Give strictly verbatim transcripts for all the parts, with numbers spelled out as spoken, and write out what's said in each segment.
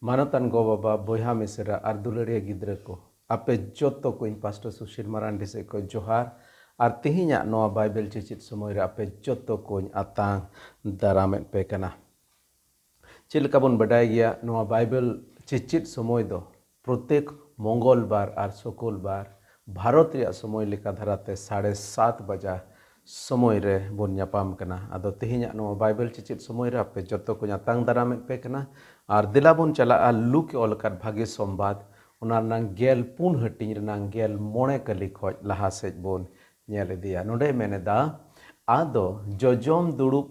ᱢᱟᱱᱚᱛᱟᱱ ᱜᱚ-ᱵᱟᱵᱟ, ᱵᱚᱭᱦᱟ ᱢᱤᱥᱮᱨᱟ ᱟᱨ ᱫᱩᱞᱟᱹᱲᱤᱭᱟᱹ ᱜᱤᱫᱽᱨᱟᱹ ᱠᱚ, ᱟᱯᱮ ᱡᱚᱛᱚ ᱠᱚᱧ ᱯᱟᱥᱴᱚᱨ ᱥᱩᱥᱤᱨ ᱢᱟᱨᱟᱱᱰᱤ ᱥᱮᱫ ᱠᱷᱚᱱ ᱡᱚᱦᱟᱨ᱾ ᱟᱨ ᱛᱮᱦᱮᱧᱟᱜ ᱱᱚᱣᱟ ᱵᱟᱭᱵᱮᱞ ᱪᱮᱪᱮᱫ ᱥᱚᱢᱚᱭ ᱨᱮ ᱟᱯᱮ ᱡᱚᱛᱚ ᱠᱚᱧ ᱟᱛᱟᱝ ᱫᱟᱨᱟᱢᱮᱫ ᱯᱮ ᱠᱟᱱᱟ᱾ ᱪᱮᱫ ᱞᱮᱠᱟ ᱵᱚᱱ ᱵᱟᱰᱟᱭ ᱜᱮᱭᱟ, ᱱᱚᱣᱟ ᱵᱟᱭᱵᱮᱞ ᱪᱮᱪᱮᱫ ᱥᱚᱢᱚᱭ ᱫᱚ ᱯᱨᱚᱛᱮᱠ ᱢᱚᱝᱜᱚᱞ ᱵᱟᱨ ᱟᱨ ᱥᱩᱠᱩᱞ ᱵᱟᱨ ᱵᱷᱟᱨᱚᱛ ᱨᱮᱭᱟᱜ ᱥᱚᱢᱚᱭ ᱞᱮᱠᱟ ᱫᱷᱟᱨᱟᱛᱮ ᱥᱟᱲᱮ ᱥᱟᱛ ᱵᱟᱡᱟ ᱥᱚᱢᱚᱭ ᱨᱮ ᱵᱚᱱ ᱧᱟᱯᱟᱢ ᱠᱟᱱᱟ᱾ ᱟᱫᱚ ᱛᱮᱦᱮᱧᱟᱜ ᱱᱚᱣᱟ ᱵᱟᱭᱵᱮᱞ ᱪᱮᱪᱮᱫ ᱥᱚᱢᱚᱭ ᱨᱮ ᱟᱯᱮ ᱡᱚᱛᱚ ᱠᱚᱧ ᱟᱛᱟᱝ ᱫᱟᱨᱟᱢᱮᱫ ᱯᱮ ᱠᱟᱱᱟ᱾ ᱟᱨ ᱫᱮᱞᱟ ᱵᱚᱱ ᱪᱟᱞᱟᱜᱼᱟ ᱞᱩᱠ ᱮ ᱚᱞ ᱟᱠᱟᱫ ᱵᱷᱟᱹᱜᱤ ᱥᱚᱢᱵᱟᱫ, ᱚᱱᱟ ᱨᱮᱱᱟᱝ ᱜᱮᱞ ᱯᱩᱱ ᱦᱟᱹᱴᱤᱧ ᱨᱮᱱᱟᱝ ᱜᱮᱞ ᱢᱚᱬᱮ ᱠᱟᱹᱞᱤ ᱠᱷᱚᱱ ᱞᱟᱦᱟ ᱥᱮᱫ ᱵᱚᱱ ᱧᱮᱞ ᱤᱫᱤᱭᱟ᱾ ᱱᱚᱰᱮ ᱢᱮᱱ ᱮᱫᱟ, ᱟᱫᱚ ᱡᱚᱡᱚᱢ ᱫᱩᱲᱩᱵ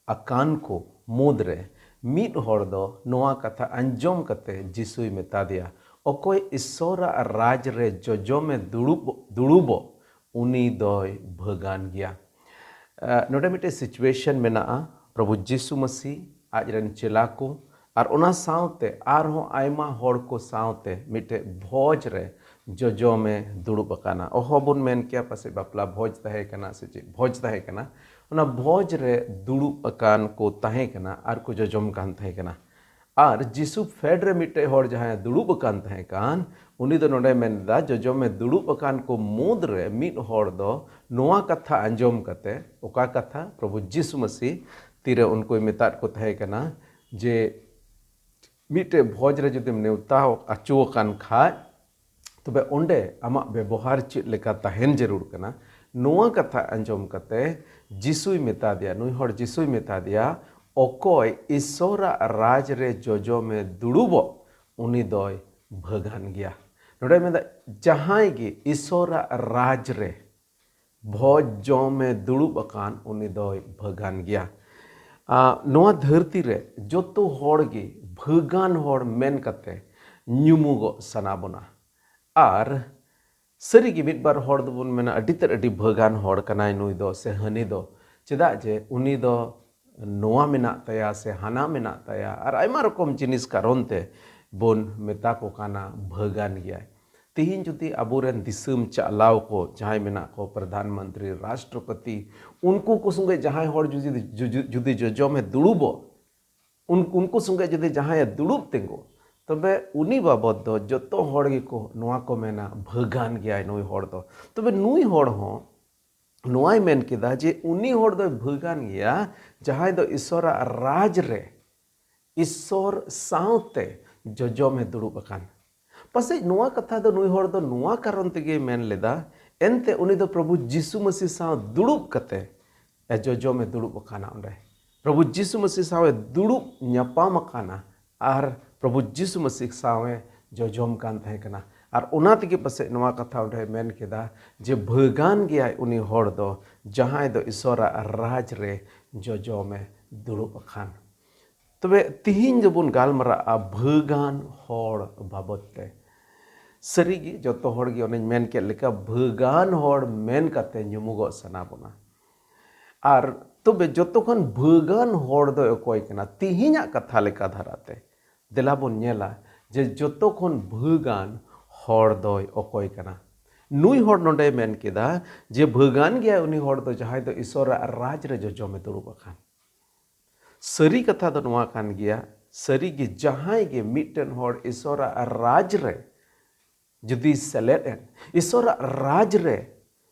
ᱟᱠᱟᱱ ᱠᱚ ᱢᱩᱫᱽᱨᱮ ᱢᱤᱫ ᱦᱚᱲ ᱫᱚ ᱱᱚᱣᱟ ᱠᱟᱛᱷᱟ ᱟᱸᱡᱚᱢ ᱠᱟᱛᱮ ᱡᱤᱥᱩᱭ ᱢᱮᱛᱟ ᱫᱮᱭᱟ, "ᱚᱠᱚᱭ ᱤᱥᱥᱚᱨᱟᱜ ᱨᱟᱡᱽ ᱨᱮ ᱡᱚᱡᱚᱢᱮ ᱫᱩᱲᱩᱵ, ᱫᱩᱲᱩᱵᱚᱜ, ᱩᱱᱤ ᱫᱚᱭ ᱵᱷᱟᱹᱜᱟᱱ ᱜᱮᱭᱟ᱾" ᱟᱸ, ᱱᱚᱰᱮ ᱢᱤᱫᱴᱮᱡ situation ᱢᱮᱱᱟᱜᱼᱟ, ᱯᱨᱚᱵᱷᱩ ᱡᱤᱥᱩ ᱢᱟᱹᱥᱤ, ᱟᱡ ᱨᱮᱱ ᱪᱮᱞᱟ ᱠᱚ, ᱟᱨ ᱚᱱᱟ ᱥᱟᱶᱛᱮ ᱟᱨᱦᱚᱸ ᱟᱭᱢᱟ ᱦᱚᱲ ᱠᱚ ᱥᱟᱶᱛᱮ ᱢᱤᱫᱴᱮᱡ ᱵᱷᱚᱡᱽ ᱨᱮ ᱡᱚᱡᱚᱢᱮ ᱫᱩᱲᱩᱵ ᱟᱠᱟᱱᱟ᱾ ᱚᱦᱚ ᱵᱚᱱ ᱢᱮᱱ ᱠᱮᱭᱟ ᱯᱟᱥᱮᱡ ᱵᱟᱯᱞᱟ ᱵᱷᱚᱡᱽ ᱛᱟᱦᱮᱸ ᱠᱟᱱᱟ ᱥᱮ ᱪᱮᱫ ᱵᱷᱚᱡᱽ ᱛᱟᱦᱮᱸ ᱠᱟᱱᱟ᱾ ᱚᱱᱟ ᱵᱷᱚᱡᱽ ᱨᱮ ᱫᱩᱲᱩᱵ ᱟᱠᱟᱱ ᱠᱚ ᱛᱟᱦᱮᱸ ᱠᱟᱱᱟ ᱟᱨ ᱠᱚ ᱡᱚᱡᱚᱢ ᱠᱟᱱ ᱛᱟᱦᱮᱸ ᱠᱟᱱᱟ᱾ ᱟᱨ ᱡᱤᱥᱩ ᱯᱷᱮᱰ ᱨᱮ ᱢᱤᱫᱴᱮᱡ ᱦᱚᱲ ᱡᱟᱦᱟᱸᱭ ᱫᱩᱲᱩᱵ ᱟᱠᱟᱱ ᱛᱟᱦᱮᱸ ᱠᱟᱱ, ᱩᱱᱤ ᱫᱚ ᱱᱚᱰᱮ ᱢᱮᱱ ᱮᱫᱟ, ᱡᱚᱡᱚᱢᱮ ᱫᱩᱲᱩᱵ ᱟᱠᱟᱱ ᱠᱚ ᱢᱩᱫᱽ ᱨᱮ ᱢᱤᱫ ᱦᱚᱲ ᱫᱚ ᱱᱚᱣᱟ ᱠᱟᱛᱷᱟ ᱟᱸᱡᱚᱢ ᱠᱟᱛᱮ, ᱚᱠᱟ ᱠᱟᱛᱷᱟ? ᱯᱨᱚᱵᱷᱩ ᱡᱤᱥᱩ ᱢᱟᱹᱥᱤ ᱛᱤᱨᱮ ᱩᱱᱠᱩᱭ ᱢᱮᱛᱟᱫ ᱠᱚ ᱛᱟᱦᱮᱸ ᱠᱟᱱᱟ ᱡᱮ ᱢᱤᱫᱴᱮᱡ ᱵᱷᱚᱡᱽ ᱨᱮ ᱡᱩᱫᱤᱢ ᱱᱮᱣᱛᱟ ᱟᱪᱚ ᱟᱠᱟᱱ ᱠᱷᱟᱡ, ᱛᱚᱵᱮ ᱚᱸᱰᱮ ᱟᱢᱟᱜ ᱵᱮᱵᱚᱦᱟᱨ ᱪᱮᱫ ᱞᱮᱠᱟ ᱛᱟᱦᱮᱱ ᱡᱟᱹᱨᱩᱲ ᱠᱟᱱᱟ? ᱱᱚᱣᱟ ᱠᱟᱛᱷᱟ ᱟᱸᱡᱚᱢ ᱠᱟᱛᱮ ᱡᱤᱥᱩᱭ ᱢᱮᱛᱟ ᱫᱮᱭᱟ, ᱱᱩᱭ ᱦᱚᱲ ᱡᱤᱥᱩᱭ ᱢᱮᱛᱟ ᱫᱮᱭᱟ, "ᱚᱠᱚᱭ ᱤᱥᱚᱨᱟᱜ ᱨᱟᱡᱽ ᱨᱮ ᱡᱚᱡᱚᱢᱮ ᱫᱩᱲᱩᱵᱚᱜ, ᱩᱱᱤ ᱫᱚᱭ ᱵᱷᱟᱹᱜᱟᱱ ᱜᱮᱭᱟ᱾" ᱱᱚᱰᱮ ᱢᱮᱱᱫᱟ, ᱡᱟᱦᱟᱸᱭ ᱜᱮ ᱤᱥᱚᱨᱟᱜ ᱨᱟᱡᱽ ᱨᱮ ᱵᱷᱚᱡᱽ ᱡᱚᱢᱮ ᱫᱩᱲᱩᱵ ᱟᱠᱟᱱ, ᱩᱱᱤ ᱫᱚᱭ ᱵᱷᱟᱹᱜᱟᱱ ᱜᱮᱭᱟ᱾ ᱟ, ᱱᱚᱣᱟ ᱫᱷᱟᱹᱨᱛᱤ ᱨᱮ ᱡᱚᱛᱚ ᱦᱚᱲ ᱜᱮ ᱵᱷᱟᱹᱜᱟᱱ ᱦᱚᱲ ᱢᱮᱱ ᱠᱟᱛᱮ ᱧᱩᱢᱩᱜᱚᱜ ᱥᱟᱱᱟ ᱵᱚᱱᱟ᱾ ᱟᱨ ᱥᱟᱹᱨᱤᱜᱮ ᱢᱤᱫ ᱵᱟᱨ ᱦᱚᱲ ᱫᱚᱵᱚᱱ ᱢᱮᱱᱟ, "ᱟᱹᱰᱤ ᱛᱮᱫ ᱟᱹᱰᱤ ᱵᱷᱟᱹᱜᱟᱱ ᱦᱚᱲ ᱠᱟᱱᱟᱭ ᱱᱩᱭ ᱫᱚ ᱥᱮ ᱦᱟᱹᱱᱤ ᱫᱚ, ᱪᱮᱫᱟᱜ ᱡᱮ ᱩᱱᱤ ᱫᱚ ᱱᱚᱣᱟ ᱢᱮᱱᱟᱜ ᱛᱟᱭᱟ ᱥᱮ ᱦᱟᱱᱟ ᱢᱮᱱᱟᱜ ᱛᱟᱭᱟ", ᱟᱨ ᱟᱭᱢᱟ ᱨᱚᱠᱚᱢ ᱡᱤᱱᱤᱥ ᱠᱟᱨᱚᱱ ᱛᱮ ᱵᱚᱱ ᱢᱮᱛᱟ ᱠᱚ ᱠᱟᱱᱟ ᱵᱷᱟᱹᱜᱟᱱ ᱜᱮᱭᱟᱭ᱾ ᱛᱤᱦᱤᱧ ᱡᱩᱫᱤ ᱟᱵᱚᱨᱮᱱ ᱫᱤᱥᱚᱢ ᱪᱟᱞᱟᱣ ᱠᱚ ᱡᱟᱦᱟᱸᱭ ᱢᱮᱱᱟᱜ ᱠᱚ, ᱯᱨᱚᱫᱷᱟᱱ ᱢᱚᱱᱛᱨᱤ, ᱨᱟᱥᱴᱨᱚᱯᱚᱛᱤ, ᱩᱱᱠᱩ ᱠᱚ ᱥᱚᱸᱜᱮ ᱡᱟᱦᱟᱸᱭ ᱦᱚᱲ ᱡᱩᱫᱤ, ᱡᱩ-, ᱡᱩ-, ᱡᱩᱫᱤ ᱡᱚᱡᱚᱢᱮ ᱫᱩᱲᱩᱵᱚᱜ, ᱩᱱ-, ᱩᱱᱠᱩ ᱥᱚᱸᱜᱮ ᱡᱩᱫᱤ ᱡᱟᱦᱟᱸᱭᱮ ᱫᱩᱲᱩᱵ ᱛᱤᱸᱜᱩ, ᱛᱚᱵᱮ ᱩᱱᱤ ᱵᱟᱵᱚᱫ ᱫᱚ ᱡᱚᱛᱚ ᱦᱚᱲ ᱜᱮᱠᱚ ᱱᱚᱣᱟ ᱠᱚ ᱢᱮᱱᱟ, ᱵᱷᱟᱹᱜᱟᱱ ᱜᱮᱭᱟᱭ ᱱᱩᱭ ᱦᱚᱲ ᱫᱚ᱾ ᱛᱚᱵᱮ ᱱᱩᱭ ᱦᱚᱲ ᱦᱚᱸ ᱱᱚᱣᱟᱭ ᱢᱮᱱ ᱠᱮᱫᱟ ᱡᱮ ᱩᱱᱤ ᱦᱚᱲ ᱫᱚᱭ ᱵᱷᱟᱹᱜᱟᱱ ᱜᱮᱭᱟ, ᱡᱟᱦᱟᱸᱭ ᱫᱚ ᱤᱥᱚᱨᱟᱜ ᱨᱟᱡᱽ ᱨᱮ ᱤᱥᱚᱨ ᱥᱟᱶᱛᱮ ᱡᱚᱡᱚᱢᱮ ᱫᱩᱲᱩᱵ ᱟᱠᱟᱱ᱾ ᱯᱟᱥᱮᱡ ᱱᱚᱣᱟ ᱠᱟᱛᱷᱟ ᱫᱚ ᱱᱩᱭ ᱦᱚᱲ ᱫᱚ ᱱᱚᱣᱟ ᱠᱟᱨᱚᱱ ᱛᱮᱜᱮᱭ ᱢᱮᱱ ᱞᱮᱫᱟ, ᱮᱱᱛᱮ ᱩᱱᱤ ᱫᱚ ᱯᱨᱚᱵᱷᱩ ᱡᱤᱥᱩ ᱢᱟᱹᱥᱤ ᱥᱟᱶ ᱫᱩᱲᱩᱵ ᱠᱟᱛᱮ ᱮ ᱡᱚᱡᱚᱢᱮ ᱫᱩᱲᱩᱵ ᱟᱠᱟᱱᱟ ᱚᱸᱰᱮ᱾ ᱯᱨᱚᱵᱷᱩ ᱡᱤᱥᱩ ᱢᱟᱹᱥᱤ ᱥᱟᱶ ᱮ ᱫᱩᱲᱩᱵ ᱧᱟᱯᱟᱢ ᱟᱠᱟᱱᱟ ᱟᱨ ᱯᱨᱚᱵᱷᱩ ᱡᱤᱥᱩ ᱢᱟᱹᱥᱤ ᱥᱟᱶ ᱮ ᱡᱚᱡᱚᱢ ᱠᱟᱱ ᱛᱟᱦᱮᱸ ᱠᱟᱱᱟ᱾ ᱟᱨ ᱚᱱᱟ ᱛᱮᱜᱮ ᱯᱟᱥᱮᱡ ᱱᱚᱣᱟ ᱠᱟᱛᱷᱟ ᱚᱸᱰᱮ ᱢᱮᱱ ᱠᱮᱫᱟ ᱡᱮ ᱵᱷᱟᱹᱜᱟᱱ ᱜᱮᱭᱟᱭ ᱩᱱᱤ ᱦᱚᱲ ᱫᱚ, ᱡᱟᱦᱟᱸᱭ ᱫᱚ ᱤᱥᱚᱨᱟᱜ ᱨᱟᱡᱽ ᱨᱮ ᱡᱚᱡᱚᱢᱮ ᱫᱩᱲᱩᱵ ᱟᱠᱟᱱ᱾ ᱛᱚᱵᱮ ᱛᱤᱦᱤᱧ ᱫᱚᱵᱚᱱ ᱜᱟᱞᱢᱟᱨᱟᱜᱼᱟ ᱵᱷᱟᱹᱜᱟᱱ ᱦᱚᱲ ᱵᱟᱵᱚᱫ ᱛᱮ᱾ ᱥᱟᱹᱨᱤᱜᱮ ᱡᱚᱛᱚ ᱦᱚᱲ ᱜᱮ ᱚᱱᱮᱧ ᱢᱮᱱ ᱠᱮᱫ ᱞᱮᱠᱟ ᱵᱷᱟᱹᱜᱟᱱ ᱦᱚᱲ ᱢᱮᱱ ᱠᱟᱛᱮ ᱧᱩᱢᱩᱜᱚᱜ ᱥᱟᱱᱟ ᱵᱚᱱᱟ᱾ ᱟᱨ ᱛᱚᱵᱮ ᱡᱚᱛᱚ ᱠᱷᱚᱱ ᱵᱷᱟᱹᱜᱟᱱ ᱦᱚᱲ ᱫᱚᱭ ᱚᱠᱚᱭ ᱠᱟᱱᱟ? ᱛᱤᱦᱤᱧᱟᱜ ᱠᱟᱛᱷᱟ ᱞᱮᱠᱟ ᱫᱷᱟᱨᱟᱛᱮ ᱫᱮᱞᱟ ᱵᱚᱱ ᱧᱮᱞᱟ ᱡᱮ ᱡᱚᱛᱚ ᱠᱷᱚᱱ ᱵᱷᱟᱹᱜᱟᱱ ᱦᱚᱲ ᱫᱚᱭ ᱚᱠᱚᱭ ᱠᱟᱱᱟ᱾ ᱱᱩᱭ ᱦᱚᱲ ᱱᱚᱰᱮᱭ ᱢᱮᱱ ᱠᱮᱫᱟ ᱡᱮ ᱵᱷᱟᱹᱜᱟᱱ ᱜᱮᱭᱟᱭ ᱩᱱᱤ ᱦᱚᱲ ᱫᱚ ᱡᱟᱦᱟᱸᱭ ᱫᱚ ᱤᱥᱚᱨᱟᱜ ᱨᱟᱡᱽ ᱨᱮ ᱡᱚᱡᱚᱢᱮ ᱫᱩᱲᱩᱵ ᱟᱠᱟᱱ᱾ ᱥᱟᱹᱨᱤ ᱠᱟᱛᱷᱟ ᱫᱚ ᱱᱚᱣᱟ ᱠᱟᱱ ᱜᱮᱭᱟ, ᱥᱟᱹᱨᱤ ᱜᱮ ᱡᱟᱦᱟᱸᱭ ᱜᱮ ᱢᱤᱫᱴᱮᱱ ᱦᱚᱲ ᱤᱥᱚᱨᱟᱜ ᱨᱟᱡᱽ ᱨᱮ ᱡᱩᱫᱤ ᱥᱮᱞᱮᱫ ᱮᱱ, ᱤᱥᱚᱨᱟᱜ ᱨᱟᱡᱽ ᱨᱮ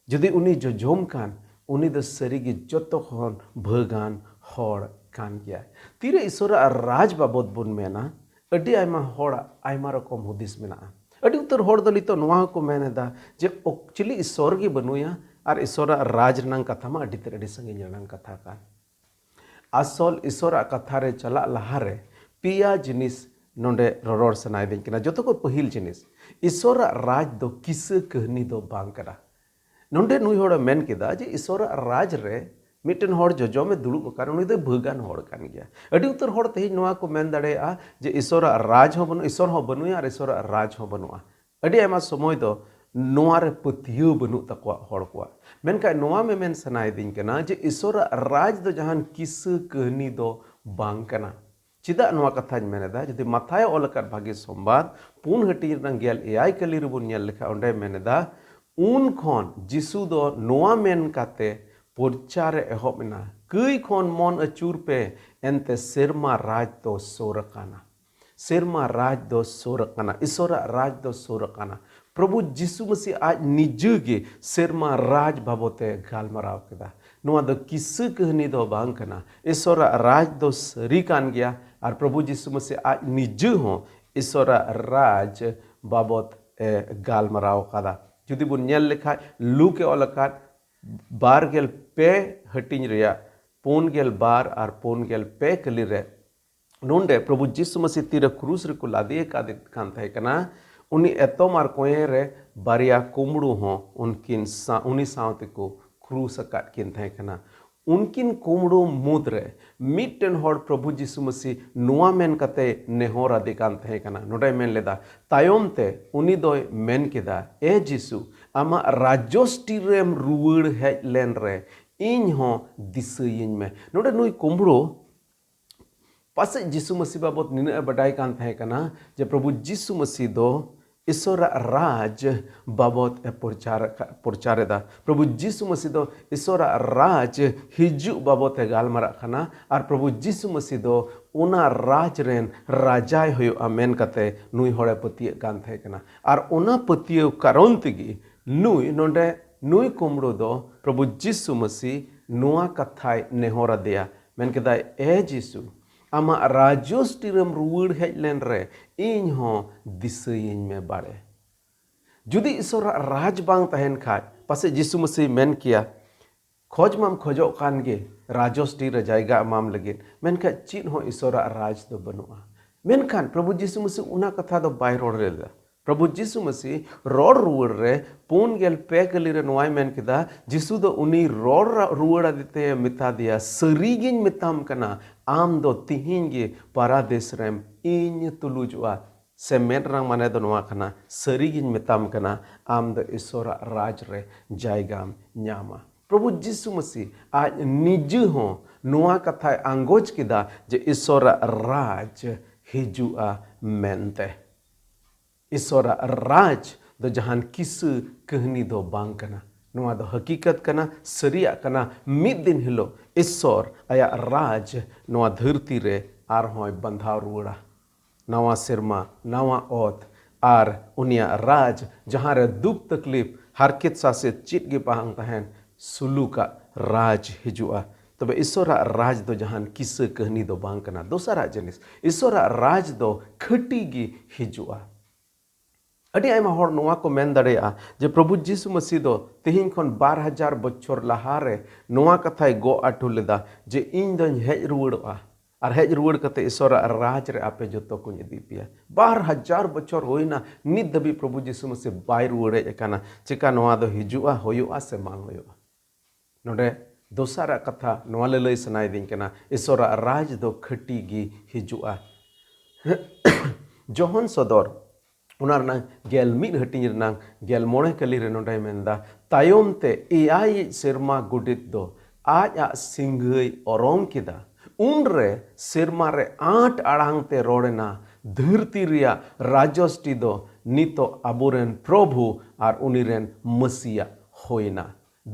ᱡᱩᱫᱤ ᱩᱱᱤ ᱡᱚᱡᱚᱢ ᱠᱟᱱ, ᱩᱱᱤ ᱫᱚ ᱥᱟᱹᱨᱤ ᱜᱮ ᱡᱚᱛᱚ ᱠᱷᱚᱱ ᱵᱷᱟᱹᱜᱟᱱ ᱦᱚᱲ ᱠᱟᱱ ᱜᱮᱭᱟᱭ᱾ ᱛᱤᱨᱮ ᱤᱥᱚᱨᱟᱜ ᱨᱟᱡᱽ ᱵᱟᱵᱚᱫ ᱵᱚᱱ ᱢᱮᱱᱟ, ᱟᱹᱰᱤ ᱟᱭᱢᱟ ᱦᱚᱲᱟᱜ ᱟᱭᱢᱟ ᱨᱚᱠᱚᱢ ᱦᱩᱫᱤᱥ ᱢᱮᱱᱟᱜᱼᱟ᱾ ᱟᱹᱰᱤ ᱩᱛᱟᱹᱨ ᱦᱚᱲ ᱫᱚ ᱱᱤᱛᱚᱜ ᱱᱚᱣᱟ ᱦᱚᱸᱠᱚ ᱢᱮᱱ ᱮᱫᱟ ᱡᱮ ᱚᱠ-, ᱪᱤᱞᱤ ᱤᱥᱚᱨ ᱜᱮ ᱵᱟᱹᱱᱩᱭᱟ ᱟᱨ ᱤᱥᱚᱨᱟᱜ ᱨᱟᱡᱽ ᱨᱮᱱᱟᱜ ᱠᱟᱛᱷᱟ ᱢᱟ ᱟᱹᱰᱤ ᱛᱮᱫ ᱟᱹᱰᱤ ᱥᱟᱺᱜᱤᱧ ᱨᱮᱱᱟᱜ ᱠᱟᱛᱷᱟ ᱠᱟᱱ᱾ ᱟᱥᱚᱞ ᱤᱥᱚᱨᱟᱜ ᱠᱟᱛᱷᱟ ᱨᱮ ᱪᱟᱞᱟᱜ ᱞᱟᱦᱟᱨᱮ ᱯᱮᱭᱟ ᱡᱤᱱᱤᱥ ᱱᱚᱰᱮ ᱨᱚᱨᱚᱲ ᱥᱟᱱᱟᱭᱮᱫᱤᱧ ᱠᱟᱱᱟ᱾ ᱡᱚᱛᱚ ᱠᱷᱚᱱ ᱯᱟᱹᱦᱤᱞ ᱡᱤᱱᱤᱥ, ᱤᱥᱚᱨᱟᱜ ᱨᱟᱡᱽ ᱫᱚ ᱠᱤᱥᱟᱹ ᱠᱟᱹᱦᱱᱤ ᱫᱚ ᱵᱟᱝ ᱠᱟᱱᱟ᱾ ᱱᱚᱰᱮ ᱱᱩᱭ ᱦᱚᱲᱮ ᱢᱮᱱ ᱠᱮᱫᱟ ᱡᱮ ᱤᱥᱚᱨᱟᱜ ᱨᱟᱡᱽ ᱨᱮ ᱢᱤᱫᱴᱮᱱ ᱦᱚᱲ ᱡᱚᱡᱚᱢᱮ ᱫᱩᱲᱩᱵ ᱟᱠᱟᱱ, ᱩᱱᱤ ᱫᱚᱭ ᱵᱷᱟᱹᱜᱟᱱ ᱦᱚᱲ ᱠᱟᱱ ᱜᱮᱭᱟ᱾ ᱟᱹᱰᱤ ᱩᱛᱟᱹᱨ ᱦᱚᱲ ᱛᱮᱦᱮᱧ ᱱᱚᱣᱟ ᱠᱚ ᱢᱮᱱ ᱫᱟᱲᱮᱭᱟᱜᱼᱟ ᱡᱮ ᱤᱥᱚᱨᱟᱜ ᱨᱟᱡᱽ ᱦᱚᱸ ᱵᱟᱹᱱᱩᱜ, ᱤᱥᱚᱨ ᱦᱚᱸ ᱵᱟᱹᱱᱩᱭᱟ ᱟᱨ ᱤᱥᱚᱨᱟᱜ ᱨᱟᱡᱽ ᱦᱚᱸ ᱵᱟᱹᱱᱩᱜᱼᱟ᱾ ᱟᱹᱰᱤ ᱟᱭᱢᱟ ᱥᱚᱢᱚᱭ ᱫᱚ ᱱᱚᱣᱟ ᱨᱮ ᱯᱟᱹᱛᱭᱟᱹᱣ ᱵᱟᱹᱱᱩᱜ ᱛᱟᱠᱚᱣᱟ ᱦᱚᱲ ᱠᱚᱣᱟᱜ᱾ ᱢᱮᱱᱠᱷᱟᱱ ᱱᱚᱣᱟ ᱢᱮᱢᱮᱱ ᱥᱟᱱᱟᱭᱮᱫᱤᱧ ᱠᱟᱱᱟ ᱡᱮ ᱤᱥᱚᱨᱟᱜ ᱨᱟᱡᱽ ᱫᱚ ᱡᱟᱦᱟᱱ ᱠᱤᱥᱟᱹ ᱠᱟᱹᱦᱱᱤ ᱫᱚ ᱵᱟᱝ ᱠᱟᱱᱟ᱾ ᱪᱮᱫᱟᱜ ᱱᱚᱣᱟ ᱠᱟᱛᱷᱟᱧ ᱢᱮᱱ ᱮᱫᱟ? ᱡᱩᱫᱤ ᱢᱟᱛᱷᱟᱭ ᱚᱞ ᱟᱠᱟᱫ ᱵᱷᱟᱹᱜᱤ ᱥᱚᱢᱵᱟᱫ ᱯᱩᱱ ᱦᱟᱹᱴᱤᱧ ᱨᱮᱱᱟᱜ ᱜᱮᱞ ᱮᱭᱟᱭ ᱠᱟᱹᱞᱤ ᱨᱮᱵᱚᱱ ᱧᱮᱞ ᱞᱮᱠᱷᱟᱱ ᱚᱸᱰᱮ ᱢᱮᱱ ᱮᱫᱟ, ᱩᱱ ᱠᱷᱚᱱ ᱡᱤᱥᱩ ᱫᱚ ᱱᱚᱣᱟ ᱢᱮᱱ ᱠᱟᱛᱮ ᱯᱨᱚᱪᱟᱨ ᱮ ᱮᱦᱚᱵ ᱮᱱᱟ, ᱠᱟᱹᱭ ᱠᱷᱚᱱ ᱢᱚᱱ ᱟᱹᱪᱩᱨ ᱯᱮ, ᱮᱱᱛᱮ ᱥᱮᱨᱢᱟ ᱨᱟᱡᱽ ᱫᱚ ᱥᱩᱨ ᱟᱠᱟᱱᱟ᱾ ᱥᱮᱨᱢᱟ ᱨᱟᱡᱽ ᱫᱚ ᱥᱩᱨ ᱟᱠᱟᱱᱟ, ᱤᱥᱚᱨᱟᱜ ᱨᱟᱡᱽ ᱫᱚ ᱥᱩᱨ ᱟᱠᱟᱱᱟ᱾ ᱯᱨᱚᱵᱷᱩ ᱡᱤᱥᱩ ᱢᱟᱹᱥᱤ ᱟᱡ ᱱᱤᱡᱮ ᱜᱮ ᱥᱮᱨᱢᱟ ᱨᱟᱡᱽ ᱵᱟᱵᱚᱛ ᱮ ᱜᱟᱞᱢᱟᱨᱟᱣ ᱠᱮᱫᱟ᱾ ᱱᱚᱣᱟ ᱫᱚ ᱠᱤᱥᱟᱹ ᱠᱟᱹᱦᱱᱤ ᱫᱚ ᱵᱟᱝ ᱠᱟᱱᱟ᱾ ᱤᱥᱚᱨᱟᱜ ᱨᱟᱡᱽ ᱫᱚ ᱥᱟᱹᱨᱤ ᱠᱟᱱ ᱜᱮᱭᱟ, ᱟᱨ ᱯᱨᱚᱵᱷᱩ ᱡᱤᱥᱩ ᱢᱟᱹᱥᱤ ᱟᱡ ᱱᱤᱡᱮ ᱦᱚᱸ ᱤᱥᱚᱨᱟᱜ ᱨᱟᱡᱽ ᱵᱟᱵᱚᱛ ᱮ ᱜᱟᱞᱢᱟᱨᱟᱣ ᱟᱠᱟᱫᱟ᱾ ᱡᱩᱫᱤ ᱵᱚᱱ ᱧᱮᱞ ᱞᱮᱠᱷᱟᱡ, ᱞᱩᱠ ᱮ ᱚᱞ ᱟᱠᱟᱫ ᱵᱟᱨ ᱜᱮᱞ ᱯᱮ ᱦᱟᱹᱴᱤᱧ ᱨᱮᱭᱟᱜ ᱯᱩᱱ ᱜᱮᱞ ᱵᱟᱨ ᱟᱨ ᱯᱩᱱ ᱜᱮᱞ ᱯᱮ ᱠᱟᱹᱞᱤ ᱨᱮ, ᱱᱚᱰᱮ ᱯᱨᱚᱵᱷᱩ ᱡᱤᱥᱩ ᱢᱟᱹᱥᱤ ᱛᱤᱨᱮ ᱠᱨᱩᱥ ᱨᱮᱠᱚ ᱞᱟᱫᱮ ᱟᱠᱟᱫᱮ ᱠᱟᱱ ᱛᱟᱦᱮᱸ ᱠᱟᱱᱟ, ᱩᱱᱤ ᱮᱛᱚᱢ ᱟᱨ ᱠᱚᱸᱭᱮ ᱨᱮ ᱵᱟᱨᱭᱟ ᱠᱩᱢᱵᱽᱲᱩ ᱦᱚᱸ ᱩᱱᱠᱤᱱ ᱥᱟᱶ, ᱩᱱᱤ ᱥᱟᱶ ᱛᱮᱠᱚ ᱠᱨᱩᱥ ᱟᱠᱟᱫ ᱠᱤᱱ ᱛᱟᱦᱮᱸ ᱠᱟᱱᱟ᱾ ᱩᱱᱠᱤᱱ ᱠᱩᱢᱵᱽᱲᱩ ᱢᱩᱫᱽᱨᱮ ᱢᱤᱫᱴᱮᱱ ᱦᱚᱲ ᱯᱨᱚᱵᱷᱩ ᱡᱤᱥᱩ ᱢᱟᱹᱥᱤ ᱱᱚᱣᱟ ᱢᱮᱱ ᱠᱟᱛᱮ ᱱᱮᱦᱚᱨ ᱟᱫᱮ ᱠᱟᱱ ᱛᱟᱦᱮᱸ ᱠᱟᱱᱟ᱾ ᱱᱚᱰᱮᱭ ᱢᱮᱱ ᱞᱮᱫᱟ, ᱛᱟᱭᱚᱢ ᱛᱮ ᱩᱱᱤ ᱫᱚᱭ ᱢᱮᱱ ᱠᱮᱫᱟ, "ᱮ ᱡᱤᱥᱩ, ᱟᱢᱟᱜ ᱨᱟᱡᱚᱥᱴᱤ ᱨᱮᱢ ᱨᱩᱣᱟᱹᱲ ᱦᱮᱡ ᱞᱮᱱ ᱨᱮ ᱤᱧ ᱦᱚᱸ ᱫᱤᱥᱟᱹᱭᱤᱧ ᱢᱮ᱾" ᱱᱚᱰᱮ ᱱᱩᱭ ᱠᱩᱢᱵᱽᱲᱩ ᱯᱟᱥᱮᱡ ᱡᱤᱥᱩ ᱢᱟᱹᱥᱤ ᱵᱟᱵᱚᱛ ᱱᱤᱱᱟᱹᱜ ᱮ ᱵᱟᱰᱟᱭ ᱠᱟᱱ ᱛᱟᱦᱮᱸ ᱠᱟᱱᱟ ᱡᱮ ᱯᱨᱚᱵᱷᱩ ᱡᱤᱥᱩ ᱢᱟᱹᱥᱤ ᱫᱚ ᱤᱥᱚᱨᱟᱜ ᱨᱟᱡᱽ ᱵᱟᱵᱚᱛ ᱮ ᱯᱨᱚᱪᱟᱨ ᱟᱠᱟᱫ, ᱯᱨᱚᱪᱟᱨ ᱮᱫᱟ᱾ ᱯᱨᱚᱵᱷᱩ ᱡᱤᱥᱩ ᱢᱟᱹᱥᱤ ᱫᱚ ᱤᱥᱚᱨᱟᱜ ᱨᱟᱡᱽ ᱦᱤᱡᱩᱜ ᱵᱟᱵᱚᱛ ᱮ ᱜᱟᱞᱢᱟᱨᱟᱜ ᱠᱟᱱᱟ, ᱟᱨ ᱯᱨᱚᱵᱷᱩ ᱡᱤᱥᱩ ᱢᱟᱹᱥᱤ ᱫᱚ ᱚᱱᱟ ᱨᱟᱡᱽ ᱨᱮᱱ ᱨᱟᱡᱟᱭ ᱦᱩᱭᱩᱜᱼᱟ ᱢᱮᱱ ᱠᱟᱛᱮ ᱱᱩᱭ ᱦᱚᱲᱮ ᱯᱟᱹᱛᱭᱟᱹᱜ ᱠᱟᱱ ᱛᱟᱦᱮᱸ ᱠᱟᱱᱟ᱾ ᱟᱨ ᱚᱱᱟ ᱯᱟᱹᱛᱭᱟᱹᱣ ᱠᱟᱨᱚᱱ ᱛᱮᱜᱮ ᱱᱩᱭ ᱱᱚᱰᱮ, ᱱᱩᱭ ᱠᱩᱢᱵᱽᱲᱩ ᱫᱚ ᱯᱨᱚᱵᱷᱩ ᱡᱤᱥᱩ ᱢᱟᱹᱥᱤ ᱱᱚᱣᱟ ᱠᱟᱛᱷᱟᱭ ᱱᱮᱦᱚᱨ ᱟᱫᱮᱭᱟ, ᱢᱮᱱ ᱠᱮᱫᱟᱭ, "ᱮ ᱡᱤᱥᱩ, ᱟᱢᱟᱜ ᱨᱟᱡᱚᱥᱴᱤ ᱨᱮᱢ ᱨᱩᱣᱟᱹᱲ ᱦᱮᱡ ᱞᱮᱱ ᱨᱮ ᱤᱧ ᱦᱚᱸ ᱫᱤᱥᱟᱹᱭᱤᱧ ᱢᱮ ᱵᱟᱲᱮ᱾" ᱡᱩᱫᱤ ᱤᱥᱚᱨᱟᱜ ᱨᱟᱡᱽ ᱵᱟᱝ ᱛᱟᱦᱮᱱ ᱠᱷᱟᱡ, ᱯᱟᱥᱮᱡ ᱡᱤᱥᱩ ᱢᱟᱹᱥᱤ ᱢᱮᱱ ᱠᱮᱭᱟ, "ᱠᱷᱚᱡᱽ ᱢᱟᱢ ᱠᱷᱚᱡᱚᱜ ᱠᱟᱱ ᱜᱮ, ᱨᱟᱡᱚᱥᱴᱤ ᱨᱮ ᱡᱟᱭᱜᱟ ᱮᱢᱟᱢ ᱞᱟᱹᱜᱤᱫ, ᱢᱮᱱᱠᱷᱟᱱ ᱪᱮᱫ ᱦᱚᱸ ᱤᱥᱚᱨᱟᱜ ᱨᱟᱡᱽ ᱫᱚ ᱵᱟᱹᱱᱩᱜᱼᱟ᱾" ᱢᱮᱱᱠᱷᱟᱱ ᱯᱨᱚᱵᱷᱩ ᱡᱤᱥᱩ ᱢᱟᱹᱥᱤ ᱚᱱᱟ ᱠᱟᱛᱷᱟ ᱫᱚ ᱵᱟᱭ ᱨᱚᱲ ᱞᱮᱫᱟ᱾ ᱯᱨᱚᱵᱷᱩ ᱡᱤᱥᱩ ᱢᱟᱹᱥᱤ ᱨᱚᱲ ᱨᱩᱣᱟᱹᱲ ᱨᱮ ᱯᱩᱱ ᱜᱮᱞ ᱯᱮ ᱠᱟᱹᱞᱤ ᱨᱮ ᱱᱚᱣᱟᱭ ᱢᱮᱱ ᱠᱮᱫᱟ, ᱡᱤᱥᱩ ᱫᱚ ᱩᱱᱤ ᱨᱚᱲ ᱨᱟ-, ᱨᱩᱣᱟᱹᱲ ᱟᱫᱮ ᱛᱮ ᱢᱮᱛᱟ ᱫᱮᱭᱟ, "ᱥᱟᱹᱨᱤ ᱜᱤᱧ ᱢᱮᱛᱟᱢ ᱠᱟᱱᱟ, ᱟᱢ ᱫᱚ ᱛᱤᱦᱤᱧ ᱜᱮ ᱯᱟᱨᱟᱫᱮᱥ ᱨᱮᱢ ᱤᱧ ᱛᱩᱞᱩᱡᱚᱜᱼᱟ᱾" ᱥᱮ ᱢᱮᱱ ᱨᱮᱱᱟᱜ ᱢᱟᱱᱮ ᱫᱚ ᱱᱚᱣᱟ ᱠᱟᱱᱟ, ᱥᱟᱹᱨᱤ ᱜᱤᱧ ᱢᱮᱛᱟᱢ ᱠᱟᱱᱟ, ᱟᱢ ᱫᱚ ᱤᱥᱚᱨᱟᱜ ᱨᱟᱡᱽ ᱨᱮ ᱡᱟᱭᱜᱟᱢ ᱧᱟᱢᱟ᱾ ᱯᱨᱚᱵᱷᱩ ᱡᱤᱥᱩ ᱢᱟᱹᱥᱤ ᱟᱡ ᱱᱤᱡᱮ ᱦᱚᱸ ᱱᱚᱣᱟ ᱠᱟᱛᱷᱟᱭ ᱟᱸᱜᱚᱪ ᱠᱮᱫᱟ ᱡᱮ ᱤᱥᱚᱨᱟᱜ ᱨᱟᱡᱽ ᱦᱤᱡᱩᱜᱼᱟ ᱢᱮᱱᱛᱮ᱾ ᱤᱥᱚᱨᱟᱜ ᱨᱟᱡᱽ ᱫᱚ ᱡᱟᱦᱟᱱ ᱠᱤᱥᱟᱹ ᱠᱟᱹᱦᱱᱤ ᱫᱚ ᱵᱟᱝ ᱠᱟᱱᱟ᱾ ᱱᱚᱣᱟ ᱫᱚ ᱦᱟᱹᱠᱤᱠᱟᱛ ᱠᱟᱱᱟ, ᱥᱟᱹᱨᱤᱭᱟᱜ ᱠᱟᱱᱟ᱾ ᱢᱤᱫ ᱫᱤᱱ ᱦᱤᱞᱳᱜ ᱤᱥᱚᱨ ᱟᱭᱟᱜ ᱨᱟᱡᱽ ᱱᱚᱣᱟ ᱫᱷᱟᱹᱨᱛᱤ ᱨᱮ ᱟᱨᱦᱚᱸᱭ ᱵᱟᱸᱫᱷᱟᱣ ᱨᱩᱣᱟᱹᱲᱟ᱾ ᱱᱟᱣᱟ ᱥᱮᱨᱢᱟ, ᱱᱟᱣᱟ ᱚᱛ ᱟᱨ ᱩᱱᱤᱭᱟᱜ ᱨᱟᱡᱽ, ᱡᱟᱦᱟᱸ ᱨᱮ ᱫᱩᱠ ᱛᱟᱠᱞᱤᱯ, ᱦᱟᱨᱠᱮᱛ ᱥᱟᱥᱮᱛ ᱪᱮᱫ ᱜᱮ ᱵᱟᱝ ᱛᱟᱦᱮᱱ, ᱥᱩᱞᱩᱠᱟᱜ ᱨᱟᱡᱽ ᱦᱤᱡᱩᱜᱼᱟ᱾ ᱛᱚᱵᱮ ᱤᱥᱚᱨᱟᱜ ᱨᱟᱡᱽ ᱫᱚ ᱡᱟᱦᱟᱱ ᱠᱤᱥᱟᱹ ᱠᱟᱹᱦᱱᱤ ᱫᱚ ᱵᱟᱝ ᱠᱟᱱᱟ᱾ ᱫᱚᱥᱟᱨᱟᱜ ᱡᱤᱱᱤᱥ, ᱤᱥᱚᱨᱟᱜ ᱨᱟᱡᱽ ᱫᱚ ᱠᱷᱟᱹᱴᱤ ᱜᱮ ᱦᱤᱡᱩᱜᱼᱟ᱾ ᱟᱹᱰᱤ ᱟᱭᱢᱟ ᱦᱚᱲ ᱱᱚᱣᱟ ᱠᱚ ᱢᱮᱱ ᱫᱟᱲᱮᱭᱟᱜᱼᱟ ᱡᱮ ᱯᱨᱚᱵᱷᱩ ᱡᱤᱥᱩ ᱢᱟᱹᱥᱤ ᱫᱚ ᱛᱮᱦᱮᱧ ᱠᱷᱚᱱ ᱵᱟᱨ ᱦᱟᱡᱟᱨ ᱵᱚᱪᱷᱚᱨ ᱞᱟᱦᱟᱨᱮ ᱱᱚᱣᱟ ᱠᱟᱛᱷᱟᱭ ᱜᱚᱜ ᱟᱹᱴᱩ ᱞᱮᱫᱟ ᱡᱮ ᱤᱧ ᱫᱚᱧ ᱦᱮᱡ ᱨᱩᱣᱟᱹᱲᱚᱜᱼᱟ ᱟᱨ ᱦᱮᱡ ᱨᱩᱣᱟᱹᱲ ᱠᱟᱛᱮ ᱤᱥᱚᱨᱟᱜ ᱨᱟᱡᱽ ᱨᱮ ᱟᱯᱮ ᱡᱚᱛᱚ ᱠᱚᱧ ᱤᱫᱤ ᱯᱮᱭᱟ᱾ ᱵᱟᱨ ᱦᱟᱡᱟᱨ ᱵᱚᱪᱷᱚᱨ ᱦᱩᱭᱱᱟ, ᱱᱤᱛ ᱫᱷᱟᱹᱵᱤᱡ ᱯᱨᱚᱵᱷᱩ ᱡᱤᱥᱩ ᱢᱟᱹᱥᱤ ᱵᱟᱭ ᱨᱩᱣᱟᱹᱲ ᱦᱮᱡ ᱟᱠᱟᱱᱟ᱾ ᱪᱮᱠᱟ ᱱᱚᱣᱟ ᱫᱚ ᱦᱤᱡᱩᱜᱼᱟ, ᱦᱩᱭᱩᱜᱼᱟ ᱥᱮ ᱵᱟᱝ ᱦᱩᱭᱩᱜᱼᱟ? ᱱᱚᱰᱮ ᱫᱚᱥᱟᱨᱟᱜ ᱠᱟᱛᱷᱟ ᱱᱚᱣᱟ ᱞᱟᱹᱞᱟᱹᱭ ᱥᱟᱱᱟᱭᱮᱫᱤᱧ ᱠᱟᱱᱟ, ᱤᱥᱚᱨᱟᱜ ᱨᱟᱡᱽ ᱫᱚ ᱠᱷᱟᱹᱴᱤ ᱜᱮ ᱦᱤᱡᱩᱜᱼᱟ᱾ ᱡᱚᱦᱚᱱ ᱥᱚᱫᱚᱨ, ᱚᱱᱟ ᱨᱮᱱᱟᱝ ᱜᱮᱞ ᱢᱤᱫ ᱦᱟᱹᱴᱤᱧ ᱨᱮᱱᱟᱝ ᱜᱮᱞ ᱢᱚᱬᱮ ᱠᱟᱹᱞᱤ ᱨᱮ ᱱᱚᱰᱮᱭ ᱢᱮᱱᱫᱟ, ᱛᱟᱭᱚᱢ ᱛᱮ ᱮᱭᱟᱭᱤᱡ ᱥᱮᱨᱢᱟ ᱜᱚᱰᱮᱛ ᱫᱚ ᱟᱡ ᱟᱜ ᱥᱤᱝᱦᱟᱹᱭ ᱚᱨᱚᱝ ᱠᱮᱫᱟ᱾ ᱩᱱᱨᱮ ᱥᱮᱨᱢᱟ ᱨᱮ ᱟᱸᱴ ᱟᱲᱟᱝ ᱛᱮ ᱨᱚᱲ ᱮᱱᱟ, ᱫᱷᱟᱹᱨᱛᱤ ᱨᱮᱭᱟᱜ ᱨᱟᱡᱚᱥᱴᱤ ᱫᱚ ᱱᱤᱛᱚᱜ ᱟᱵᱚᱨᱮᱱ ᱯᱨᱚᱵᱷᱩ ᱟᱨ ᱩᱱᱤ ᱨᱮᱱ ᱢᱟᱹᱥᱤᱭᱟᱜ ᱦᱩᱭᱱᱟ᱾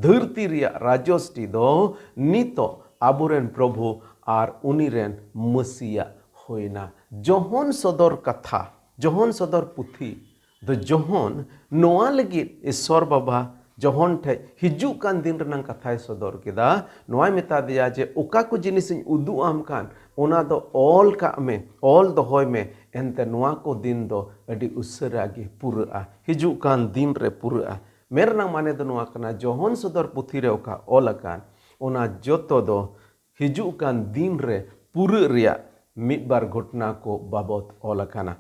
ᱫᱷᱟᱹᱨᱛᱤ ᱨᱮᱭᱟᱜ ᱨᱟᱡᱚᱥᱴᱤ ᱫᱚ ᱱᱤᱛᱚᱜ ᱟᱵᱚᱨᱮᱱ ᱯᱨᱚᱵᱷᱩ ᱟᱨ ᱩᱱᱤ ᱨᱮᱱ ᱢᱟᱹᱥᱤᱭᱟᱜ ᱦᱩᱭᱱᱟ᱾ ᱡᱚᱦᱚᱱ ᱥᱚᱫᱚᱨ ᱠᱟᱛᱷᱟ, ᱡᱚᱦᱚᱱ ᱥᱚᱫᱚᱨ ᱯᱩᱛᱷᱤ ᱫᱚ ᱡᱚᱦᱚᱱ ᱱᱚᱣᱟ ᱞᱟᱹᱜᱤᱫ ᱤᱥᱚᱨ ᱵᱟᱵᱟ ᱡᱚᱦᱚᱱ ᱴᱷᱮᱡ ᱦᱤᱡᱩᱜ ᱠᱟᱱ ᱫᱤᱱ ᱨᱮᱱᱟᱝ ᱠᱟᱛᱷᱟᱭ ᱥᱚᱫᱚᱨ ᱠᱮᱫᱟ᱾ ᱱᱚᱣᱟᱭ ᱢᱮᱛᱟ ᱫᱮᱭᱟ ᱡᱮ ᱚᱠᱟ ᱠᱚ ᱡᱤᱱᱤᱥ ᱤᱧ ᱩᱫᱩᱜ ᱟᱢ ᱠᱟᱱ, ᱚᱱᱟ ᱫᱚ ᱚᱞ ᱠᱟᱜ ᱢᱮ, ᱚᱞ ᱫᱚᱦᱚᱭ ᱢᱮ, ᱮᱱᱛᱮ ᱱᱚᱣᱟ ᱠᱚ ᱫᱤᱱ ᱫᱚ ᱟᱹᱰᱤ ᱩᱥᱟᱹᱨᱟ ᱜᱮ ᱯᱩᱨᱟᱹᱜᱼᱟ, ᱦᱤᱡᱩᱜ ᱠᱟᱱ ᱫᱤᱱ ᱨᱮ ᱯᱩᱨᱟᱹᱜᱼᱟ᱾ ᱢᱮᱱ ᱨᱮᱱᱟᱜ ᱢᱟᱱᱮ ᱫᱚ ᱱᱚᱣᱟ ᱠᱟᱱᱟ, ᱡᱚᱦᱚᱱ ᱥᱚᱫᱚᱨ ᱯᱩᱛᱷᱤ ᱨᱮ ᱚᱠᱟ ᱚᱞ ᱟᱠᱟᱱ, ᱚᱱᱟ ᱡᱚᱛᱚ ᱫᱚ ᱦᱤᱡᱩᱜ ᱠᱟᱱ ᱫᱤᱱ ᱨᱮ ᱯᱩᱨᱟᱹᱜ ᱨᱮᱭᱟᱜ ᱢᱤᱫ ᱵᱟᱨ ᱜᱷᱚᱴᱚᱱᱟ ᱠᱚ ᱵᱟᱵᱚᱛ ᱚᱞ ᱟᱠᱟᱱᱟ᱾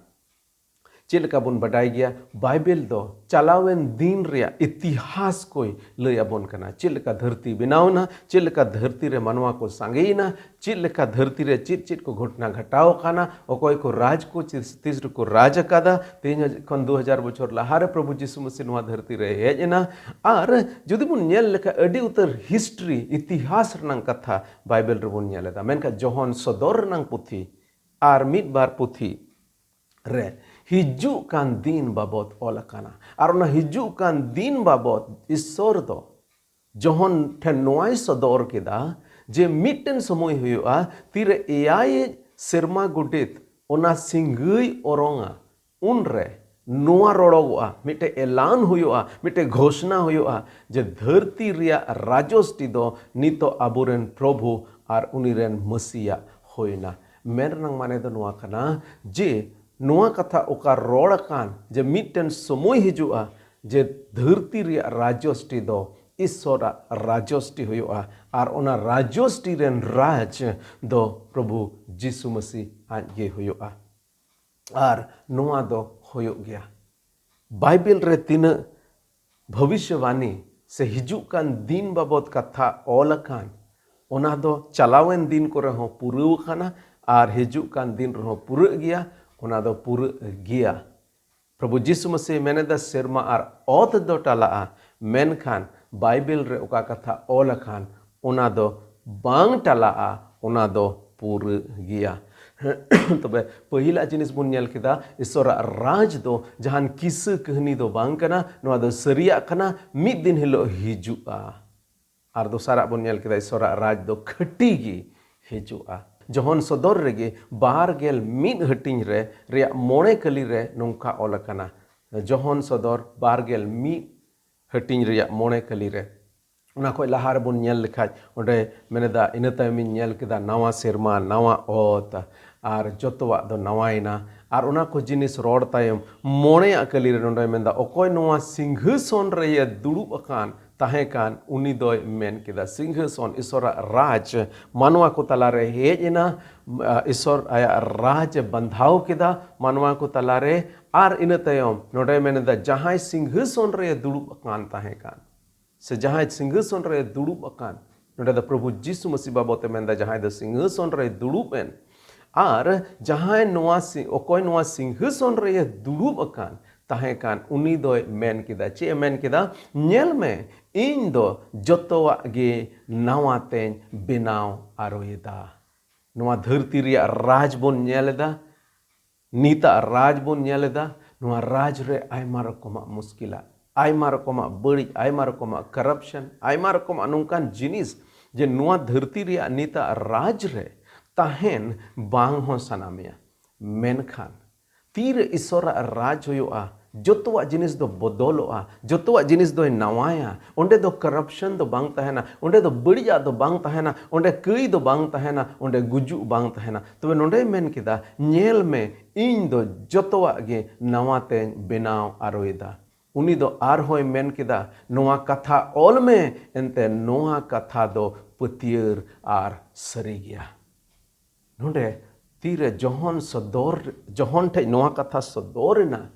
ᱪᱮᱫ ᱞᱮᱠᱟ ᱵᱚᱱ ᱵᱟᱰᱟᱭ ᱜᱮᱭᱟ, ᱵᱟᱭᱵᱮᱞ ᱫᱚ ᱪᱟᱞᱟᱣᱮᱱ ᱫᱤᱱ ᱨᱮᱭᱟᱜ ᱤᱛᱤᱦᱟᱥ ᱠᱚᱭ ᱞᱟᱹᱭ ᱟᱵᱚᱱ ᱠᱟᱱᱟ᱾ ᱪᱮᱫ ᱞᱮᱠᱟ ᱫᱷᱟᱹᱨᱛᱤ ᱵᱮᱱᱟᱣ ᱮᱱᱟ, ᱪᱮᱫ ᱞᱮᱠᱟ ᱫᱷᱟᱹᱨᱛᱤ ᱨᱮ ᱢᱟᱱᱣᱟ ᱠᱚ ᱥᱟᱸᱜᱮᱭᱮᱱᱟ, ᱪᱮᱫ ᱞᱮᱠᱟ ᱫᱷᱟᱹᱨᱛᱤ ᱨᱮ ᱪᱮᱫ ᱪᱮᱫ ᱠᱚ ᱜᱷᱚᱴᱚᱱᱟ ᱜᱷᱟᱴᱟᱣ ᱟᱠᱟᱱᱟ, ᱚᱠᱚᱭ ᱠᱚ ᱨᱟᱡᱽ ᱠᱚ ᱛᱤᱥ, ᱛᱤᱥ ᱨᱮᱠᱚ ᱨᱟᱡᱽ ᱟᱠᱟᱫᱟ, ᱛᱮᱦᱮᱧ ᱠᱷᱚᱱ ᱫᱩ ᱦᱟᱡᱟᱨ ᱵᱚᱪᱷᱚᱨ ᱞᱟᱦᱟᱨᱮ ᱯᱨᱚᱵᱷᱩ ᱡᱤᱥᱩ ᱢᱟᱹᱥᱤ ᱱᱚᱣᱟ ᱫᱷᱟᱹᱨᱛᱤ ᱨᱮ ᱦᱮᱡ ᱮᱱᱟ᱾ ᱟᱨ ᱡᱩᱫᱤ ᱵᱚᱱ ᱧᱮᱞ ᱞᱮᱠᱷᱟᱱ ᱟᱹᱰᱤ ᱩᱛᱟᱹᱨ ᱦᱤᱥᱴᱨᱤ, ᱤᱛᱤᱦᱟᱥ ᱨᱮᱱᱟᱜ ᱠᱟᱛᱷᱟ ᱵᱟᱭᱵᱮᱞ ᱨᱮᱵᱚᱱ ᱧᱮᱞ ᱮᱫᱟ᱾ ᱢᱮᱱᱠᱷᱟᱱ ᱡᱚᱦᱚᱱ ᱥᱚᱫᱚᱨ ᱨᱮᱱᱟᱝ ᱯᱩᱛᱷᱤ ᱟᱨ ᱢᱤᱫ ᱵᱟᱨ ᱯᱩᱛᱷᱤ ᱨᱮ ᱦᱤᱡᱩᱜ ᱠᱟᱱ ᱫᱤᱱ ᱵᱟᱵᱚᱛ ᱚᱞ ᱟᱠᱟᱱᱟ᱾ ᱟᱨ ᱚᱱᱟ ᱦᱤᱡᱩᱜ ᱠᱟᱱ ᱫᱤᱱ ᱵᱟᱵᱚᱛ ᱤᱥᱚᱨ ᱫᱚ ᱡᱚᱦᱚᱱ ᱴᱷᱮᱱ ᱱᱚᱣᱟᱭ ᱥᱚᱫᱚᱨ ᱠᱮᱫᱟ ᱡᱮ ᱢᱤᱫᱴᱮᱱ ᱥᱚᱢᱚᱭ ᱦᱩᱭᱩᱜᱼᱟ, ᱛᱤᱨᱮ ᱮᱭᱟᱭ ᱥᱮᱨᱢᱟ ᱜᱚᱰᱮᱛ ᱚᱱᱟ ᱥᱤᱸᱜᱟᱹᱭ ᱚᱨᱚᱝᱟ, ᱩᱱᱨᱮ ᱱᱚᱣᱟ ᱨᱚᱲᱚᱜᱚᱜᱼᱟ, ᱢᱤᱫᱴᱮᱡ ᱮᱞᱟᱱ ᱦᱩᱭᱩᱜᱼᱟ, ᱢᱤᱫᱴᱮᱡ ᱜᱷᱳᱥᱱᱟ ᱦᱩᱭᱩᱜᱼᱟ ᱡᱮ ᱫᱷᱟᱹᱨᱛᱤ ᱨᱮᱭᱟᱜ ᱨᱟᱡᱚᱥᱴᱤ ᱫᱚ ᱱᱤᱛᱚᱜ ᱟᱵᱚᱨᱮᱱ ᱯᱨᱚᱵᱷᱩ ᱟᱨ ᱩᱱᱤ ᱨᱮᱱ ᱢᱟᱹᱥᱤᱭᱟᱜ ᱦᱩᱭᱱᱟ᱾ ᱢᱮᱱ ᱨᱮᱱᱟᱜ ᱢᱟᱱᱮ ᱫᱚ ᱱᱚᱣᱟ ᱠᱟᱱᱟ ᱡᱮ ᱱᱚᱣᱟ ᱠᱟᱛᱷᱟ ᱚᱠᱟ ᱨᱚᱲ ᱟᱠᱟᱱ ᱡᱮ ᱢᱤᱫᱴᱮᱱ ᱥᱚᱢᱚᱭ ᱦᱤᱡᱩᱜᱼᱟ ᱡᱮ ᱫᱷᱟᱹᱨᱛᱤ ᱨᱮᱭᱟᱜ ᱨᱟᱡᱚᱥᱴᱤ ᱫᱚ ᱤᱥᱚᱨᱟᱜ ᱨᱟᱡᱚᱥᱴᱤ ᱦᱩᱭᱩᱜᱼᱟ, ᱟᱨ ᱚᱱᱟ ᱨᱟᱡᱚᱥᱴᱤ ᱨᱮᱱ ᱨᱟᱡᱽ ᱫᱚ ᱯᱨᱚᱵᱷᱩ ᱡᱤᱥᱩ ᱢᱟᱹᱥᱤ ᱟᱡ ᱜᱮ ᱦᱩᱭᱩᱜᱼᱟ᱾ ᱟᱨ ᱱᱚᱣᱟ ᱫᱚ ᱦᱩᱭᱩᱜ ᱜᱮᱭᱟ᱾ ᱵᱟᱭᱵᱮᱞ ᱨᱮ ᱛᱤᱱᱟᱹᱜ ᱵᱷᱚᱵᱤᱥᱭᱚᱵᱟᱱᱤ ᱥᱮ ᱦᱤᱡᱩᱜ ᱠᱟᱱ ᱫᱤᱱ ᱵᱟᱵᱚᱫ ᱠᱟᱛᱷᱟ ᱚᱞ ᱟᱠᱟᱱ, ᱚᱱᱟ ᱫᱚ ᱪᱟᱞᱟᱣᱮᱱ ᱫᱤᱱ ᱠᱚᱨᱮ ᱦᱚᱸ ᱯᱩᱨᱟᱹᱣ ᱟᱠᱟᱱᱟ ᱟᱨ ᱦᱤᱡᱩᱜ ᱠᱟᱱ ᱫᱤᱱ ᱨᱮᱦᱚᱸ ᱯᱩᱨᱟᱹᱜ ᱜᱮᱭᱟ᱾ ᱚᱱᱟ ᱫᱚ ᱯᱩᱨᱟᱹᱜ ᱜᱮᱭᱟ᱾ ᱯᱨᱚᱵᱷᱩ ᱡᱤᱥᱩ ᱢᱟᱹᱥᱤᱦ ᱢᱮᱱᱮᱫᱟ, ᱥᱮᱨᱢᱟ ᱟᱨ ᱚᱛ ᱫᱚ ᱴᱟᱞᱟᱜᱼᱟ, ᱢᱮᱱᱠᱷᱟᱱ ᱵᱟᱭᱵᱮᱞ ᱨᱮ ᱚᱠᱟ ᱠᱟᱛᱷᱟ ᱚᱞ ᱟᱠᱟᱱ, ᱚᱱᱟ ᱫᱚ ᱵᱟᱝ ᱴᱟᱞᱟᱜᱼᱟ, ᱚᱱᱟ ᱫᱚ ᱯᱩᱨᱟᱹᱜ ᱜᱮᱭᱟ᱾ ᱛᱚᱵᱮ ᱯᱟᱹᱦᱤᱞᱟᱜ ᱡᱤᱱᱤᱥ ᱵᱚᱱ ᱧᱮᱞ ᱠᱮᱫᱟ, ᱤᱥᱚᱨᱟᱜ ᱨᱟᱡᱽ ᱫᱚ ᱡᱟᱦᱟᱱ ᱠᱤᱥᱟᱹ ᱠᱟᱹᱦᱱᱤ ᱫᱚ ᱵᱟᱝ ᱠᱟᱱᱟ, ᱱᱚᱣᱟ ᱫᱚ ᱥᱟᱹᱨᱤᱭᱟᱜ ᱠᱟᱱᱟ, ᱢᱤᱫ ᱫᱤᱱ ᱦᱤᱞᱳᱜ ᱦᱤᱡᱩᱜᱼᱟ᱾ ᱟᱨ ᱫᱚᱥᱟᱨᱟᱜ ᱵᱚᱱ ᱧᱮᱞ ᱠᱮᱫᱟ, ᱤᱥᱚᱨᱟᱜ ᱨᱟᱡᱽ ᱫᱚ ᱠᱷᱟᱹᱴᱤ ᱜᱮ ᱦᱤᱡᱩᱜᱼᱟ᱾ ᱡᱚᱦᱚᱱ ᱥᱚᱫᱚᱨ ᱨᱮᱜᱮ ᱵᱟᱨ ᱜᱮᱞ ᱢᱤᱫ ᱦᱟᱹᱴᱤᱧ ᱨᱮ ᱨᱮᱭᱟᱜ ᱢᱚᱬᱮ ᱠᱟᱹᱞᱤ ᱨᱮ ᱱᱚᱝᱠᱟ ᱚᱞ ᱟᱠᱟᱱᱟ᱾ ᱡᱚᱦᱚᱱ ᱥᱚᱫᱚᱨ ᱵᱟᱨ ᱜᱮᱞ ᱢᱤᱫ ᱦᱟᱹᱴᱤᱧ ᱨᱮᱭᱟᱜ ᱢᱚᱬᱮ ᱠᱟᱹᱞᱤ ᱨᱮ, ᱚᱱᱟ ᱠᱷᱚᱡ ᱞᱟᱦᱟ ᱨᱮᱵᱚᱱ ᱧᱮᱞ ᱞᱮᱠᱷᱟᱡ, ᱚᱸᱰᱮ ᱢᱮᱱᱮᱫᱟ, ᱤᱱᱟᱹ ᱛᱟᱭᱚᱢᱤᱧ ᱧᱮᱞ ᱠᱮᱫᱟ ᱱᱟᱣᱟ ᱥᱮᱨᱢᱟ, ᱱᱟᱣᱟ ᱚᱛ, ᱟᱨ ᱡᱚᱛᱚᱣᱟᱜ ᱫᱚ ᱱᱟᱣᱟᱭᱮᱱᱟ᱾ ᱟᱨ ᱚᱱᱟ ᱠᱚ ᱡᱤᱱᱤᱥ ᱨᱚᱲ ᱛᱟᱭᱚᱢ, ᱢᱚᱬᱮᱭᱟᱜ ᱠᱟᱹᱞᱤ ᱨᱮ ᱱᱚᱸᱰᱮ ᱢᱮᱱᱫᱟ, ᱚᱠᱚᱭ ᱱᱚᱣᱟ ᱥᱤᱝᱦᱟᱹᱥᱚᱱ ᱨᱮᱭᱮ ᱫᱩᱲᱩᱵ ᱟᱠᱟᱱ ᱛᱟᱦᱮᱸ ᱠᱟᱱ, ᱩᱱᱤ ᱫᱚᱭ ᱢᱮᱱ ᱠᱮᱫᱟ, ᱥᱤᱝᱦᱟᱹᱥᱚᱱ, ᱤᱥᱚᱨᱟᱜ ᱨᱟᱡᱽ ᱢᱟᱱᱣᱟ ᱠᱚ ᱛᱟᱞᱟᱨᱮ ᱦᱮᱡ ᱮᱱᱟ, ᱤᱥᱚᱨ ᱟᱭᱟᱜ ᱨᱟᱡᱽ ᱮ ᱵᱟᱸᱫᱷᱟᱣ ᱠᱮᱫᱟ ᱢᱟᱱᱣᱟ ᱠᱚ ᱛᱟᱞᱟᱨᱮ᱾ ᱟᱨ ᱤᱱᱟᱹ ᱛᱟᱭᱚᱢ ᱱᱚᱸᱰᱮ ᱢᱮᱱᱮᱫᱟ, ᱡᱟᱦᱟᱸᱭ ᱥᱤᱝᱦᱟᱹᱥᱚᱱ ᱨᱮ ᱫᱩᱲᱩᱵ ᱟᱠᱟᱱ ᱛᱟᱦᱮᱸ ᱠᱟᱱ, ᱥᱮ ᱡᱟᱦᱟᱸᱭ ᱥᱤᱝᱦᱟᱹᱥᱚᱱ ᱨᱮ ᱫᱩᱲᱩᱵ ᱟᱠᱟᱱ, ᱱᱚᱸᱰᱮ ᱫᱚ ᱯᱨᱚᱵᱷᱩ ᱡᱤᱥᱩ ᱢᱟᱹᱥᱤ ᱵᱟᱵᱚᱛ ᱮ ᱢᱮᱱᱫᱟ, ᱡᱟᱦᱟᱸᱭ ᱫᱚ ᱥᱤᱝᱦᱟᱹᱥᱚᱱ ᱨᱮ ᱫᱩᱲᱩᱵ ᱮᱱ, ᱟᱨ ᱡᱟᱦᱟᱸᱭ ᱱᱚᱣᱟ ᱥᱤ-, ᱚᱠᱚᱭ ᱱᱚᱣᱟ ᱥᱤᱝᱦᱟᱹᱥᱚᱱ ᱨᱮ ᱫᱩᱲᱩᱵ ᱟᱠᱟᱱ ᱛᱟᱦᱮᱸ ᱠᱟᱱ, ᱩᱱᱤ ᱫᱚᱭ ᱢᱮᱱ ᱠᱮᱫᱟ᱾ ᱪᱮᱫ ᱮ ᱢᱮᱱ ᱠᱮᱫᱟ? "ᱧᱮᱞ ᱢᱮ, ᱤᱧ ᱫᱚ ᱡᱚᱛᱚᱣᱟᱜ ᱜᱮ ᱱᱟᱣᱟ ᱛᱮᱧ ᱵᱮᱱᱟᱣ ᱟᱨᱚᱭᱮᱫᱟ᱾" ᱱᱚᱣᱟ ᱫᱷᱟᱹᱨᱛᱤ ᱨᱮᱭᱟᱜ ᱨᱟᱡᱽ ᱵᱚᱱ ᱧᱮᱞ ᱮᱫᱟ, ᱱᱤᱛᱟᱜ ᱨᱟᱡᱽ ᱵᱚᱱ ᱧᱮᱞ ᱮᱫᱟ, ᱱᱚᱣᱟ ᱨᱟᱡᱽ ᱨᱮ ᱟᱭᱢᱟ ᱨᱚᱠᱚᱢᱟᱜ ᱢᱩᱥᱠᱤᱞᱟᱜ, ᱟᱭᱢᱟ ᱨᱚᱠᱚᱢᱟᱜ ᱵᱟᱹᱲᱤᱡ, ᱟᱭᱢᱟ ᱨᱚᱠᱚᱢᱟᱜ corruption, ᱟᱭᱢᱟ ᱨᱚᱠᱚᱢᱟᱜ ᱱᱚᱝᱠᱟᱱ ᱡᱤᱱᱤᱥ ᱡᱮ ᱱᱚᱣᱟ ᱫᱷᱟᱹᱨᱛᱤ ᱨᱮᱭᱟᱜ ᱱᱤᱛᱟᱜ ᱨᱟᱡᱽ ᱨᱮ ᱛᱟᱦᱮᱱ ᱵᱟᱝ ᱦᱚᱸ ᱥᱟᱱᱟ ᱢᱮᱭᱟ᱾ ᱢᱮᱱᱠᱷᱟᱱ ᱛᱤᱨᱮ ᱤᱥᱚᱨᱟᱜ ᱨᱟᱡᱽ ᱦᱩᱭᱩᱜᱼᱟ, ᱡᱚᱛᱚᱣᱟᱜ ᱡᱤᱱᱤᱥ ᱫᱚ ᱵᱚᱫᱚᱞᱚᱜᱼᱟ, ᱡᱚᱛᱚᱣᱟᱜ ᱡᱤᱱᱤᱥ ᱫᱚᱭ ᱱᱟᱣᱟᱭᱟ᱾ ᱚᱸᱰᱮ ᱫᱚ ᱠᱟᱨᱟᱯᱥᱚᱱ ᱫᱚ ᱵᱟᱝ ᱛᱟᱦᱮᱱᱟ, ᱚᱸᱰᱮ ᱫᱚ ᱵᱟᱹᱲᱤᱡᱟᱜ ᱫᱚ ᱵᱟᱝ ᱛᱟᱦᱮᱱᱟ, ᱚᱸᱰᱮ ᱠᱟᱹᱭ ᱫᱚ ᱵᱟᱝ ᱛᱟᱦᱮᱱᱟ, ᱚᱸᱰᱮ ᱜᱩᱡᱩᱜ ᱵᱟᱝ ᱛᱟᱦᱮᱱᱟ᱾ ᱛᱚᱵᱮ ᱱᱚᱸᱰᱮᱭ ᱢᱮᱱ ᱠᱮᱫᱟ, "ᱧᱮᱞ ᱢᱮ, ᱤᱧ ᱫᱚ ᱡᱚᱛᱚᱣᱟᱜ ᱜᱮ ᱱᱟᱣᱟ ᱛᱮᱧ ᱵᱮᱱᱟᱣ ᱟᱨᱚᱭᱮᱫᱟ᱾" ᱩᱱᱤ ᱫᱚ ᱟᱨᱦᱚᱸᱭ ᱢᱮᱱ ᱠᱮᱫᱟ, "ᱱᱚᱣᱟ ᱠᱟᱛᱷᱟ ᱚᱞ ᱢᱮ, ᱮᱱᱛᱮ ᱱᱚᱣᱟ ᱠᱟᱛᱷᱟ ᱫᱚ ᱯᱟᱹᱛᱭᱟᱹᱨ ᱟᱨ ᱥᱟᱹᱨᱤ ᱜᱮᱭᱟ᱾" ᱱᱚᱰᱮ ᱛᱤᱨᱮ ᱡᱚᱦᱚᱱ ᱥᱚᱫᱚᱨ, ᱡᱚᱦᱚᱱ ᱴᱷᱮᱡ ᱱᱚᱣᱟ ᱠᱟᱛᱷᱟ ᱥᱚᱫᱚᱨ ᱮᱱᱟ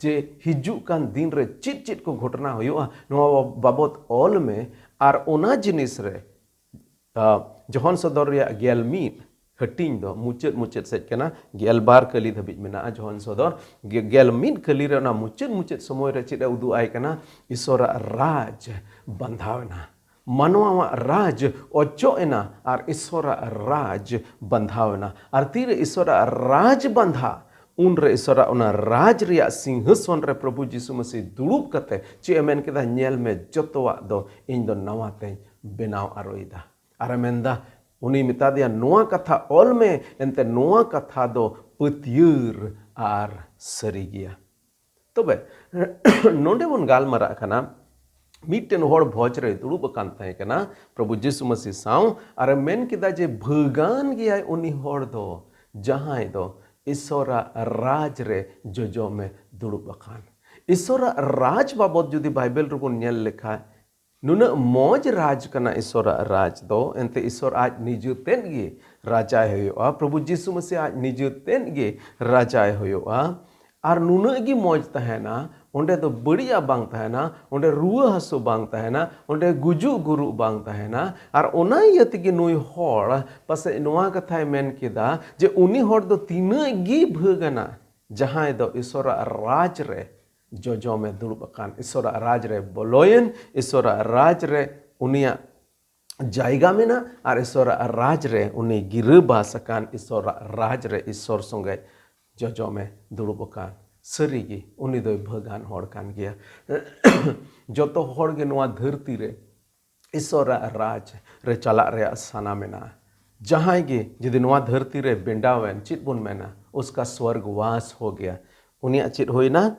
ᱡᱮ ᱦᱤᱡᱩᱜ ᱠᱟᱱ ᱫᱤᱱ ᱨᱮ ᱪᱮᱫ ᱪᱮᱫ ᱠᱚ ᱜᱷᱚᱴᱚᱱᱟ ᱦᱩᱭᱩᱜᱼᱟ, ᱱᱚᱣᱟ ᱵᱟᱵᱚᱛ ᱚᱞ ᱢᱮ᱾ ᱟᱨ ᱚᱱᱟ ᱡᱤᱱᱤᱥ ᱨᱮ, ᱟ, ᱡᱚᱦᱚᱱ ᱥᱚᱫᱚᱨ ᱨᱮᱭᱟᱜ ᱜᱮᱞ ᱢᱤᱫ ᱦᱟᱹᱴᱤᱧ ᱫᱚ ᱢᱩᱪᱟᱹᱫ ᱢᱩᱪᱟᱹᱫ ᱥᱮᱫ ᱠᱟᱱᱟ, ᱜᱮᱞ ᱵᱟᱨ ᱠᱟᱹᱞᱤ ᱫᱷᱟᱹᱵᱤᱡ ᱢᱮᱱᱟᱜᱼᱟ ᱡᱚᱦᱚᱱ ᱥᱚᱫᱚᱨ᱾ ᱜᱮ-, ᱜᱮᱞ ᱢᱤᱫ ᱠᱟᱹᱞᱤ ᱨᱮ ᱚᱱᱟ ᱢᱩᱪᱟᱹᱫ ᱢᱩᱪᱟᱹᱫ ᱥᱚᱢᱚᱭ ᱨᱮ ᱪᱮᱫ ᱮ ᱩᱫᱩᱜ ᱟᱭ ᱠᱟᱱᱟ? ᱤᱥᱚᱨᱟᱜ ᱨᱟᱡᱽ ᱵᱟᱸᱫᱷᱟᱣ ᱮᱱᱟ, ᱢᱟᱱᱣᱟᱣᱟᱜ ᱨᱟᱡᱽ ᱚᱪᱚᱜ ᱮᱱᱟ ᱟᱨ ᱤᱥᱚᱨᱟᱜ ᱨᱟᱡᱽ ᱵᱟᱸᱫᱷᱟᱣ ᱮᱱᱟ᱾ ᱟᱨ ᱛᱤᱨᱮ ᱤᱥᱚᱨᱟᱜ ᱨᱟᱡᱽ ᱵᱟᱸᱫᱷᱟ, ᱩᱱᱨᱮ ᱤᱥᱚᱨᱟᱜ ᱚᱱᱟ ᱨᱟᱡᱽ ᱨᱮᱭᱟᱜ ᱥᱤᱝᱦᱟᱥᱚᱱ ᱨᱮ ᱯᱨᱚᱵᱷᱩ ᱡᱤᱥᱩ ᱢᱟᱹᱥᱤ ᱫᱩᱲᱩᱵ ᱠᱟᱛᱮ ᱪᱮᱫ ᱮ ᱢᱮᱱ ᱠᱮᱫᱟ? "ᱧᱮᱞ ᱢᱮ, ᱡᱚᱛᱚᱣᱟᱜ ᱫᱚ ᱤᱧ ᱫᱚ ᱱᱟᱣᱟ ᱛᱮᱧ ᱵᱮᱱᱟᱣ ᱟᱨᱚᱭᱮᱫᱟ᱾" ᱟᱨᱮ ᱢᱮᱱᱫᱟ, ᱩᱱᱤ ᱢᱮᱛᱟ ᱫᱮᱭᱟ, "ᱱᱚᱣᱟ ᱠᱟᱛᱷᱟ ᱚᱞ ᱢᱮ, ᱮᱱᱛᱮ ᱱᱚᱣᱟ ᱠᱟᱛᱷᱟ ᱫᱚ ᱯᱟᱹᱛᱭᱟᱹᱨ ᱟᱨ ᱥᱟᱹᱨᱤ ᱜᱮᱭᱟ᱾" ᱛᱚᱵᱮ ᱱᱚᱰᱮ ᱵᱚᱱ ᱜᱟᱞᱢᱟᱨᱟᱜ ᱠᱟᱱᱟ, ᱢᱤᱫᱴᱮᱱ ᱦᱚᱲ ᱵᱷᱚᱡᱽ ᱨᱮ ᱫᱩᱲᱩᱵ ᱟᱠᱟᱱ ᱛᱟᱦᱮᱸ ᱠᱟᱱᱟ ᱯᱨᱚᱵᱷᱩ ᱡᱤᱥᱩ ᱢᱟᱹᱥᱤ ᱥᱟᱶ, ᱟᱨᱮ ᱢᱮᱱ ᱠᱮᱫᱟ ᱡᱮ, "ᱵᱷᱟᱹᱜᱟᱱ ᱜᱮᱭᱟᱭ ᱩᱱᱤ ᱦᱚᱲ ᱫᱚ, ᱡᱟᱦᱟᱸᱭ ᱫᱚ ᱤᱥᱚᱨᱟᱜ ᱨᱟᱡᱽ ᱨᱮ ᱡᱚᱡᱚᱢᱮ ᱫᱩᱲᱩᱵ ᱟᱠᱟᱱ᱾" ᱤᱥᱚᱨᱟᱜ ᱨᱟᱡᱽ ᱵᱟᱵᱚᱛ ᱡᱩᱫᱤ ᱵᱟᱭᱵᱮᱞ ᱨᱮᱵᱚᱱ ᱧᱮᱞ ᱞᱮᱠᱷᱟᱡ, ᱱᱩᱱᱟᱹᱜ ᱢᱚᱡᱽ ᱨᱟᱡᱽ ᱠᱟᱱᱟ ᱤᱥᱚᱨᱟᱜ ᱨᱟᱡᱽ ᱫᱚ, ᱮᱱᱛᱮ ᱤᱥᱚᱨ ᱟᱡ ᱱᱤᱡᱮ ᱛᱮᱫ ᱜᱮ ᱨᱟᱡᱟᱭ ᱦᱩᱭᱩᱜᱼᱟ, ᱯᱨᱚᱵᱷᱩ ᱡᱤᱥᱩ ᱢᱟᱹᱥᱤ ᱟᱡ ᱱᱤᱡᱮ ᱛᱮᱫ ᱜᱮ ᱨᱟᱡᱟᱭ ᱦᱩᱭᱩᱜᱼᱟ᱾ ᱟᱨ ᱱᱩᱱᱟᱹᱜ ᱜᱮ ᱢᱚᱡᱽ ᱛᱟᱦᱮᱱᱟ, ᱚᱸᱰᱮ ᱫᱚ ᱵᱟᱹᱲᱤᱡᱟᱜ ᱵᱟᱝ ᱛᱟᱦᱮᱱᱟ, ᱚᱸᱰᱮ ᱨᱩᱣᱟᱹ ᱦᱟᱹᱥᱩ ᱵᱟᱝ ᱛᱟᱦᱮᱱᱟ, ᱚᱸᱰᱮ ᱜᱩᱡᱩᱜ ᱜᱩᱨᱩᱜ ᱵᱟᱝ ᱛᱟᱦᱮᱱᱟ᱾ ᱟᱨ ᱚᱱᱟ ᱤᱭᱟᱹ ᱛᱮᱜᱮ ᱱᱩᱭ ᱦᱚᱲ ᱯᱟᱥᱮᱡ ᱱᱚᱣᱟ ᱠᱟᱛᱷᱟᱭ ᱢᱮᱱ ᱠᱮᱫᱟ ᱡᱮ ᱩᱱᱤ ᱦᱚᱲ ᱫᱚ ᱛᱤᱱᱟᱹᱜ ᱜᱮ ᱵᱷᱟᱹᱜᱟᱱᱟ, ᱡᱟᱦᱟᱸᱭ ᱫᱚ ᱤᱥᱚᱨᱟᱜ ᱨᱟᱡᱽ ᱨᱮ ᱡᱚᱡᱚᱢᱮ ᱫᱩᱲᱩᱵ ᱟᱠᱟᱱ, ᱤᱥᱚᱨᱟᱜ ᱨᱟᱡᱽ ᱨᱮ ᱵᱚᱞᱚᱭᱮᱱ, ᱤᱥᱚᱨᱟᱜ ᱨᱟᱡᱽ ᱨᱮ ᱩᱱᱤᱭᱟᱜ ᱡᱟᱭᱜᱟ ᱢᱮᱱᱟᱜ, ᱟᱨ ᱤᱥᱚᱨᱟᱜ ᱨᱟᱡᱽ ᱨᱮ ᱩᱱᱤ ᱜᱤᱨᱟᱹᱵᱟᱥ ᱟᱠᱟᱱ, ᱤᱥᱚᱨᱟᱜ ᱨᱟᱡᱽ ᱨᱮ ᱤᱥᱚᱨ ᱥᱚᱸᱜᱮ ᱡᱚᱡᱚᱢᱮ ᱫᱩᱲᱩᱵ ᱟᱠᱟᱱ᱾ ᱥᱟᱹᱨᱤᱜᱮ ᱩᱱᱤ ᱫᱚᱭ ᱵᱷᱟᱹᱜᱟᱱ ᱦᱚᱲ ᱠᱟᱱ ᱜᱮᱭᱟ᱾ ᱡᱚᱛᱚ ᱦᱚᱲ ᱜᱮ ᱱᱚᱣᱟ ᱫᱷᱟᱹᱨᱛᱤ ᱨᱮ ᱤᱥᱚᱨᱟᱜ ᱨᱟᱡᱽ ᱨᱮ ᱪᱟᱞᱟᱜ ᱨᱮᱭᱟᱜ ᱥᱟᱱᱟ ᱢᱮᱱᱟᱜᱼᱟ᱾ ᱡᱟᱦᱟᱸᱭ ᱜᱮ ᱡᱩᱫᱤ ᱱᱚᱣᱟ ᱫᱷᱟᱹᱨᱛᱤ ᱨᱮ ᱵᱮᱸᱰᱟᱣᱮᱱ, ᱪᱮᱫ ᱵᱚᱱ ᱢᱮᱱᱟ? उसका स्वर्गवास हो गया। ᱩᱱᱤᱭᱟᱜ ᱪᱮᱫ ᱦᱩᱭᱱᱟ?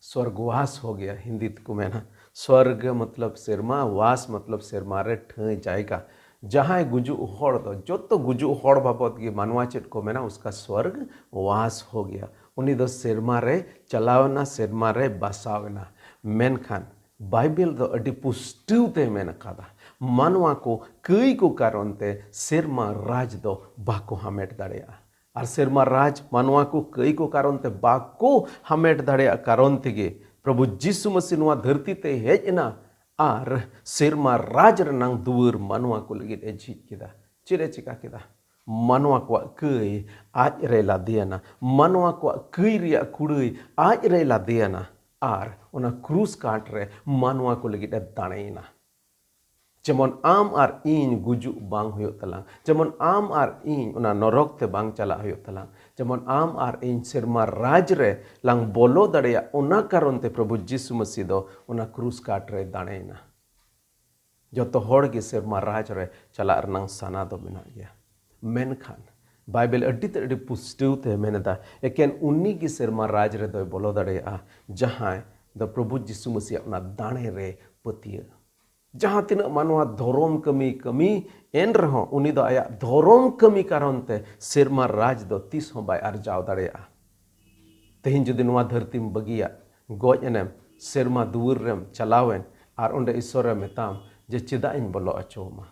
स्वर्गवास हो गया, ᱦᱤᱱᱫᱤ ᱛᱮᱠᱚ ᱢᱮᱱᱟ᱾ ᱥᱣᱚᱨᱜᱽ ᱢᱚᱛᱞᱚᱵ ᱥᱮᱨᱢᱟ, ᱣᱟᱥ ᱢᱚᱛᱞᱚᱵ ᱥᱮᱨᱢᱟ ᱨᱮ ᱴᱷᱟᱹᱭ, ᱡᱟᱭᱜᱟ᱾ ᱡᱟᱦᱟᱸᱭ ᱜᱩᱡᱩᱜ ᱦᱚᱲ ᱫᱚ, ᱡᱚᱛᱚ ᱜᱩᱡᱩᱜ ᱦᱚᱲ ᱵᱟᱵᱚᱫ ᱜᱮ ᱢᱟᱱᱣᱟ ᱪᱮᱫ ᱠᱚ ᱢᱮᱱᱟ? उसका स्वर्गवास हो गया। ᱩᱱᱤ ᱫᱚ ᱥᱮᱨᱢᱟ ᱨᱮ ᱪᱟᱞᱟᱣ ᱮᱱᱟ, ᱥᱮᱨᱢᱟ ᱨᱮ ᱵᱟᱥᱟᱣ ᱮᱱᱟ᱾ ᱢᱮᱱᱠᱷᱟᱱ ᱵᱟᱭᱵᱮᱞ ᱫᱚ ᱟᱹᱰᱤ ᱯᱩᱥᱴᱟᱹᱣ ᱛᱮ ᱢᱮᱱ ᱟᱠᱟᱫᱟ, ᱢᱟᱱᱣᱟ ᱠᱚ ᱠᱟᱹᱭ ᱠᱚ ᱠᱟᱨᱚᱱ ᱛᱮ ᱥᱮᱨᱢᱟ ᱨᱟᱡᱽ ᱫᱚ ᱵᱟᱠᱚ ᱦᱟᱢᱮᱴ ᱫᱟᱲᱮᱭᱟᱜᱼᱟ᱾ ᱟᱨ ᱥᱮᱨᱢᱟ ᱨᱟᱡᱽ ᱢᱟᱱᱣᱟ ᱠᱚ ᱠᱟᱹᱭ ᱠᱚ ᱠᱟᱨᱚᱱ ᱛᱮ ᱵᱟᱠᱚ ᱦᱟᱢᱮᱴ ᱫᱟᱲᱮᱭᱟᱜ ᱠᱟᱨᱚᱱ ᱛᱮᱜᱮ ᱯᱨᱚᱵᱷᱩ ᱡᱤᱥᱩ ᱢᱟᱹᱥᱤ ᱱᱚᱣᱟ ᱫᱷᱟᱹᱨᱛᱤ ᱛᱮ ᱦᱮᱡ ᱮᱱᱟ ᱟᱨ ᱥᱮᱨᱢᱟ ᱨᱟᱡᱽ ᱨᱮᱱᱟᱝ ᱫᱩᱣᱟᱹᱨ ᱢᱟᱱᱣᱟ ᱠᱚ ᱞᱟᱹᱜᱤᱫ ᱮ ᱡᱷᱤᱡ ᱠᱮᱫᱟ᱾ ᱪᱮᱫ ᱮ ᱪᱤᱠᱟ ᱠᱮᱫᱟ? ᱢᱟᱱᱣᱟ ᱠᱚᱣᱟᱜ ᱠᱟᱹᱭ ᱟᱡ ᱨᱮ ᱞᱟᱫᱮᱭᱟᱱᱟ, ᱢᱟᱱᱣᱟ ᱠᱚᱣᱟᱜ ᱠᱟᱹᱭ ᱨᱮᱭᱟᱜ ᱠᱩᱲᱟᱹᱭ ᱟᱡ ᱨᱮ ᱞᱟᱫᱮᱭᱟᱱᱟ ᱟᱨ ᱚᱱᱟ ᱠᱨᱩᱥ ᱠᱟᱴ ᱨᱮ ᱢᱟᱱᱣᱟ ᱠᱚ ᱞᱟᱹᱜᱤᱫ ᱮ ᱫᱟᱲᱮᱭᱮᱱᱟ᱾ ᱡᱮᱢᱚᱱ ᱟᱢ ᱟᱨ ᱤᱧ ᱜᱩᱡᱩᱜ ᱵᱟᱝ ᱦᱩᱭᱩᱜ ᱛᱟᱞᱟᱝ, ᱡᱮᱢᱚᱱ ᱟᱢ ᱟᱨ ᱤᱧ ᱚᱱᱟ ᱱᱚᱨᱚᱠ ᱛᱮ ᱵᱟᱝ ᱪᱟᱞᱟᱜ ᱦᱩᱭᱩᱜ ᱛᱟᱞᱟᱝ, ᱡᱮᱢᱚᱱ ᱟᱢ ᱟᱨ ᱤᱧ ᱥᱮᱨᱢᱟ ᱨᱟᱡᱽ ᱨᱮ ᱞᱟᱝ ᱵᱚᱞᱚ ᱫᱟᱲᱮᱭᱟᱜ, ᱚᱱᱟ ᱠᱟᱨᱚᱱ ᱛᱮ ᱯᱨᱚᱵᱷᱩ ᱡᱤᱥᱩ ᱢᱟᱹᱥᱤ ᱫᱚ ᱚᱱᱟ ᱠᱨᱩᱥ ᱠᱟᱴ ᱨᱮ ᱫᱟᱲᱮᱭᱮᱱᱟ᱾ ᱡᱚᱛᱚ ᱦᱚᱲ ᱜᱮ ᱥᱮᱨᱢᱟ ᱨᱟᱡᱽ ᱨᱮ ᱪᱟᱞᱟᱜ ᱨᱮᱱᱟᱜ ᱥᱟᱱᱟ ᱫᱚ ᱢᱮᱱᱟᱜ ᱜᱮᱭᱟ, ᱢᱮᱱᱠᱷᱟᱱ ᱵᱟᱭᱵᱮᱞ ᱟᱹᱰᱤ ᱛᱮᱫ ᱟᱹᱰᱤ ᱯᱩᱥᱴᱟᱹᱣ ᱛᱮ ᱢᱮᱱ ᱮᱫᱟ, ᱮᱠᱮᱱ ᱩᱱᱤ ᱜᱮ ᱥᱮᱨᱢᱟ ᱨᱟᱡᱽ ᱨᱮᱫᱚᱭ ᱵᱚᱞᱚ ᱫᱟᱲᱮᱭᱟᱜᱼᱟ, ᱡᱟᱦᱟᱸᱭ ᱫᱚ ᱯᱨᱚᱵᱷᱩ ᱡᱤᱥᱩ ᱢᱟᱹᱥᱤᱭᱟᱜ ᱚᱱᱟ ᱫᱟᱲᱮ ᱨᱮ ᱯᱟᱹᱛᱭᱟᱹᱣ᱾ ᱡᱟᱦᱟᱸ ᱛᱤᱱᱟᱹᱜ ᱢᱟᱱᱣᱟ ᱫᱷᱚᱨᱚᱢ ᱠᱟᱹᱢᱤ ᱠᱟᱹᱢᱤ, ᱮᱱ ᱨᱮᱦᱚᱸ ᱩᱱᱤ ᱫᱚ ᱟᱭᱟᱜ ᱫᱷᱚᱨᱚᱢ ᱠᱟᱹᱢᱤ ᱠᱟᱨᱚᱱ ᱛᱮ ᱥᱮᱨᱢᱟ ᱨᱟᱡᱽ ᱫᱚ ᱛᱤᱥ ᱦᱚᱸ ᱵᱟᱭ ᱟᱨᱡᱟᱣ ᱫᱟᱲᱮᱭᱟᱜᱼᱟ᱾ ᱛᱮᱦᱮᱧ ᱡᱩᱫᱤ ᱱᱚᱣᱟ ᱫᱷᱟᱹᱨᱛᱤᱢ ᱵᱟᱹᱜᱤᱭᱟ, ᱜᱚᱡ ᱮᱱᱮᱢ, ᱥᱮᱨᱢᱟ ᱫᱩᱣᱟᱹᱨ ᱨᱮᱢ ᱪᱟᱞᱟᱣᱮᱱ ᱟᱨ ᱚᱸᱰᱮ ᱤᱥᱚᱨᱮ ᱢᱮᱛᱟᱢ ᱡᱮ, "ᱪᱮᱫᱟᱜ ᱤᱧ ᱵᱚᱞᱚ ᱦᱚᱪᱚ ᱟᱢᱟ?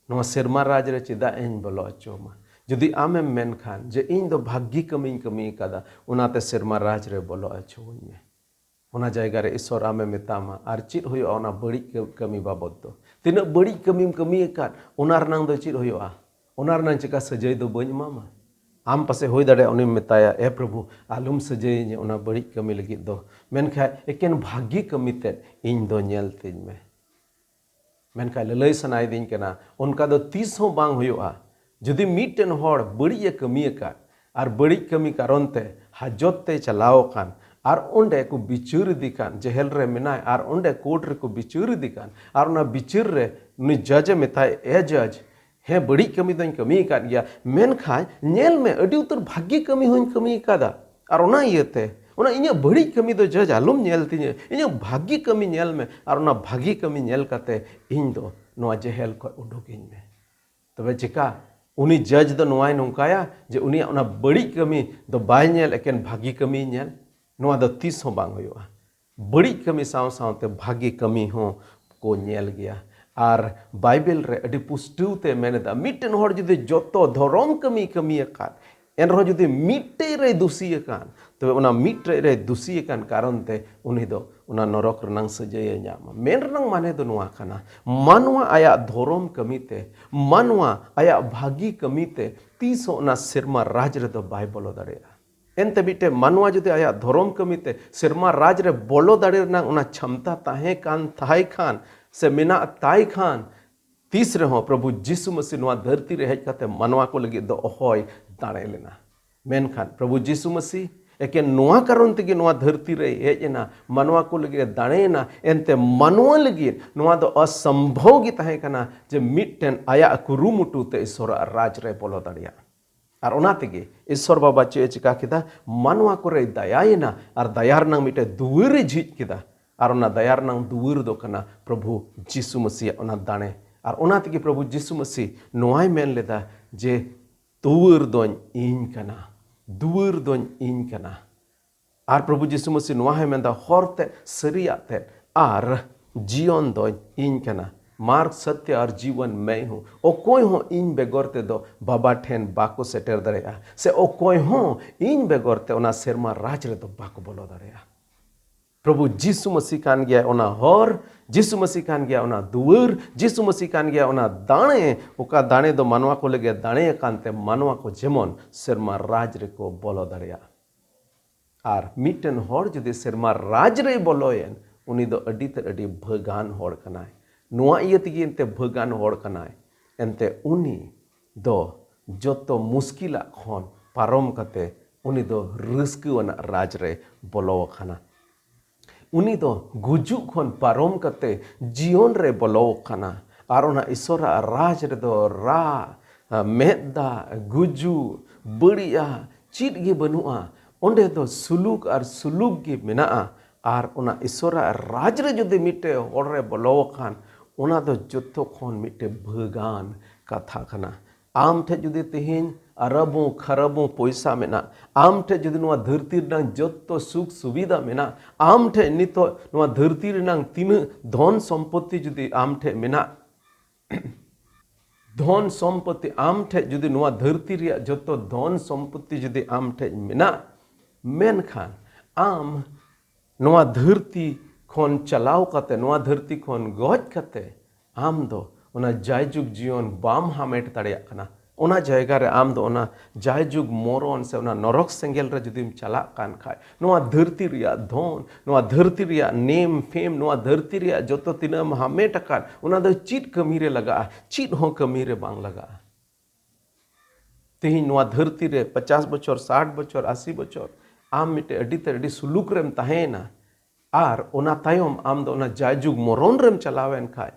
ᱱᱚᱣᱟ ᱥᱮᱨᱢᱟ ᱨᱟᱡᱽ ᱨᱮ ᱪᱮᱫᱟᱜ ᱤᱧ ᱵᱚᱞᱚ ᱦᱚᱪᱚ ᱟᱢᱟ?" ᱡᱩᱫᱤ ᱟᱢᱮᱢ ᱢᱮᱱᱠᱷᱟᱱ ᱡᱮ, "ᱤᱧ ᱫᱚ ᱵᱷᱟᱹᱜᱤ ᱠᱟᱹᱢᱤᱧ ᱠᱟᱹᱢᱤ ᱟᱠᱟᱫᱟ, ᱚᱱᱟᱛᱮ ᱥᱮᱨᱢᱟ ᱨᱟᱡᱽ ᱨᱮ ᱵᱚᱞᱚ ᱦᱚᱪᱚᱣᱟᱹᱧ ᱢᱮ", ᱚᱱᱟ ᱡᱟᱭᱜᱟ ᱨᱮ ᱤᱥᱚᱨ ᱟᱢᱮ ᱢᱮᱛᱟᱢᱟ, ᱟᱨ ᱪᱮᱫ ᱦᱩᱭᱩᱜᱼᱟ ᱚᱱᱟ ᱵᱟᱹᱲᱤᱡ ᱠᱟᱹ-, ᱠᱟᱹᱢᱤ ᱵᱟᱵᱚᱫ ᱫᱚ? ᱛᱤᱱᱟᱹᱜ ᱵᱟᱹᱲᱤᱡ ᱠᱟᱹᱢᱤᱢ ᱠᱟᱹᱢᱤ ᱟᱠᱟᱫ, ᱚᱱᱟ ᱨᱮᱱᱟᱝ ᱫᱚ ᱪᱮᱫ ᱦᱩᱭᱩᱜᱼᱟ? ᱚᱱᱟ ᱨᱮᱱᱟᱝ ᱪᱮᱠᱟ ᱥᱟᱹᱡᱟᱹᱭ ᱫᱚ ᱵᱟᱹᱧ ᱮᱢᱟᱢᱟ? ᱟᱢ ᱯᱟᱥᱮᱡ ᱦᱩᱭ ᱫᱟᱲᱮᱭᱟᱜᱼᱟ ᱩᱱᱤᱢ ᱢᱮᱛᱟᱭᱟ, "ᱮ ᱯᱨᱚᱵᱷᱩ, ᱟᱞᱚᱢ ᱥᱟᱹᱡᱟᱹᱭᱤᱧᱟ ᱚᱱᱟ ᱵᱟᱹᱲᱤᱡ ᱠᱟᱹᱢᱤ ᱞᱟᱹᱜᱤᱫ ᱫᱚ, ᱢᱮᱱᱠᱷᱟᱡ ᱮᱠᱮᱱ ᱵᱷᱟᱹᱜᱤ ᱠᱟᱹᱢᱤ ᱛᱮᱫ ᱤᱧ ᱫᱚ ᱧᱮᱞ ᱛᱤᱧ ᱢᱮ᱾" ᱢᱮᱱᱠᱷᱟᱡ ᱞᱟᱹᱞᱟᱹᱭ ᱥᱟᱱᱟᱭᱮᱫᱤᱧ ᱠᱟᱱᱟ, ᱚᱱᱠᱟ ᱫᱚ ᱛᱤᱥ ᱦᱚᱸ ᱵᱟᱝ ᱦᱩᱭᱩᱜᱼᱟ᱾ ᱡᱩᱫᱤ ᱢᱤᱫᱴᱮᱱ ᱦᱚᱲ ᱵᱟᱹᱲᱤᱡ ᱮ ᱠᱟᱹᱢᱤ ᱟᱠᱟᱫ ᱟᱨ ᱵᱟᱹᱲᱤᱡ ᱠᱟᱹᱢᱤ ᱠᱟᱨᱚᱱ ᱛᱮ ᱦᱟᱡᱚᱛ ᱛᱮ ᱪᱟᱞᱟᱣ ᱟᱠᱟᱱ ᱟᱨ ᱚᱸᱰᱮ ᱠᱚ ᱵᱤᱪᱟᱹᱨ ᱤᱫᱤ ᱠᱟᱱ, ᱡᱮᱦᱮᱞ ᱨᱮ ᱢᱮᱱᱟᱭ ᱟᱨ ᱚᱸᱰᱮ ᱠᱳᱨᱴ ᱨᱮᱠᱚ ᱵᱤᱪᱟᱹᱨ ᱤᱫᱤ ᱠᱟᱱ ᱟᱨ ᱚᱱᱟ ᱵᱤᱪᱟᱹᱨ ᱨᱮ ᱩᱱᱤ ᱡᱟᱡᱽ ᱮ ᱢᱮᱛᱟᱭ, "ᱮ ᱡᱟᱡᱽ, ᱦᱮᱸ, ᱵᱟᱹᱲᱤᱡ ᱠᱟᱹᱢᱤ ᱫᱚᱧ ᱠᱟᱹᱢᱤ ᱟᱠᱟᱫ ᱜᱮᱭᱟ, ᱢᱮᱱᱠᱷᱟᱱ ᱧᱮᱞ ᱢᱮ, ᱟᱹᱰᱤ ᱩᱛᱟᱹᱨ ᱵᱷᱟᱹᱜᱤ ᱠᱟᱹᱢᱤ ᱦᱚᱸᱧ ᱠᱟᱹᱢᱤ ᱟᱠᱟᱫᱟ᱾ ᱟᱨ ᱚᱱᱟ ᱤᱭᱟᱹᱛᱮ ᱚᱱᱟ ᱤᱧᱟᱹᱜ ᱵᱟᱹᱲᱤᱡ ᱠᱟᱹᱢᱤ ᱫᱚ ᱡᱟᱡᱽ ᱟᱞᱚᱢ ᱧᱮᱞ ᱛᱤᱧᱟᱹ, ᱤᱧᱟᱹᱜ ᱵᱷᱟᱹᱜᱤ ᱠᱟᱹᱢᱤ ᱧᱮᱞ ᱢᱮ, ᱟᱨ ᱚᱱᱟ ᱵᱷᱟᱹᱜᱤ ᱠᱟᱹᱢᱤ ᱧᱮᱞ ᱠᱟᱛᱮ ᱤᱧ ᱫᱚ ᱱᱚᱣᱟ ᱡᱮᱦᱮᱞ ᱠᱷᱚᱱ ᱩᱰᱩᱠᱤᱧ ᱢᱮ᱾ ᱛᱚᱵᱮ ᱪᱮᱠᱟ? ᱩᱱᱤ ᱡᱟᱡᱽ ᱫᱚ ᱱᱚᱣᱟᱭ ᱱᱚᱝᱠᱟᱭᱟ ᱡᱮ ᱩᱱᱤᱭᱟᱜ ᱚᱱᱟ ᱵᱟᱹᱲᱤᱡ ᱠᱟᱹᱢᱤ ᱫᱚ ᱵᱟᱭ ᱧᱮᱞ, ᱮᱠᱮᱱ ᱵᱷᱟᱹᱜᱤ ᱠᱟᱹᱢᱤᱭ ᱧᱮᱞ? ᱱᱚᱣᱟ ᱫᱚ ᱛᱤᱥ ᱦᱚᱸ ᱵᱟᱝ ᱦᱩᱭᱩᱜᱼᱟ᱾ ᱵᱟᱹᱲᱤᱡ ᱠᱟᱹᱢᱤ ᱥᱟᱶ ᱥᱟᱶᱛᱮ ᱵᱷᱟᱹᱜᱤ ᱠᱟᱹᱢᱤ ᱦᱚᱸ ᱠᱚ ᱧᱮᱞ ᱜᱮᱭᱟ᱾ ᱟᱨ ᱵᱟᱭᱵᱮᱞ ᱨᱮ ᱟᱹᱰᱤ ᱯᱩᱥᱴᱟᱹᱣ ᱛᱮ ᱢᱮᱱ ᱮᱫᱟ, ᱢᱤᱫᱴᱮᱱ ᱦᱚᱲ ᱡᱩᱫᱤ ᱡᱚᱛᱚ ᱫᱷᱚᱨᱚᱢ ᱠᱟᱹᱢᱤ ᱠᱟᱹᱢᱤ ᱟᱠᱟᱫ, ᱮᱱᱨᱮᱦᱚᱸ ᱡᱩᱫᱤ ᱢᱤᱫᱴᱮᱡ ᱨᱮᱭ ᱫᱩᱥᱤ ᱟᱠᱟᱱ, ᱛᱚᱵᱮ ᱚᱱᱟ ᱢᱤᱫᱴᱮᱡ ᱨᱮᱭ ᱫᱩᱥᱤ ᱟᱠᱟᱱ ᱠᱟᱨᱚᱱ ᱛᱮ ᱩᱱᱤ ᱫᱚ ᱚᱱᱟ ᱱᱚᱨᱚᱠ ᱨᱮᱱᱟᱝ ᱥᱟᱹᱡᱟᱹᱭᱮ ᱧᱟᱢᱟ᱾ ᱢᱮᱱ ᱨᱮᱱᱟᱝ ᱢᱟᱱᱮ ᱫᱚ ᱱᱚᱣᱟ ᱠᱟᱱᱟ, ᱢᱟᱱᱣᱟ ᱟᱭᱟᱜ ᱫᱷᱚᱨᱚᱢ ᱠᱟᱹᱢᱤ ᱛᱮ, ᱢᱟᱱᱣᱟ ᱟᱭᱟᱜ ᱵᱷᱟᱹᱜᱤ ᱠᱟᱹᱢᱤ ᱛᱮ ᱛᱤᱥ ᱦᱚᱸ ᱚᱱᱟ ᱥᱮᱨᱢᱟ ᱨᱟᱡᱽ ᱨᱮᱫᱚ ᱵᱟᱭ ᱵᱚᱞᱚ ᱫᱟᱲᱮᱭᱟᱜᱼᱟ᱾ ᱮᱱᱛᱮ ᱢᱤᱫᱴᱮᱱ ᱢᱟᱱᱣᱟ ᱡᱩᱫᱤ ᱟᱭᱟᱜ ᱫᱷᱚᱨᱚᱢ ᱠᱟᱹᱢᱤ ᱛᱮ ᱥᱮᱨᱢᱟ ᱨᱟᱡᱽ ᱨᱮ ᱵᱚᱞᱚ ᱫᱟᱲᱮ ᱨᱮᱱᱟᱜ ᱚᱱᱟ ᱪᱷᱟᱢᱛᱟ ᱛᱟᱦᱮᱸ ᱠᱟᱱ ᱛᱟᱭ ᱠᱷᱟᱱ ᱥᱮ ᱢᱮᱱᱟᱜ ᱛᱟᱭ ᱠᱷᱟᱱ, ᱛᱤᱥ ᱨᱮᱦᱚᱸ ᱯᱨᱚᱵᱷᱩ ᱡᱤᱥᱩ ᱢᱟᱹᱥᱤ ᱱᱚᱣᱟ ᱫᱷᱟᱹᱨᱛᱤ ᱨᱮ ᱦᱮᱡ ᱠᱟᱛᱮ ᱢᱟᱱᱣᱟ ᱠᱚ ᱞᱟᱹᱜᱤᱫ ᱫᱚ ᱚᱦᱚᱭ ᱫᱟᱲᱮ ᱞᱮᱱᱟ᱾ ᱢᱮᱱᱠᱷᱟᱱ ᱯᱨᱚᱵᱷᱩ ᱡᱤᱥᱩ ᱢᱟᱹᱥᱤ ᱮᱠᱮᱱ ᱱᱚᱣᱟ ᱠᱟᱨᱚᱱ ᱛᱮᱜᱮ ᱱᱚᱣᱟ ᱫᱷᱟᱹᱨᱛᱤ ᱨᱮ ᱦᱮᱡ ᱮᱱᱟ, ᱢᱟᱱᱣᱟ ᱠᱚ ᱞᱟᱹᱜᱤᱫ ᱮ ᱫᱟᱲᱮᱭᱮᱱᱟ᱾ ᱮᱱᱛᱮ ᱢᱟᱱᱣᱟ ᱞᱟᱹᱜᱤᱫ ᱱᱚᱣᱟ ᱫᱚ ᱚᱥᱚᱢᱵᱷᱚᱵ ᱜᱮ ᱛᱟᱦᱮᱸ ᱠᱟᱱᱟ ᱡᱮ ᱢᱤᱫᱴᱮᱱ ᱟᱭᱟᱜ ᱠᱩᱨᱩᱢᱩᱴᱩ ᱛᱮ ᱤᱥᱚᱨᱟᱜ ᱨᱟᱡᱽ ᱨᱮ ᱵᱚᱞᱚ ᱫᱟᱲᱮᱭᱟᱜᱼᱟ᱾ ᱟᱨ ᱚᱱᱟ ᱛᱮᱜᱮ ᱤᱥᱚᱨ ᱵᱟᱵᱟ ᱪᱮᱫ ᱮ ᱪᱤᱠᱟ ᱠᱮᱫᱟ? ᱢᱟᱱᱣᱟ ᱠᱚᱨᱮᱭ ᱫᱟᱭᱟᱭᱮᱱᱟ ᱟᱨ ᱫᱟᱭᱟ ᱨᱮᱱᱟᱝ ᱢᱤᱫᱴᱮᱱ ᱫᱩᱣᱟᱹᱨ ᱮ ᱡᱷᱤᱡ ᱠᱮᱫᱟ᱾ ᱟᱨ ᱚᱱᱟ ᱫᱟᱭᱟ ᱨᱮᱱᱟᱝ ᱫᱩᱣᱟᱹᱨ ᱫᱚ ᱠᱟᱱᱟ ᱯᱨᱚᱵᱷᱩ ᱡᱤᱥᱩ ᱢᱟᱹᱥᱤᱭᱟᱜ ᱚᱱᱟ ᱫᱟᱲᱮ᱾ ᱟᱨ ᱚᱱᱟ ᱛᱮᱜᱮ ᱯᱨᱚᱵᱷᱩ ᱡᱤᱥᱩ ᱢᱟᱹᱥᱤ ᱱᱚᱣᱟᱭ ᱢᱮᱱ ᱞᱮᱫᱟ ᱡᱮ, "ᱫᱩᱣᱟᱹᱨ ᱫᱚᱧ ᱤᱧ ᱠᱟᱱᱟ, ᱫᱩᱣᱟᱹᱨ ᱫᱚᱧ ᱤᱧ ᱠᱟᱱᱟ᱾" ᱟᱨ ᱯᱨᱚᱵᱷᱩ ᱡᱤᱥᱩ ᱢᱟᱹᱥᱤ ᱱᱚᱣᱟ ᱦᱚᱸᱭ ᱢᱮᱱᱫᱟ, "ᱦᱚᱨ ᱛᱮᱫ, ᱥᱟᱹᱨᱤᱭᱟᱜ ᱛᱮᱫ ᱟᱨ ᱡᱤᱭᱚᱱ ᱫᱚᱧ ᱤᱧ ᱠᱟᱱᱟ᱾ ᱢᱟᱨᱜᱽ, ᱥᱚᱛᱭᱚ ᱟᱨ ᱡᱤᱵᱚᱱ ᱢᱮᱭ ᱦᱩᱸ᱾ ᱚᱠᱚᱭ ᱦᱚᱸ ᱤᱧ ᱵᱮᱜᱚᱨ ᱛᱮᱫᱚ ᱵᱟᱵᱟ ᱴᱷᱮᱱ ᱵᱟᱠᱚ ᱥᱮᱴᱮᱨ ᱫᱟᱲᱮᱭᱟᱜᱼᱟ, ᱥᱮ ᱚᱠᱚᱭ ᱦᱚᱸ ᱤᱧ ᱵᱮᱜᱚᱨ ᱛᱮ ᱚᱱᱟ ᱥᱮᱨᱢᱟ ᱨᱟᱡᱽ ᱨᱮᱫᱚ ᱵᱟᱠᱚ ᱵᱚᱞᱚ ᱫᱟᱲᱮᱭᱟᱜᱼᱟ᱾" ᱯᱨᱚᱵᱷᱩ ᱡᱤᱥᱩ ᱢᱟᱹᱥᱤ ᱠᱟᱱ ᱜᱮᱭᱟᱭ ᱚᱱᱟ ᱦᱚᱨ, ᱡᱤᱥᱩ ᱢᱟᱹᱥᱤ ᱠᱟᱱ ᱜᱮᱭᱟᱭ ᱚᱱᱟ ᱫᱩᱣᱟᱹᱨ, ᱡᱤᱥᱩ ᱢᱟᱹᱥᱤ ᱠᱟᱱ ᱜᱮᱭᱟᱭ ᱚᱱᱟ ᱫᱟᱲᱮ, ᱚᱠᱟ ᱫᱟᱲᱮ ᱫᱚ ᱢᱟᱱᱣᱟ ᱠᱚ ᱞᱟᱹᱜᱤᱫ ᱫᱟᱲᱮ ᱟᱠᱟᱱ ᱛᱮ ᱢᱟᱱᱣᱟ ᱠᱚ ᱡᱮᱢᱚᱱ ᱥᱮᱨᱢᱟ ᱨᱟᱡᱽ ᱨᱮᱠᱚ ᱵᱚᱞᱚ ᱫᱟᱲᱮᱭᱟᱜᱼᱟ᱾ ᱟᱨ ᱢᱤᱫᱴᱮᱱ ᱦᱚᱲ ᱡᱩᱫᱤ ᱥᱮᱨᱢᱟ ᱨᱟᱡᱽ ᱨᱮᱭ ᱵᱚᱞᱚᱭᱮᱱ, ᱩᱱᱤ ᱫᱚ ᱟᱹᱰᱤ ᱛᱮᱫ ᱟᱹᱰᱤ ᱵᱷᱟᱹᱜᱟᱱ ᱦᱚᱲ ᱠᱟᱱᱟᱭ᱾ ᱱᱚᱣᱟ ᱤᱭᱟᱹ ᱛᱮᱜᱮ ᱮᱱᱛᱮ ᱵᱷᱟᱹᱜᱟᱱ ᱦᱚᱲ ᱠᱟᱱᱟᱭ᱾ ᱮᱱᱛᱮ ᱩᱱᱤ ᱫᱚ ᱡᱚᱛᱚ ᱢᱩᱥᱠᱤᱞᱟᱜ ᱠᱷᱚᱱ ᱯᱟᱨᱚᱢ ᱠᱟᱛᱮ ᱩᱱᱤ ᱫᱚ ᱨᱟᱹᱥᱠᱟᱹ ᱟᱱᱟᱜ ᱨᱟᱡᱽ ᱨᱮ ᱵᱚᱞᱚ ᱟᱠᱟᱱᱟ᱾ ᱩᱱᱤ ᱫᱚ ᱜᱩᱡᱩᱜ ᱠᱷᱚᱱ ᱯᱟᱨᱚᱢ ᱠᱟᱛᱮ ᱡᱤᱭᱚᱱ ᱨᱮ ᱵᱚᱞᱚ ᱟᱠᱟᱱᱟ᱾ ᱟᱨ ᱚᱱᱟ ᱤᱥᱚᱨᱟᱜ ᱨᱟᱡᱽ ᱨᱮᱫᱚ ᱨᱟᱜ, ᱢᱮᱫ ᱫᱟᱜ, ᱜᱩᱡᱩᱜ, ᱵᱟᱹᱲᱤᱡᱼᱟ, ᱪᱮᱫ ᱜᱮ ᱵᱟᱹᱱᱩᱜᱼᱟ᱾ ᱚᱸᱰᱮ ᱫᱚ ᱥᱩᱞᱩᱠ ᱟᱨ ᱥᱩᱞᱩᱠ ᱜᱮ ᱢᱮᱱᱟᱜᱼᱟ᱾ ᱟᱨ ᱚᱱᱟ ᱤᱥᱚᱨᱟᱜ ᱨᱟᱡᱽ ᱨᱮ ᱡᱩᱫᱤ ᱢᱤᱫᱴᱮᱡ ᱦᱚᱲ ᱨᱮ ᱵᱚᱞᱚ ᱟᱠᱟᱱ, ᱚᱱᱟ ᱫᱚ ᱡᱚᱛᱚ ᱠᱷᱚᱱ ᱢᱤᱫᱴᱮᱡ ᱵᱷᱟᱹᱜᱟᱱ ᱠᱟᱛᱷᱟ ᱠᱟᱱᱟ᱾ ᱟᱢ ᱴᱷᱮᱡ ᱡᱩᱫᱤ ᱛᱮᱦᱮᱧ ᱟᱨᱟᱵᱚᱝ ᱠᱷᱟᱨᱟᱵᱚᱝ ᱯᱚᱭᱥᱟ ᱢᱮᱱᱟᱜ, ᱟᱢ ᱴᱷᱮᱡ ᱡᱩᱫᱤ ᱱᱚᱣᱟ ᱫᱷᱟᱹᱨᱛᱤ ᱨᱮᱱᱟᱜ ᱡᱚᱛᱚ ᱥᱩᱠ ᱥᱩᱵᱤᱫᱷᱟ ᱢᱮᱱᱟᱜ, ᱟᱢ ᱴᱷᱮᱡ ᱱᱤᱛᱚᱜ ᱱᱚᱣᱟ ᱫᱷᱟᱹᱨᱛᱤ ᱨᱮᱱᱟᱜ ᱛᱤᱱᱟᱹᱜ ᱫᱷᱚᱱ ᱥᱚᱢᱯᱚᱛᱤ ᱡᱩᱫᱤ ᱟᱢ ᱴᱷᱮᱡ ᱢᱮᱱᱟᱜ, ᱫᱷᱚᱱ ᱥᱚᱢᱯᱚᱛᱤ ᱟᱢ ᱴᱷᱮᱡ ᱡᱩᱫᱤ ᱱᱚᱣᱟ ᱫᱷᱟᱹᱨᱛᱤ ᱨᱮᱭᱟᱜ ᱡᱚᱛᱚ ᱫᱷᱚᱱ ᱥᱚᱢᱯᱚᱛᱤ ᱡᱩᱫᱤ ᱟᱢ ᱴᱷᱮᱡ ᱢᱮᱱᱟᱜ, ᱢᱮᱱᱠᱷᱟᱱ ᱟᱢ ᱱᱚᱣᱟ ᱫᱷᱟᱹᱨᱛᱤ ᱠᱷᱚᱱ ᱪᱟᱞᱟᱣ ᱠᱟᱛᱮ, ᱱᱚᱣᱟ ᱫᱷᱟᱹᱨᱛᱤ ᱠᱷᱚᱱ ᱜᱚᱡ ᱠᱟᱛᱮ, ᱟᱢ ᱫᱚ ᱚᱱᱟ ᱡᱟᱭᱡᱩᱜᱽ ᱡᱤᱭᱚᱱ ᱵᱟᱢ ᱦᱟᱢᱮᱴ ᱫᱟᱲᱮᱭᱟᱜ ᱠᱟᱱᱟ᱾ ᱚᱱᱟ ᱡᱟᱭᱜᱟ ᱨᱮ ᱟᱢ ᱫᱚ ᱚᱱᱟ ᱡᱟᱭᱡᱩᱜᱽ ᱢᱚᱨᱚᱱ ᱥᱮ ᱚᱱᱟ ᱱᱚᱨᱚᱠ ᱥᱮᱸᱜᱮᱞ ᱨᱮ ᱡᱩᱫᱤᱢ ᱪᱟᱞᱟᱜ ᱠᱟᱱ ᱠᱷᱟᱡ, ᱱᱚᱣᱟ ᱫᱷᱟᱹᱨᱛᱤ ᱨᱮᱭᱟᱜ ᱫᱷᱚᱱ, ᱱᱚᱣᱟ ᱫᱷᱟᱹᱨᱛᱤ ᱨᱮᱭᱟᱜ ᱱᱮᱢ ᱯᱷᱮᱢ, ᱱᱚᱣᱟ ᱫᱷᱟᱹᱨᱛᱤ ᱨᱮᱭᱟᱜ ᱡᱚᱛᱚ ᱛᱤᱱᱟᱹᱜ ᱮᱢ ᱦᱟᱢᱮᱴ ᱟᱠᱟᱫ, ᱚᱱᱟ ᱫᱚ ᱪᱮᱫ ᱠᱟᱹᱢᱤ ᱨᱮ ᱞᱟᱜᱟᱜᱼᱟ? ᱪᱮᱫ ᱦᱚᱸ ᱠᱟᱹᱢᱤ ᱨᱮ ᱵᱟᱝ ᱞᱟᱜᱟᱜᱼᱟ᱾ ᱛᱮᱦᱮᱧ ᱱᱚᱣᱟ ᱫᱷᱟᱹᱨᱛᱤ ᱨᱮ ᱯᱚᱪᱟᱥ ᱵᱚᱪᱷᱚᱨ, ᱥᱟᱴ ᱵᱚᱪᱷᱚᱨ, ᱟᱥᱤ ᱵᱚᱪᱷᱚᱨ ᱟᱢ ᱢᱤᱫᱴᱮᱡ ᱟᱹᱰᱤ ᱛᱮ ᱟᱹᱰᱤ ᱥᱩᱞᱩᱠ ᱨᱮᱢ ᱛᱟᱦᱮᱸᱭᱮᱱᱟ, ᱟᱨ ᱚᱱᱟ ᱛᱟᱭᱚᱢ ᱟᱢ ᱫᱚ ᱚᱱᱟ ᱡᱟᱭᱡᱩᱜᱽ ᱢᱚᱨᱚᱱ ᱨᱮᱢ ᱪᱟᱞᱟᱣᱮᱱ ᱠᱷᱟᱡ,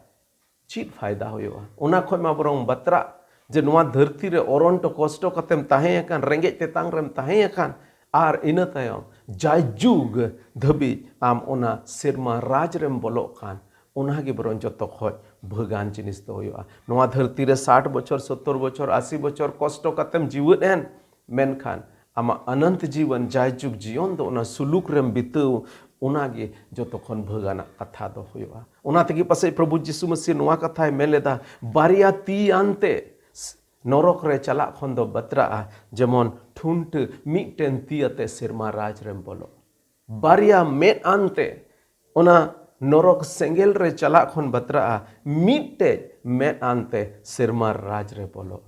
ᱪᱮᱫ ᱯᱷᱟᱭᱫᱟ ᱦᱩᱭᱩᱜᱼᱟ? ᱚᱱᱟ ᱠᱷᱚᱡ ᱢᱟ ᱵᱚᱨᱚᱝ ᱵᱟᱛᱨᱟᱜ, ᱡᱮ ᱱᱚᱣᱟ ᱫᱷᱟᱹᱨᱛᱤ ᱨᱮ ᱚᱨᱚᱱᱴᱚ ᱠᱚᱥᱴᱚ ᱠᱟᱛᱮᱢ ᱛᱟᱦᱮᱸ ᱟᱠᱟᱱ, ᱨᱮᱸᱜᱮᱡ ᱛᱮᱛᱟᱝ ᱨᱮᱢ ᱛᱟᱦᱮᱸ ᱟᱠᱟᱱ, ᱟᱨ ᱤᱱᱟᱹ ᱛᱟᱭᱚᱢ ᱡᱟᱭᱡᱩᱜᱽ ᱫᱷᱟᱹᱵᱤᱡ ᱟᱢ ᱚᱱᱟ ᱥᱮᱨᱢᱟ ᱨᱟᱡᱽ ᱨᱮᱢ ᱵᱚᱞᱚᱜ ᱠᱟᱱ, ᱚᱱᱟ ᱜᱮ ᱵᱚᱨᱚᱝ ᱡᱚᱛᱚ ᱠᱷᱚᱡ ᱵᱷᱟᱹᱜᱟᱱ ᱡᱤᱱᱤᱥ ᱫᱚ ᱦᱩᱭᱩᱜᱼᱟ᱾ ᱱᱚᱣᱟ ᱫᱷᱟᱹᱨᱛᱤ ᱨᱮ ᱥᱟᱴ ᱵᱚᱪᱷᱚᱨ, ᱥᱚᱛᱛᱚᱨ ᱵᱚᱪᱷᱚᱨ, ᱟᱥᱤ ᱵᱚᱪᱷᱚᱨ ᱠᱚᱥᱴᱚ ᱠᱟᱛᱮᱢ ᱡᱤᱣᱮᱫ ᱮᱱ, ᱢᱮᱱᱠᱷᱟᱱ ᱟᱢᱟᱜ ᱚᱱᱚᱱᱛ ᱡᱤᱵᱚᱱ, ᱡᱟᱭᱡᱩᱜᱽ ᱡᱤᱭᱚᱱ ᱫᱚ ᱚᱱᱟ ᱥᱩᱞᱩᱠ ᱨᱮᱢ ᱵᱤᱛᱟᱹᱣ, ᱚᱱᱟ ᱜᱮ ᱡᱚᱛᱚ ᱠᱷᱚᱱ ᱵᱷᱟᱹᱜᱟᱱᱟᱜ ᱠᱟᱛᱷᱟ ᱫᱚ ᱦᱩᱭᱩᱜᱼᱟ᱾ ᱚᱱᱟ ᱛᱮᱜᱮ ᱯᱟᱥᱮᱡ ᱯᱨᱚᱵᱷᱩ ᱡᱤᱥᱩ ᱢᱟᱹᱥᱤ ᱱᱚᱣᱟ ᱠᱟᱛᱷᱟᱭ ᱢᱮᱱ ᱞᱮᱫᱟ, "ᱵᱟᱨᱭᱟ ᱛᱤ ᱟᱱᱛᱮ ᱱᱚᱨᱚᱠ ᱨᱮ ᱪᱟᱞᱟᱜ ᱠᱷᱚᱱ ᱫᱚ ᱵᱟᱛᱨᱟᱜᱼᱟ ᱡᱮᱢᱚᱱ ᱴᱷᱩᱱᱴᱟᱹ ᱢᱤᱫᱴᱮᱱ ᱛᱤ ᱟᱛᱮ ᱥᱮᱨᱢᱟ ᱨᱟᱡᱽ ᱨᱮᱢ ᱵᱚᱞᱚᱜ᱾ ᱵᱟᱨᱭᱟ ᱢᱮᱫ ᱟᱱᱛᱮ ᱚᱱᱟ ᱱᱚᱨᱚᱠ ᱥᱮᱸᱜᱮᱞ ᱨᱮ ᱪᱟᱞᱟᱜ ᱠᱷᱚᱱ ᱵᱟᱛᱨᱟᱜᱼᱟ ᱢᱤᱫᱴᱮᱡ ᱢᱮᱫ ᱟᱱᱛᱮ ᱥᱮᱨᱢᱟ ᱨᱟᱡᱽ ᱨᱮ ᱵᱚᱞᱚᱜ᱾"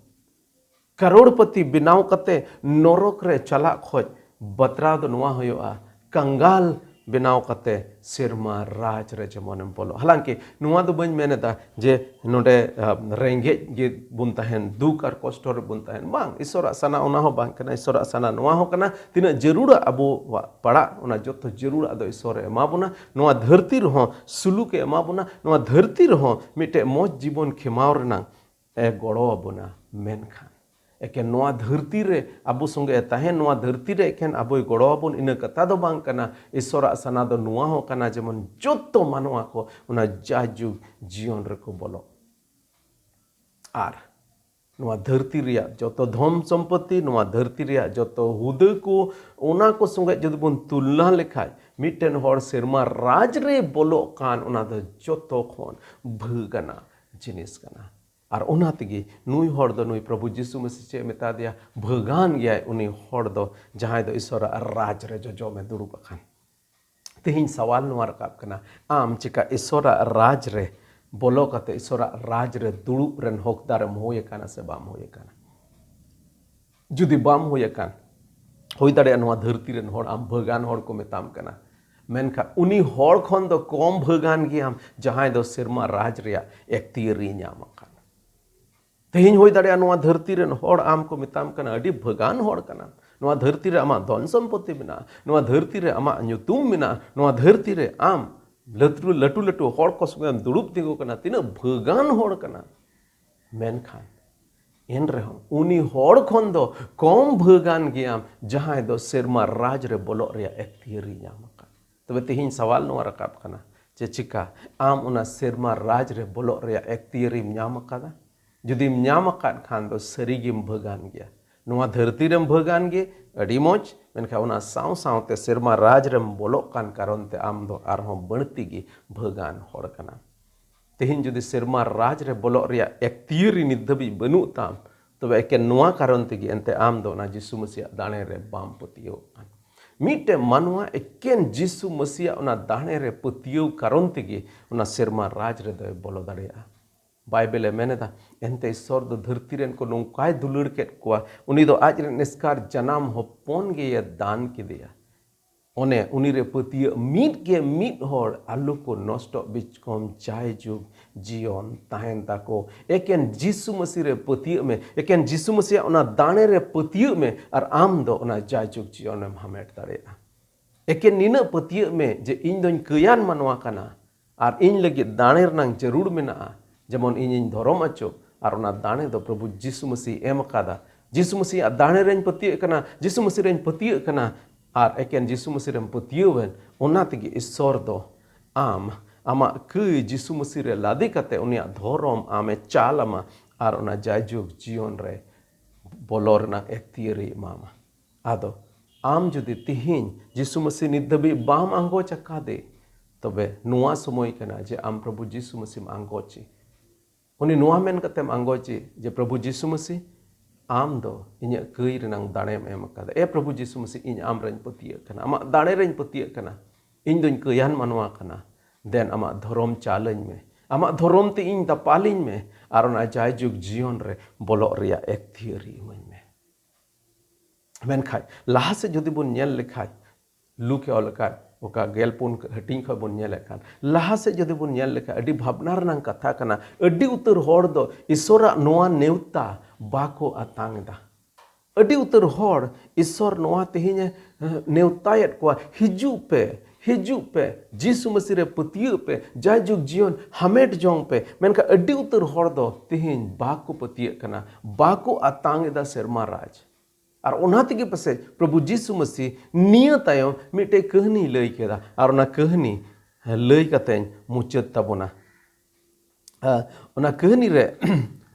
ᱠᱟᱨᱳᱲᱯᱚᱛᱤ ᱵᱮᱱᱟᱣ ᱠᱟᱛᱮ ᱱᱚᱨᱚᱠ ᱨᱮ ᱪᱟᱞᱟᱜ ᱠᱷᱚᱡ ᱵᱟᱛᱨᱟᱣ ᱫᱚ ᱱᱚᱣᱟ ᱦᱩᱭᱩᱜᱼᱟ, ᱠᱟᱝᱜᱟᱞ ᱵᱮᱱᱟᱣ ᱠᱟᱛᱮ ᱥᱮᱨᱢᱟ ᱨᱟᱡᱽ ᱨᱮ ᱡᱮᱢᱚᱱᱮᱢ ᱵᱚᱞᱚᱜ᱾ ᱦᱟᱞᱟᱝᱠᱤ ᱱᱚᱣᱟ ᱫᱚ ᱵᱟᱹᱧ ᱢᱮᱱ ᱮᱫᱟ ᱡᱮ ᱱᱚᱰᱮ ᱟᱸ, ᱨᱮᱸᱜᱮᱡ ᱜᱮ ᱵᱚᱱ ᱛᱟᱦᱮᱱ, ᱫᱩᱠ ᱟᱨ ᱠᱚᱥᱴᱚ ᱨᱮᱵᱚᱱ ᱛᱟᱦᱮᱱ, ᱵᱟᱝ᱾ ᱤᱥᱚᱨᱟᱜ ᱥᱟᱱᱟ ᱚᱱᱟ ᱦᱚᱸ ᱵᱟᱝ ᱠᱟᱱᱟ᱾ ᱤᱥᱚᱨᱟᱜ ᱥᱟᱱᱟ ᱱᱚᱣᱟ ᱦᱚᱸ ᱠᱟᱱᱟ, ᱛᱤᱱᱟᱹᱜ ᱡᱟᱹᱨᱩᱲᱟ ᱟᱵᱚᱣᱟᱜ ᱯᱟᱲᱟᱜ, ᱚᱱᱟ ᱡᱚᱛᱚ ᱡᱟᱹᱨᱩᱲᱟᱜ ᱫᱚ ᱤᱥᱚᱨᱮ ᱮᱢᱟ ᱵᱚᱱᱟ᱾ ᱱᱚᱣᱟ ᱫᱷᱟᱹᱨᱛᱤ ᱨᱮᱦᱚᱸ ᱥᱩᱞᱩᱠᱮ ᱮᱢᱟ ᱵᱚᱱᱟ, ᱱᱚᱣᱟ ᱫᱷᱟᱹᱨᱛᱤ ᱨᱮᱦᱚᱸ ᱢᱤᱫᱴᱮᱡ ᱢᱚᱡᱽ ᱡᱤᱵᱚᱱ ᱠᱷᱮᱢᱟᱣ ᱨᱮᱱᱟᱜ ᱮ ᱜᱚᱲᱚ ᱟᱵᱚᱱᱟ᱾ ᱢᱮᱱᱠᱷᱟᱱ ᱮᱠᱮᱱ ᱱᱚᱣᱟ ᱫᱷᱟᱹᱨᱛᱤ ᱨᱮ ᱟᱵᱚ ᱥᱚᱸᱜᱮ ᱮ ᱛᱟᱦᱮᱱ, ᱱᱚᱣᱟ ᱫᱷᱟᱹᱨᱛᱤ ᱨᱮ ᱮᱠᱮᱱ ᱟᱵᱚᱭ ᱜᱚᱲᱚ ᱟᱵᱚᱱ, ᱤᱱᱟᱹ ᱠᱟᱛᱷᱟ ᱫᱚ ᱵᱟᱝ ᱠᱟᱱᱟ᱾ ᱤᱥᱚᱨᱟᱜ ᱥᱟᱱᱟ ᱫᱚ ᱱᱚᱣᱟ ᱦᱚᱸ ᱠᱟᱱᱟ, ᱡᱮᱢᱚᱱ ᱡᱚᱛᱚ ᱢᱟᱱᱣᱟ ᱠᱚ ᱚᱱᱟ ᱡᱟᱭᱡᱩᱜᱽ ᱡᱤᱭᱚᱱ ᱨᱮᱠᱚ ᱵᱚᱞᱚᱜ᱾ ᱟᱨ ᱱᱚᱣᱟ ᱫᱷᱟᱹᱨᱛᱤ ᱨᱮᱭᱟᱜ ᱡᱚᱛᱚ ᱫᱷᱚᱱ ᱥᱚᱢᱯᱚᱛᱤ, ᱱᱚᱣᱟ ᱫᱷᱟᱹᱨᱛᱤ ᱨᱮᱭᱟᱜ ᱡᱚᱛᱚ ᱦᱩᱫᱟᱹ ᱠᱚ, ᱚᱱᱟ ᱠᱚ ᱥᱚᱸᱜᱮ ᱡᱩᱫᱤ ᱵᱚᱱ ᱛᱩᱞᱱᱟ ᱞᱮᱠᱷᱟᱡ, ᱢᱤᱫᱴᱮᱱ ᱦᱚᱲ ᱥᱮᱨᱢᱟ ᱨᱟᱡᱽ ᱨᱮ ᱵᱚᱞᱚᱜ ᱠᱟᱱ, ᱚᱱᱟ ᱫᱚ ᱡᱚᱛᱚ ᱠᱷᱚᱱ ᱵᱷᱟᱹᱜᱟᱱᱟ ᱡᱤᱱᱤᱥ ᱠᱟᱱᱟ᱾ ᱟᱨ ᱚᱱᱟ ᱛᱮᱜᱮ ᱱᱩᱭ ᱦᱚᱲ ᱫᱚ, ᱱᱩᱭ ᱯᱨᱚᱵᱷᱩ ᱡᱤᱥᱩ ᱢᱟᱹᱥᱤ ᱪᱮᱫ ᱮ ᱢᱮᱛᱟ ᱫᱮᱭᱟ? ᱵᱷᱟᱹᱜᱟᱱ ᱜᱮᱭᱟᱭ ᱩᱱᱤ ᱦᱚᱲ ᱫᱚ, ᱡᱟᱦᱟᱸᱭ ᱫᱚ ᱤᱥᱚᱨᱟᱜ ᱨᱟᱡᱽ ᱨᱮ ᱡᱚᱡᱚᱢ ᱮ ᱫᱩᱲᱩᱵ ᱟᱠᱟᱱ᱾ ᱛᱮᱦᱮᱧ ᱥᱟᱣᱟᱞ ᱱᱚᱣᱟ ᱨᱟᱠᱟᱵ ᱠᱟᱱᱟ, ᱟᱢ ᱪᱮᱠᱟ ᱤᱥᱚᱨᱟᱜ ᱨᱟᱡᱽ ᱨᱮ ᱵᱚᱞᱚ ᱠᱟᱛᱮ ᱤᱥᱚᱨᱟᱜ ᱨᱟᱡᱽ ᱨᱮ ᱫᱩᱲᱩᱵ ᱨᱮᱱ ᱦᱚᱠᱫᱟᱨ ᱮᱢ ᱦᱩᱭ ᱟᱠᱟᱱᱟ ᱥᱮ ᱵᱟᱢ ᱦᱩᱭ ᱟᱠᱟᱱᱟ? ᱡᱩᱫᱤ ᱵᱟᱢ ᱦᱩᱭ ᱟᱠᱟᱱ, ᱦᱩᱭ ᱫᱟᱲᱮᱭᱟᱜᱼᱟ ᱱᱚᱣᱟ ᱫᱷᱟᱹᱨᱛᱤ ᱨᱮᱱ ᱦᱚᱲ ᱟᱢ ᱵᱷᱟᱹᱜᱟᱱ ᱦᱚᱲ ᱠᱚ ᱢᱮᱛᱟᱢ ᱠᱟᱱᱟ, ᱢᱮᱱᱠᱷᱟᱱ ᱩᱱᱤ ᱦᱚᱲ ᱠᱷᱚᱱ ᱫᱚ ᱠᱚᱢ ᱵᱷᱟᱹᱜᱟᱱ ᱜᱮᱭᱟᱢ, ᱡᱟᱦᱟᱸᱭ ᱫᱚ ᱥᱮᱨᱢᱟ ᱨᱟᱡᱽ ᱨᱮᱭᱟᱜ ᱮᱠᱛᱤᱭᱟᱹᱨᱤ ᱧᱟᱢ ᱟᱠᱟᱫ᱾ ᱛᱮᱦᱮᱧ ᱦᱩᱭ ᱫᱟᱲᱮᱭᱟᱜᱼᱟ ᱱᱚᱣᱟ ᱫᱷᱟᱹᱨᱛᱤ ᱨᱮᱱ ᱦᱚᱲ ᱟᱢ ᱠᱚ ᱢᱮᱛᱟᱢ ᱠᱟᱱᱟ, "ᱟᱹᱰᱤ ᱵᱷᱟᱹᱜᱟᱱ ᱦᱚᱲ ᱠᱟᱱᱟᱢ, ᱱᱚᱣᱟ ᱫᱷᱟᱹᱨᱛᱤ ᱨᱮ ᱟᱢᱟᱜ ᱫᱷᱚᱱ ᱥᱚᱢᱯᱚᱛᱤ ᱢᱮᱱᱟᱜᱼᱟ, ᱱᱚᱣᱟ ᱫᱷᱟᱹᱨᱛᱤ ᱨᱮ ᱟᱢᱟᱜ ᱧᱩᱛᱩᱢ ᱢᱮᱱᱟᱜᱼᱟ, ᱱᱚᱣᱟ ᱫᱷᱟᱹᱨᱛᱤ ᱨᱮ ᱟᱢ ᱞᱟᱹᱴᱩ ᱞᱟᱹᱴᱩ ᱞᱟᱹᱴᱩ ᱦᱚᱲ ᱠᱚ ᱥᱚᱸᱜᱮᱢ ᱫᱩᱲᱩᱵ ᱛᱤᱸᱜᱩ ᱠᱟᱱᱟ, ᱛᱤᱱᱟᱹᱜ ᱵᱷᱟᱹᱜᱟᱱ ᱦᱚᱲ ᱠᱟᱱᱟᱢ᱾" ᱢᱮᱱᱠᱷᱟᱱ ᱮᱱ ᱨᱮᱦᱚᱸ ᱩᱱᱤ ᱦᱚᱲ ᱠᱷᱚᱱ ᱫᱚ ᱠᱚᱢ ᱵᱷᱟᱹᱜᱟᱱ ᱜᱮᱭᱟᱢ, ᱡᱟᱦᱟᱸᱭ ᱫᱚ ᱥᱮᱨᱢᱟ ᱨᱟᱡᱽ ᱨᱮ ᱵᱚᱞᱚᱜ ᱨᱮᱭᱟᱜ ᱮᱠᱛᱤᱭᱟᱹᱨᱤ ᱧᱟᱢ ᱟᱠᱟᱫ᱾ ᱛᱚᱵᱮ ᱛᱮᱦᱮᱧ ᱥᱟᱣᱟᱞ ᱱᱚᱣᱟ ᱨᱟᱠᱟᱵ ᱠᱟᱱᱟ, ᱪᱮ ᱪᱤᱠᱟ ᱟᱢ ᱚᱱᱟ ᱥᱮᱨᱢᱟ ᱨᱟᱡᱽ ᱨᱮ ᱵᱚᱞᱚᱜ ᱨᱮᱭᱟᱜ ᱮᱠᱛᱤᱭᱟᱹᱨᱤᱢ ᱧᱟᱢ ᱟᱠᱟᱫᱟ? ᱡᱩᱫᱤᱢ ᱧᱟᱢ ᱟᱠᱟᱫ ᱠᱷᱟᱱ ᱫᱚ ᱥᱟᱹᱨᱤᱜᱮᱢ ᱵᱷᱟᱹᱜᱟᱱ ᱜᱮᱭᱟ᱾ ᱱᱚᱣᱟ ᱫᱷᱟᱹᱨᱛᱤ ᱨᱮᱢ ᱵᱷᱟᱹᱜᱟᱱ ᱜᱮ, ᱟᱹᱰᱤ ᱢᱚᱡᱽ, ᱢᱮᱱᱠᱷᱟᱱ ᱚᱱᱟ ᱥᱟᱶ ᱥᱟᱶᱛᱮ ᱥᱮᱨᱢᱟ ᱨᱟᱡᱽ ᱨᱮᱢ ᱵᱚᱞᱚᱜ ᱠᱟᱱ ᱠᱟᱨᱚᱱ ᱛᱮ ᱟᱢ ᱫᱚ ᱟᱨᱦᱚᱸ ᱵᱟᱹᱲᱛᱤ ᱜᱮ ᱵᱷᱟᱹᱜᱟᱱ ᱦᱚᱲ ᱠᱟᱱᱟᱢ᱾ ᱛᱮᱦᱮᱧ ᱡᱩᱫᱤ ᱥᱮᱨᱢᱟ ᱨᱟᱡᱽ ᱨᱮ ᱵᱚᱞᱚᱜ ᱨᱮᱭᱟᱜ ᱮᱠᱛᱤᱭᱟᱹᱨᱤ ᱱᱤᱛ ᱫᱷᱟᱹᱵᱤᱡ ᱵᱟᱹᱱᱩᱜ ᱛᱟᱢ, ᱛᱚᱵᱮ ᱮᱠᱮᱱ ᱱᱚᱣᱟ ᱠᱟᱨᱚᱱ ᱛᱮᱜᱮ ᱮᱱᱛᱮ ᱟᱢ ᱫᱚ ᱚᱱᱟ ᱡᱤᱥᱩ ᱢᱟᱹᱥᱤᱭᱟᱜ ᱫᱟᱲᱮ ᱨᱮ ᱵᱟᱢ ᱯᱟᱹᱛᱭᱟᱹᱣᱚᱜ ᱠᱟᱱ᱾ ᱢᱤᱫᱴᱮᱱ ᱢᱟᱱᱣᱟ ᱮᱠᱮᱱ ᱡᱤᱥᱩ ᱢᱟᱹᱥᱤᱭᱟᱜ ᱚᱱᱟ ᱫᱟᱲᱮ ᱨᱮ ᱯᱟᱹᱛᱭᱟᱹᱣ ᱠᱟᱨᱚᱱ ᱛᱮᱜᱮ ᱚᱱᱟ ᱥᱮᱨᱢᱟ ᱨᱟᱡᱽ ᱨᱮᱫᱚᱭ ᱵᱚᱞᱚ ᱫᱟᱲᱮᱭᱟᱜᱼᱟ᱾ ᱵᱟᱭᱵᱮᱞᱮ ᱢᱮᱱ ᱮᱫᱟ, ᱮᱱᱛᱮ ᱤᱥᱥᱚᱨ ᱫᱚ ᱫᱷᱟᱹᱨᱛᱤ ᱨᱮᱱ ᱠᱚ ᱱᱚᱝᱠᱟᱭ ᱫᱩᱞᱟᱹᱲ ᱠᱮᱫ ᱠᱚᱣᱟ, ᱩᱱᱤ ᱫᱚ ᱟᱡ ᱨᱮᱱ ᱮᱥᱠᱟᱨ ᱡᱟᱱᱟᱢ ᱦᱚᱯᱚᱱ ᱜᱮᱭ ᱫᱟᱱ ᱠᱮᱫᱮᱭᱟ᱾ ᱚᱱᱮ ᱩᱱᱤ ᱨᱮ ᱯᱟᱹᱛᱭᱟᱹᱜ ᱢᱤᱫ ᱜᱮ ᱢᱤᱫ ᱦᱚᱲ ᱟᱞᱚ ᱠᱚ ᱱᱚᱥᱴᱚᱜ, ᱵᱤᱪᱠᱚᱢ ᱡᱟᱭᱡᱩᱜᱽ ᱡᱤᱭᱚᱱ ᱛᱟᱦᱮᱱ ᱛᱟᱠᱚ᱾ ᱮᱠᱮᱱ ᱡᱤᱥᱩ ᱢᱟᱹᱥᱤ ᱨᱮ ᱯᱟᱹᱛᱭᱟᱹᱜ ᱢᱮ, ᱮᱠᱮᱱ ᱡᱤᱥᱩ ᱢᱟᱹᱥᱤᱭᱟᱜ ᱚᱱᱟ ᱫᱟᱲᱮ ᱨᱮ ᱯᱟᱹᱛᱭᱟᱹᱜ ᱢᱮ, ᱟᱨ ᱟᱢ ᱫᱚ ᱚᱱᱟ ᱡᱟᱭᱡᱩᱜᱽ ᱡᱤᱭᱚᱱᱮᱢ ᱦᱟᱢᱮᱴ ᱫᱟᱲᱮᱭᱟᱜᱼᱟ᱾ ᱮᱠᱮᱱ ᱱᱤᱱᱟᱹᱜ ᱯᱟᱹᱛᱭᱟᱹᱜ ᱢᱮ ᱡᱮ ᱤᱧ ᱫᱚᱧ ᱠᱟᱹᱭᱟᱱ ᱢᱟᱱᱣᱟ ᱠᱟᱱᱟ ᱟᱨ ᱤᱧ ᱞᱟᱹᱜᱤᱫ ᱫᱟᱲᱮ ᱨᱮᱱᱟᱜ ᱡᱟᱹᱨᱩᱲ ᱢᱮᱱᱟᱜᱼᱟ, ᱡᱮᱢᱚᱱ ᱤᱧᱤᱧ ᱫᱷᱚᱨᱚᱢ ᱚᱪᱚᱜ, ᱟᱨ ᱚᱱᱟ ᱫᱟᱲᱮ ᱫᱚ ᱯᱨᱚᱵᱷᱩ ᱡᱤᱥᱩ ᱢᱟᱹᱥᱤ ᱮᱢ ᱟᱠᱟᱫᱟ᱾ ᱡᱤᱥᱩ ᱢᱟᱹᱥᱤᱭᱟᱜ ᱫᱟᱲᱮ ᱨᱮᱧ ᱯᱟᱹᱛᱭᱟᱹᱜ ᱠᱟᱱᱟ, ᱡᱤᱥᱩ ᱢᱟᱹᱥᱤ ᱨᱮᱧ ᱯᱟᱹᱛᱭᱟᱹᱜ ᱠᱟᱱᱟ, ᱟᱨ ᱮᱠᱮᱱ ᱡᱤᱥᱩ ᱢᱟᱹᱥᱤ ᱨᱮᱢ ᱯᱟᱹᱛᱭᱟᱹᱣ ᱮᱱ, ᱚᱱᱟ ᱛᱮᱜᱮ ᱤᱥᱥᱚᱨ ᱫᱚ ᱟᱢ ᱟᱢᱟᱜ ᱠᱟᱹᱭ ᱡᱤᱥᱩ ᱢᱟᱹᱥᱤ ᱨᱮ ᱞᱟᱫᱮ ᱠᱟᱛᱮ ᱩᱱᱤᱭᱟᱜ ᱫᱷᱚᱨᱚᱢ ᱟᱢᱮ ᱪᱟᱞ ᱟᱢᱟ ᱟᱨ ᱚᱱᱟ ᱡᱟᱭᱡᱩᱜᱽ ᱡᱤᱭᱚᱱ ᱨᱮ ᱵᱚᱞᱚ ᱨᱮᱱᱟᱜ ᱮᱠᱛᱤᱭᱟᱹᱨᱮ ᱮᱢᱟᱢᱟ᱾ ᱟᱫᱚ ᱟᱢ ᱡᱩᱫᱤ ᱛᱤᱦᱤᱧ ᱡᱤᱥᱩ ᱢᱟᱹᱥᱤ ᱱᱤᱛ ᱫᱷᱟᱹᱵᱤᱡ ᱵᱟᱢ ᱟᱸᱜᱚᱪ ᱟᱠᱟᱫᱮ, ᱛᱚᱵᱮ ᱱᱚᱣᱟ ᱥᱚᱢᱚᱭ ᱠᱟᱱᱟ ᱡᱮ ᱟᱢ ᱯᱨᱚᱵᱷᱩ ᱡᱤᱥᱩ ᱢᱟᱹᱥᱤᱢ ᱟᱸᱜᱚᱪᱮ᱾ ᱩᱱᱤ ᱱᱚᱣᱟ ᱢᱮᱱ ᱠᱟᱛᱮᱢ ᱟᱸᱜᱚᱪᱮ ᱡᱮ, "ᱯᱨᱚᱵᱷᱩ ᱡᱤᱥᱩ ᱢᱟᱹᱥᱤ, ᱟᱢ ᱫᱚ ᱤᱧᱟᱹᱜ ᱠᱟᱹᱭ ᱨᱮᱱᱟᱝ ᱫᱟᱲᱮᱢ ᱮᱢ ᱟᱠᱟᱫᱟ᱾ ᱮ ᱯᱨᱚᱵᱷᱩ ᱡᱤᱥᱩ ᱢᱟᱹᱥᱤ, ᱤᱧ ᱟᱢ ᱨᱮᱧ ᱯᱟᱹᱛᱭᱟᱹᱜ ᱠᱟᱱᱟ, ᱟᱢᱟᱜ ᱫᱟᱲᱮ ᱨᱮᱧ ᱯᱟᱹᱛᱭᱟᱹᱜ ᱠᱟᱱᱟ᱾ ᱤᱧ ᱫᱚᱧ ᱠᱟᱹᱭᱟᱱ ᱢᱟᱱᱣᱟ ᱠᱟᱱᱟ᱾ ᱫᱮᱱ ᱟᱢᱟᱜ ᱫᱷᱚᱨᱚᱢ ᱪᱟᱞᱟᱹᱧ ᱢᱮ, ᱟᱢᱟᱜ ᱫᱷᱚᱨᱚᱢ ᱛᱮ ᱤᱧ ᱫᱟᱯᱟᱞᱤᱧ ᱢᱮ, ᱟᱨ ᱚᱱᱟ ᱡᱟᱭᱡᱩᱜᱽ ᱡᱤᱭᱚᱱ ᱨᱮ ᱵᱚᱞᱚᱜ ᱨᱮᱭᱟᱜ ᱮᱠᱛᱤᱭᱟᱹᱨᱤ ᱤᱢᱟᱹᱧ ᱢᱮ᱾" ᱢᱮᱱᱠᱷᱟᱱ ᱞᱟᱦᱟ ᱥᱮᱫ ᱡᱩᱫᱤ ᱵᱚᱱ ᱧᱮᱞ ᱞᱮᱠᱷᱟᱱ, ᱞᱩᱠ ᱮ ᱚᱞ ᱟᱠᱟᱫ ᱚᱠᱟ ᱜᱮᱞ ᱯᱩᱱ ᱦᱟᱹᱴᱤᱧ ᱠᱷᱚᱱ ᱵᱚᱱ ᱧᱮᱞᱮᱫ ᱠᱷᱟᱱ, ᱞᱟᱦᱟ ᱥᱮᱫ ᱡᱩᱫᱤ ᱵᱚᱱ ᱧᱮᱞ ᱞᱮᱠᱷᱟᱱ, ᱟᱹᱰᱤ ᱵᱷᱟᱵᱽᱱᱟ ᱨᱮᱱᱟᱜ ᱠᱟᱛᱷᱟ ᱠᱟᱱᱟ᱾ ᱟᱹᱰᱤ ᱩᱛᱟᱹᱨ ᱦᱚᱲ ᱫᱚ ᱤᱥᱚᱨᱟᱜ ᱱᱚᱣᱟ ᱱᱮᱣᱛᱟ ᱵᱟᱠᱚ ᱟᱛᱟᱝ ᱮᱫᱟ᱾ ᱟᱹᱰᱤ ᱩᱛᱟᱹᱨ ᱦᱚᱲ ᱤᱥᱚᱨ ᱱᱚᱣᱟ ᱛᱮᱦᱮᱧ ᱮ, ᱮ, ᱱᱮᱣᱛᱟᱭᱮᱫ ᱠᱚᱣᱟ, "ᱦᱤᱡᱩᱜ ᱯᱮ, ᱦᱤᱡᱩᱜ ᱯᱮ, ᱡᱤᱥᱩ ᱢᱟᱹᱥᱤ ᱨᱮ ᱯᱟᱹᱛᱭᱟᱹᱜ ᱯᱮ, ᱡᱟᱭᱡᱩᱜᱽ ᱡᱤᱭᱚᱱ ᱦᱟᱢᱮᱴ ᱡᱚᱝ ᱯᱮ᱾" ᱢᱮᱱᱠᱷᱟᱱ ᱟᱹᱰᱤ ᱩᱛᱟᱹᱨ ᱦᱚᱲ ᱫᱚ ᱛᱮᱦᱮᱧ ᱵᱟᱠᱚ ᱯᱟᱹᱛᱭᱟᱹᱜ ᱠᱟᱱᱟ, ᱵᱟᱠᱚ ᱟᱛᱟᱝ ᱮᱫᱟ ᱥᱮᱨᱢᱟ ᱨᱟᱡᱽ᱾ ᱟᱨ ᱚᱱᱟ ᱛᱮᱜᱮ ᱯᱟᱥᱮᱡ ᱯᱨᱚᱵᱷᱩ ᱡᱤᱥᱩ ᱢᱟᱹᱥᱤ ᱱᱤᱭᱟᱹ ᱛᱟᱭᱚᱢ ᱢᱤᱫᱴᱮᱡ ᱠᱟᱹᱦᱱᱤᱭ ᱞᱟᱹᱭ ᱠᱮᱫᱟ, ᱟᱨ ᱚᱱᱟ ᱠᱟᱹᱦᱱᱤ ᱞᱟᱹᱭ ᱠᱟᱛᱮᱧ ᱢᱩᱪᱟᱹᱫ ᱛᱟᱵᱚᱱᱟ᱾ ᱟᱨ ᱚᱱᱟ ᱠᱟᱹᱦᱱᱤ ᱨᱮ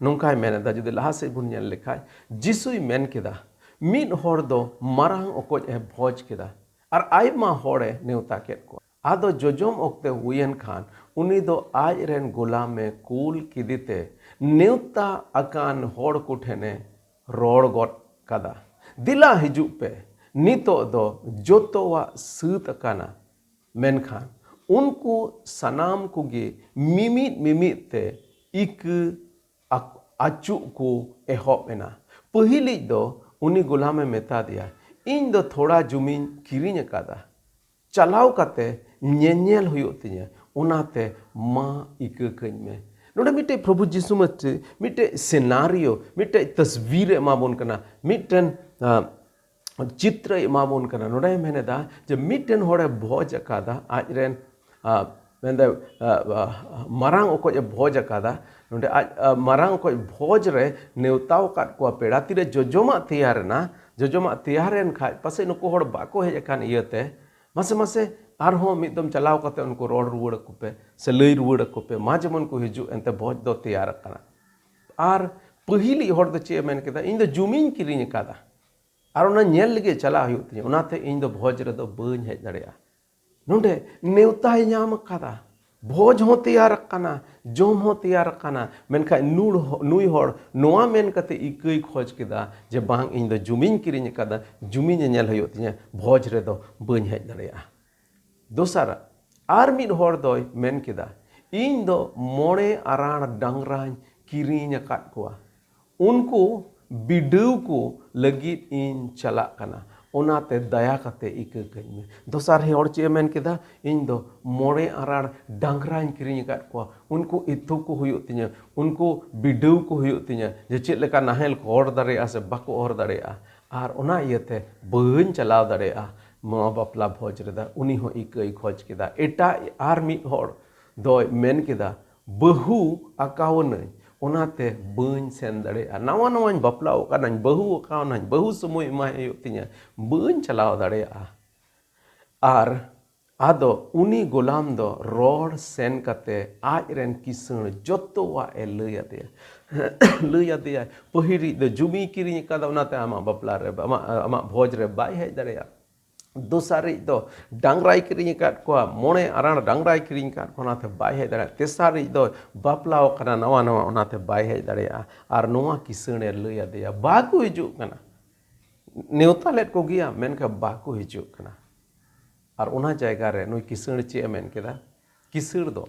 ᱱᱚᱝᱠᱟᱭ ᱢᱮᱱ ᱮᱫᱟ, ᱡᱩᱫᱤ ᱞᱟᱦᱟ ᱥᱮᱫ ᱵᱚᱱ ᱧᱮᱞ ᱞᱮᱠᱷᱟᱡ, ᱡᱤᱥᱩᱭ ᱢᱮᱱ ᱠᱮᱫᱟ, ᱢᱤᱫ ᱦᱚᱲ ᱫᱚ ᱢᱟᱨᱟᱝ ᱚᱠᱚᱡ ᱮ ᱵᱷᱚᱡᱽ ᱠᱮᱫᱟ ᱟᱨ ᱟᱭᱢᱟ ᱦᱚᱲᱮ ᱱᱮᱣᱛᱟ ᱠᱮᱫ ᱠᱚᱣᱟ᱾ ᱟᱫᱚ ᱡᱚᱡᱚᱢ ᱚᱠᱛᱮ ᱦᱩᱭᱮᱱ ᱠᱷᱟᱱ, ᱩᱱᱤ ᱫᱚ ᱟᱡ ᱨᱮᱱ ᱜᱳᱞᱟᱢᱮ ᱠᱩᱞ ᱠᱮᱫᱮᱛᱮ ᱱᱮᱣᱛᱟ ᱟᱠᱟᱱ ᱦᱚᱲ ᱠᱚ ᱴᱷᱮᱱᱮ ᱨᱚᱲ ᱜᱚᱫ ᱠᱟᱫᱟ, "ᱫᱮᱞᱟ ᱦᱤᱡᱩᱜ ᱯᱮ, ᱱᱤᱛᱚᱜ ᱫᱚ ᱡᱚᱛᱚᱣᱟᱜ ᱥᱟᱹᱛ ᱟᱠᱟᱱᱟ᱾" ᱢᱮᱱᱠᱷᱟᱱ ᱩᱱᱠᱩ ᱥᱟᱱᱟᱢ ᱠᱚᱜᱮ ᱢᱤᱢᱤᱫ ᱢᱤᱢᱤᱫ ᱛᱮ ᱤᱠᱟᱹ ᱟᱠ-, ᱟᱹᱪᱩᱜ ᱠᱚ ᱮᱦᱚᱵ ᱮᱱᱟ᱾ ᱯᱟᱹᱦᱤᱞᱤᱡ ᱫᱚ ᱩᱱᱤ ᱜᱳᱞᱟᱢᱮ ᱢᱮᱛᱟ ᱫᱮᱭᱟ, ᱤᱧ ᱫᱚ ᱛᱷᱚᱲᱟ ᱡᱩᱢᱤᱧ ᱠᱤᱨᱤᱧ ᱟᱠᱟᱫᱟ, ᱪᱟᱞᱟᱣ ᱠᱟᱛᱮ ᱧᱮᱧᱮᱞ ᱦᱩᱭᱩᱜ ᱛᱤᱧᱟᱹ, ᱚᱱᱟᱛᱮ ᱢᱟ ᱤᱠᱟᱹ ᱠᱟᱹᱧ ᱢᱮ᱾ ᱱᱚᱰᱮ ᱢᱤᱫᱴᱮᱡ ᱯᱨᱚᱵᱷᱩ ᱡᱤᱥᱩ ᱢᱟᱹᱥᱤ ᱢᱤᱫᱴᱮᱡ ᱥᱤᱱᱟᱨᱤᱭᱳ, ᱢᱤᱫᱴᱮᱡ ᱛᱟᱥᱵᱤᱨ ᱮ ᱮᱢᱟ ᱵᱚᱱ ᱠᱟᱱᱟ, ᱢᱤᱫᱴᱮᱱ ᱟᱸ, ᱪᱤᱛᱨᱚᱭ ᱮᱢᱟ ᱵᱚᱱ ᱠᱟᱱᱟ᱾ ᱱᱚᱰᱮ ᱢᱮᱱ ᱮᱫᱟ ᱡᱮ ᱢᱤᱫᱴᱮᱱ ᱦᱚᱲᱮ ᱵᱷᱚᱡᱽ ᱟᱠᱟᱫᱟ, ᱟᱡ ᱨᱮᱱ ᱟᱸ, ᱢᱮᱱᱫᱟ ᱟᱸ, ᱟᱸ, ᱢᱟᱨᱟᱝ ᱚᱠᱚᱡ ᱮ ᱵᱷᱚᱡᱽ ᱟᱠᱟᱫᱟ᱾ ᱱᱚᱰᱮ ᱟᱡ ᱟᱸ, ᱢᱟᱨᱟᱝ ᱚᱠᱚᱡ ᱵᱷᱚᱡᱽ ᱨᱮ ᱱᱮᱣᱛᱟ ᱟᱠᱟᱫ ᱠᱚᱣᱟ ᱯᱮᱲᱟ᱾ ᱛᱤᱨᱮ ᱡᱚᱡᱚᱢᱟᱜ ᱛᱮᱭᱟᱨ ᱮᱱᱟ, ᱡᱚᱡᱚᱢᱟᱜ ᱛᱮᱭᱟᱨ ᱮᱱ ᱠᱷᱟᱡ ᱯᱟᱥᱮᱡ ᱱᱩᱠᱩ ᱦᱚᱲ ᱵᱟᱠᱚ ᱦᱮᱡ ᱟᱠᱟᱱ ᱤᱭᱟᱹᱛᱮ, ᱢᱟᱥᱮ ᱢᱟᱥᱮ ᱟᱨᱦᱚᱸ ᱢᱤᱫ ᱫᱚᱢ ᱪᱟᱞᱟᱣ ᱠᱟᱛᱮ ᱩᱱᱠᱩ ᱨᱚᱲ ᱨᱩᱣᱟᱹᱲ ᱟᱠᱚ ᱯᱮ ᱥᱮ ᱞᱟᱹᱭ ᱨᱩᱣᱟᱹᱲ ᱟᱠᱚ ᱯᱮ, ᱢᱟ ᱡᱮᱢᱚᱱ ᱠᱚ ᱦᱤᱡᱩᱜ, ᱮᱱᱛᱮ ᱵᱷᱚᱡᱽ ᱫᱚ ᱛᱮᱭᱟᱨ ᱟᱠᱟᱱᱟ᱾ ᱟᱨ ᱯᱟᱹᱦᱤᱞᱤᱡ ᱦᱚᱲ ᱫᱚ ᱪᱮᱫ ᱮ ᱢᱮᱱ ᱠᱮᱫᱟ? "ᱤᱧ ᱫᱚ ᱡᱩᱢᱤᱧ ᱠᱤᱨᱤᱧ ᱟᱠᱟᱫᱟ ᱟᱨ ᱚᱱᱟ ᱧᱮᱞ ᱞᱟᱹᱜᱤᱫ ᱪᱟᱞᱟᱜ ᱦᱩᱭᱩᱜ ᱛᱤᱧᱟᱹ, ᱚᱱᱟᱛᱮ ᱤᱧ ᱫᱚ ᱵᱷᱚᱡᱽ ᱨᱮᱫᱚ ᱵᱟᱹᱧ ᱦᱮᱡ ᱫᱟᱲᱮᱭᱟᱜᱼᱟ᱾" ᱱᱚᱰᱮ ᱱᱮᱣᱛᱟᱭ ᱧᱟᱢ ᱟᱠᱟᱫᱟ, ᱵᱷᱚᱡᱽ ᱦᱚᱸ ᱛᱮᱭᱟᱨ ᱟᱠᱟᱱᱟ, ᱡᱚᱢ ᱦᱚᱸ ᱛᱮᱭᱟᱨ ᱟᱠᱟᱱᱟ, ᱢᱮᱱᱠᱷᱟᱱ ᱱᱩᱲ ᱦᱚ-, ᱱᱩᱭ ᱦᱚᱲ ᱱᱚᱣᱟ ᱢᱮᱱ ᱠᱟᱛᱮ ᱤᱠᱟᱹᱭ ᱠᱷᱚᱡᱽ ᱠᱮᱫᱟ ᱡᱮ, "ᱵᱟᱝ, ᱤᱧ ᱫᱚ ᱡᱩᱢᱤᱧ ᱠᱤᱨᱤᱧ ᱟᱠᱟᱫᱟ, ᱡᱩᱢᱤ ᱧᱮᱧᱮᱞ ᱦᱩᱭᱩᱜ ᱛᱤᱧᱟᱹ, ᱵᱷᱚᱡᱽ ᱨᱮᱫᱚ ᱵᱟᱹᱧ ᱦᱮᱡ ᱫᱟᱲᱮᱭᱟᱜᱼᱟ᱾" ᱫᱚᱥᱟᱨᱟᱜ, ᱟᱨ ᱢᱤᱫ ᱦᱚᱲ ᱫᱚᱭ ᱢᱮᱱ ᱠᱮᱫᱟ, "ᱤᱧ ᱫᱚ ᱢᱚᱬᱮ ᱟᱨᱟᱬ ᱰᱟᱝᱨᱟᱧ ᱠᱤᱨᱤᱧ ᱟᱠᱟᱫ ᱠᱚᱣᱟ, ᱩᱱᱠᱩ ᱵᱤᱰᱟᱹᱣ ᱠᱚ ᱞᱟᱹᱜᱤᱫ ᱤᱧ ᱪᱟᱞᱟᱜ ᱠᱟᱱᱟ, ᱚᱱᱟᱛᱮ ᱫᱟᱭᱟ ᱠᱟᱛᱮ ᱤᱠᱟᱹ ᱠᱟᱹᱧ ᱢᱮ᱾" ᱫᱚᱥᱟᱨ ᱦᱚᱲ ᱪᱮᱫ ᱮ ᱢᱮᱱ ᱠᱮᱫᱟ? "ᱤᱧ ᱫᱚ ᱢᱚᱬᱮ ᱟᱨᱟᱬ ᱰᱟᱝᱨᱟᱧ ᱠᱤᱨᱤᱧ ᱟᱠᱟᱫ ᱠᱚᱣᱟ, ᱩᱱᱠᱩ ᱤᱛᱩ ᱠᱚ ᱦᱩᱭᱩᱜ ᱛᱤᱧᱟᱹ, ᱩᱱᱠᱩ ᱵᱤᱰᱟᱹᱣ ᱠᱚ ᱦᱩᱭᱩᱜ ᱛᱤᱧᱟᱹ ᱡᱮ ᱪᱮᱫ ᱞᱮᱠᱟ ᱱᱟᱦᱮᱞ ᱠᱚ ᱚᱨ ᱫᱟᱲᱮᱭᱟᱜᱼᱟ ᱥᱮ ᱵᱟᱠᱚ ᱚᱨ ᱫᱟᱲᱮᱭᱟᱜᱼᱟ, ᱟᱨ ᱚᱱᱟ ᱤᱭᱟᱹᱛᱮ ᱵᱟᱹᱧ ᱪᱟᱞᱟᱣ ᱫᱟᱲᱮᱭᱟᱜᱼᱟ ᱱᱚᱣᱟ ᱵᱟᱯᱞᱟ ᱵᱷᱚᱡᱽ ᱨᱮᱫᱚ᱾" ᱩᱱᱤ ᱦᱚᱸ ᱤᱠᱟᱹᱭ ᱠᱷᱚᱡᱽ ᱠᱮᱫᱟ᱾ ᱮᱴᱟᱜ ᱟᱨ ᱢᱤᱫ ᱦᱚᱲ ᱫᱚᱭ ᱢᱮᱱ ᱠᱮᱫᱟ, "ᱵᱟᱹᱦᱩ ᱟᱠᱟᱣᱱᱟᱹᱧ, ᱚᱱᱟᱛᱮ ᱵᱟᱹᱧ ᱥᱮᱱ ᱫᱟᱲᱮᱭᱟᱜᱼᱟ᱾ ᱱᱟᱣᱟ ᱱᱟᱣᱟᱧ ᱵᱟᱯᱞᱟᱣ ᱟᱠᱟᱱᱟᱧ, ᱵᱟᱹᱦᱩ ᱟᱠᱟᱣᱱᱟᱹᱧ, ᱵᱟᱹᱦᱩ ᱥᱚᱢᱚᱭ ᱮᱢᱟᱭ ᱦᱩᱭᱩᱜ ᱛᱤᱧᱟᱹ, ᱵᱟᱹᱧ ᱪᱟᱞᱟᱣ ᱫᱟᱲᱮᱭᱟᱜᱼᱟ᱾" ᱟᱨ ᱟᱫᱚ ᱩᱱᱤ ᱜᱳᱞᱟᱢ ᱫᱚ ᱨᱚᱲ ᱥᱮᱱ ᱠᱟᱛᱮ ᱟᱡ ᱨᱮᱱ ᱠᱤᱥᱟᱹᱬ ᱡᱚᱛᱚᱣᱟᱜ ᱮ ᱞᱟᱹᱭ ᱟᱫᱮᱭᱟ᱾ ᱞᱟᱹᱭ ᱟᱫᱮᱭᱟᱭ, "ᱯᱟᱹᱦᱤᱞᱤᱡ ᱫᱚ ᱡᱩᱢᱤᱭ ᱠᱤᱨᱤᱧ ᱟᱠᱟᱫᱟ, ᱚᱱᱟᱛᱮ ᱟᱢᱟᱜ ᱵᱟᱯᱞᱟ ᱨᱮ, ᱟᱢᱟᱜ, ᱟᱢᱟᱜ ᱵᱷᱚᱡᱽ ᱨᱮ ᱵᱟᱭ ᱦᱮᱡ ᱫᱟᱲᱮᱭᱟᱜᱼᱟ᱾ ᱫᱚᱥᱟᱨᱤᱡ ᱫᱚ ᱰᱟᱝᱨᱟᱭ ᱠᱤᱨᱤᱧ ᱟᱠᱟᱫ ᱠᱚᱣᱟ, ᱢᱚᱬᱮ ᱟᱨᱟᱬ ᱰᱟᱝᱨᱟᱭ ᱠᱤᱨᱤᱧ ᱟᱠᱟᱫ ᱠᱚᱣᱟ, ᱚᱱᱟᱛᱮ ᱵᱟᱭ ᱦᱮᱡ ᱫᱟᱲᱮᱭᱟᱜᱼᱟ᱾ ᱛᱮᱥᱟᱨᱤᱡ ᱫᱚ ᱵᱟᱯᱞᱟᱣ ᱠᱟᱱᱟ ᱱᱟᱣᱟ ᱱᱟᱣᱟ, ᱚᱱᱟᱛᱮ ᱵᱟᱭ ᱦᱮᱡ ᱫᱟᱲᱮᱭᱟᱜᱼᱟ᱾" ᱟᱨ ᱱᱚᱣᱟ ᱠᱤᱥᱟᱹᱬᱮ ᱞᱟᱹᱭ ᱟᱫᱮᱭᱟ, ᱵᱟᱠᱚ ᱦᱤᱡᱩᱜ ᱠᱟᱱᱟ᱾ ᱱᱮᱣᱛᱟ ᱞᱮᱫ ᱠᱚᱜᱮᱭᱟ, ᱢᱮᱱᱠᱷᱟᱱ ᱵᱟᱠᱚ ᱦᱤᱡᱩᱜ ᱠᱟᱱᱟ᱾ ᱟᱨ ᱚᱱᱟ ᱡᱟᱭᱜᱟ ᱨᱮ ᱱᱩᱭ ᱠᱤᱥᱟᱹᱬ ᱪᱮᱫ ᱮ ᱢᱮᱱ ᱠᱮᱫᱟ? ᱠᱤᱥᱟᱹᱬ ᱫᱚ,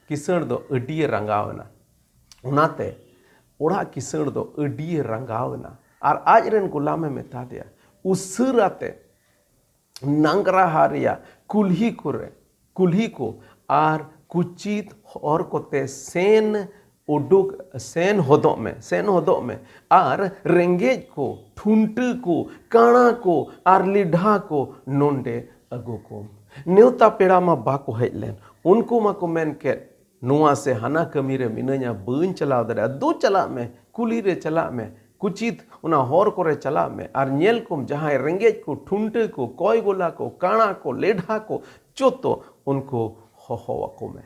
ᱠᱤᱥᱟᱹᱬ ᱫᱚ ᱟᱹᱰᱤᱭᱮ ᱨᱟᱸᱜᱟᱣ ᱮᱱᱟ᱾ ᱚᱱᱟᱛᱮ ᱚᱲᱟᱜ ᱠᱤᱥᱟᱹᱬ ᱫᱚ ᱟᱹᱰᱤᱭᱮ ᱨᱟᱸᱜᱟᱣ ᱮᱱᱟ᱾ ᱟᱨ ᱟᱡ ᱨᱮᱱ ᱜᱳᱞᱟᱢᱮ ᱢᱮᱛᱟ ᱫᱮᱭᱟ, ᱩᱥᱟᱹᱨᱟ ᱛᱮ ᱱᱟᱝᱜᱽᱨᱟᱦᱟ ᱨᱮᱭᱟᱜ ᱠᱩᱞᱦᱤ ᱠᱚᱨᱮ, ᱠᱩᱞᱦᱤ ᱠᱚ ᱟᱨ ᱠᱩᱪᱤᱛ ᱦᱚᱨ ᱠᱚᱛᱮ ᱥᱮᱱ ᱩᱰᱩᱠ, ᱥᱮᱱ ᱦᱚᱫᱚᱜ ᱢᱮ, ᱥᱮᱱ ᱦᱚᱫᱚᱜ ᱢᱮ᱾ ᱟᱨ ᱨᱮᱸᱜᱮᱡ ᱠᱚ, ᱴᱷᱩᱱᱴᱟᱹ ᱠᱚ, ᱠᱟᱬᱟ ᱠᱚ ᱟᱨ ᱞᱮᱰᱷᱟ ᱠᱚ ᱱᱚᱸᱰᱮ ᱟᱹᱜᱩ ᱠᱚᱢ᱾ ᱱᱮᱣᱛᱟ ᱯᱮᱲᱟ ᱢᱟ ᱵᱟᱠᱚ ᱦᱮᱡ ᱞᱮᱱ᱾ ᱩᱱᱠᱩ ᱢᱟᱠᱚ ᱢᱮᱱ ᱠᱮᱫ, ᱱᱚᱣᱟ ᱥᱮ ᱦᱟᱱᱟ ᱠᱟᱹᱢᱤ ᱨᱮ ᱢᱤᱱᱟᱹᱧᱟ, ᱵᱟᱹᱧ ᱪᱟᱞᱟᱣ ᱫᱟᱲᱮᱭᱟᱜᱼᱟ᱾ ᱫᱩ ᱪᱟᱞᱟᱜ ᱢᱮ, ᱠᱩᱞᱦᱤ ᱨᱮ ᱪᱟᱞᱟᱜ ᱢᱮ, ᱠᱩᱪᱤᱛ ᱚᱱᱟ ᱦᱚᱨ ᱠᱚᱨᱮ ᱪᱟᱞᱟᱜ ᱢᱮ ᱟᱨ ᱧᱮᱞ ᱠᱚᱢ, ᱡᱟᱦᱟᱸᱭ ᱨᱮᱸᱜᱮᱡ ᱠᱚ, ᱴᱷᱩᱱᱴᱟᱹ ᱠᱚ, ᱠᱚᱭ ᱜᱚᱞᱟ ᱠᱚ, ᱠᱟᱬᱟ ᱠᱚ, ᱞᱮᱰᱷᱟ ᱠᱚ, ᱡᱚᱛᱚ ᱩᱱᱠᱩ ᱦᱚᱦᱚ ᱟᱠᱚ ᱢᱮ᱾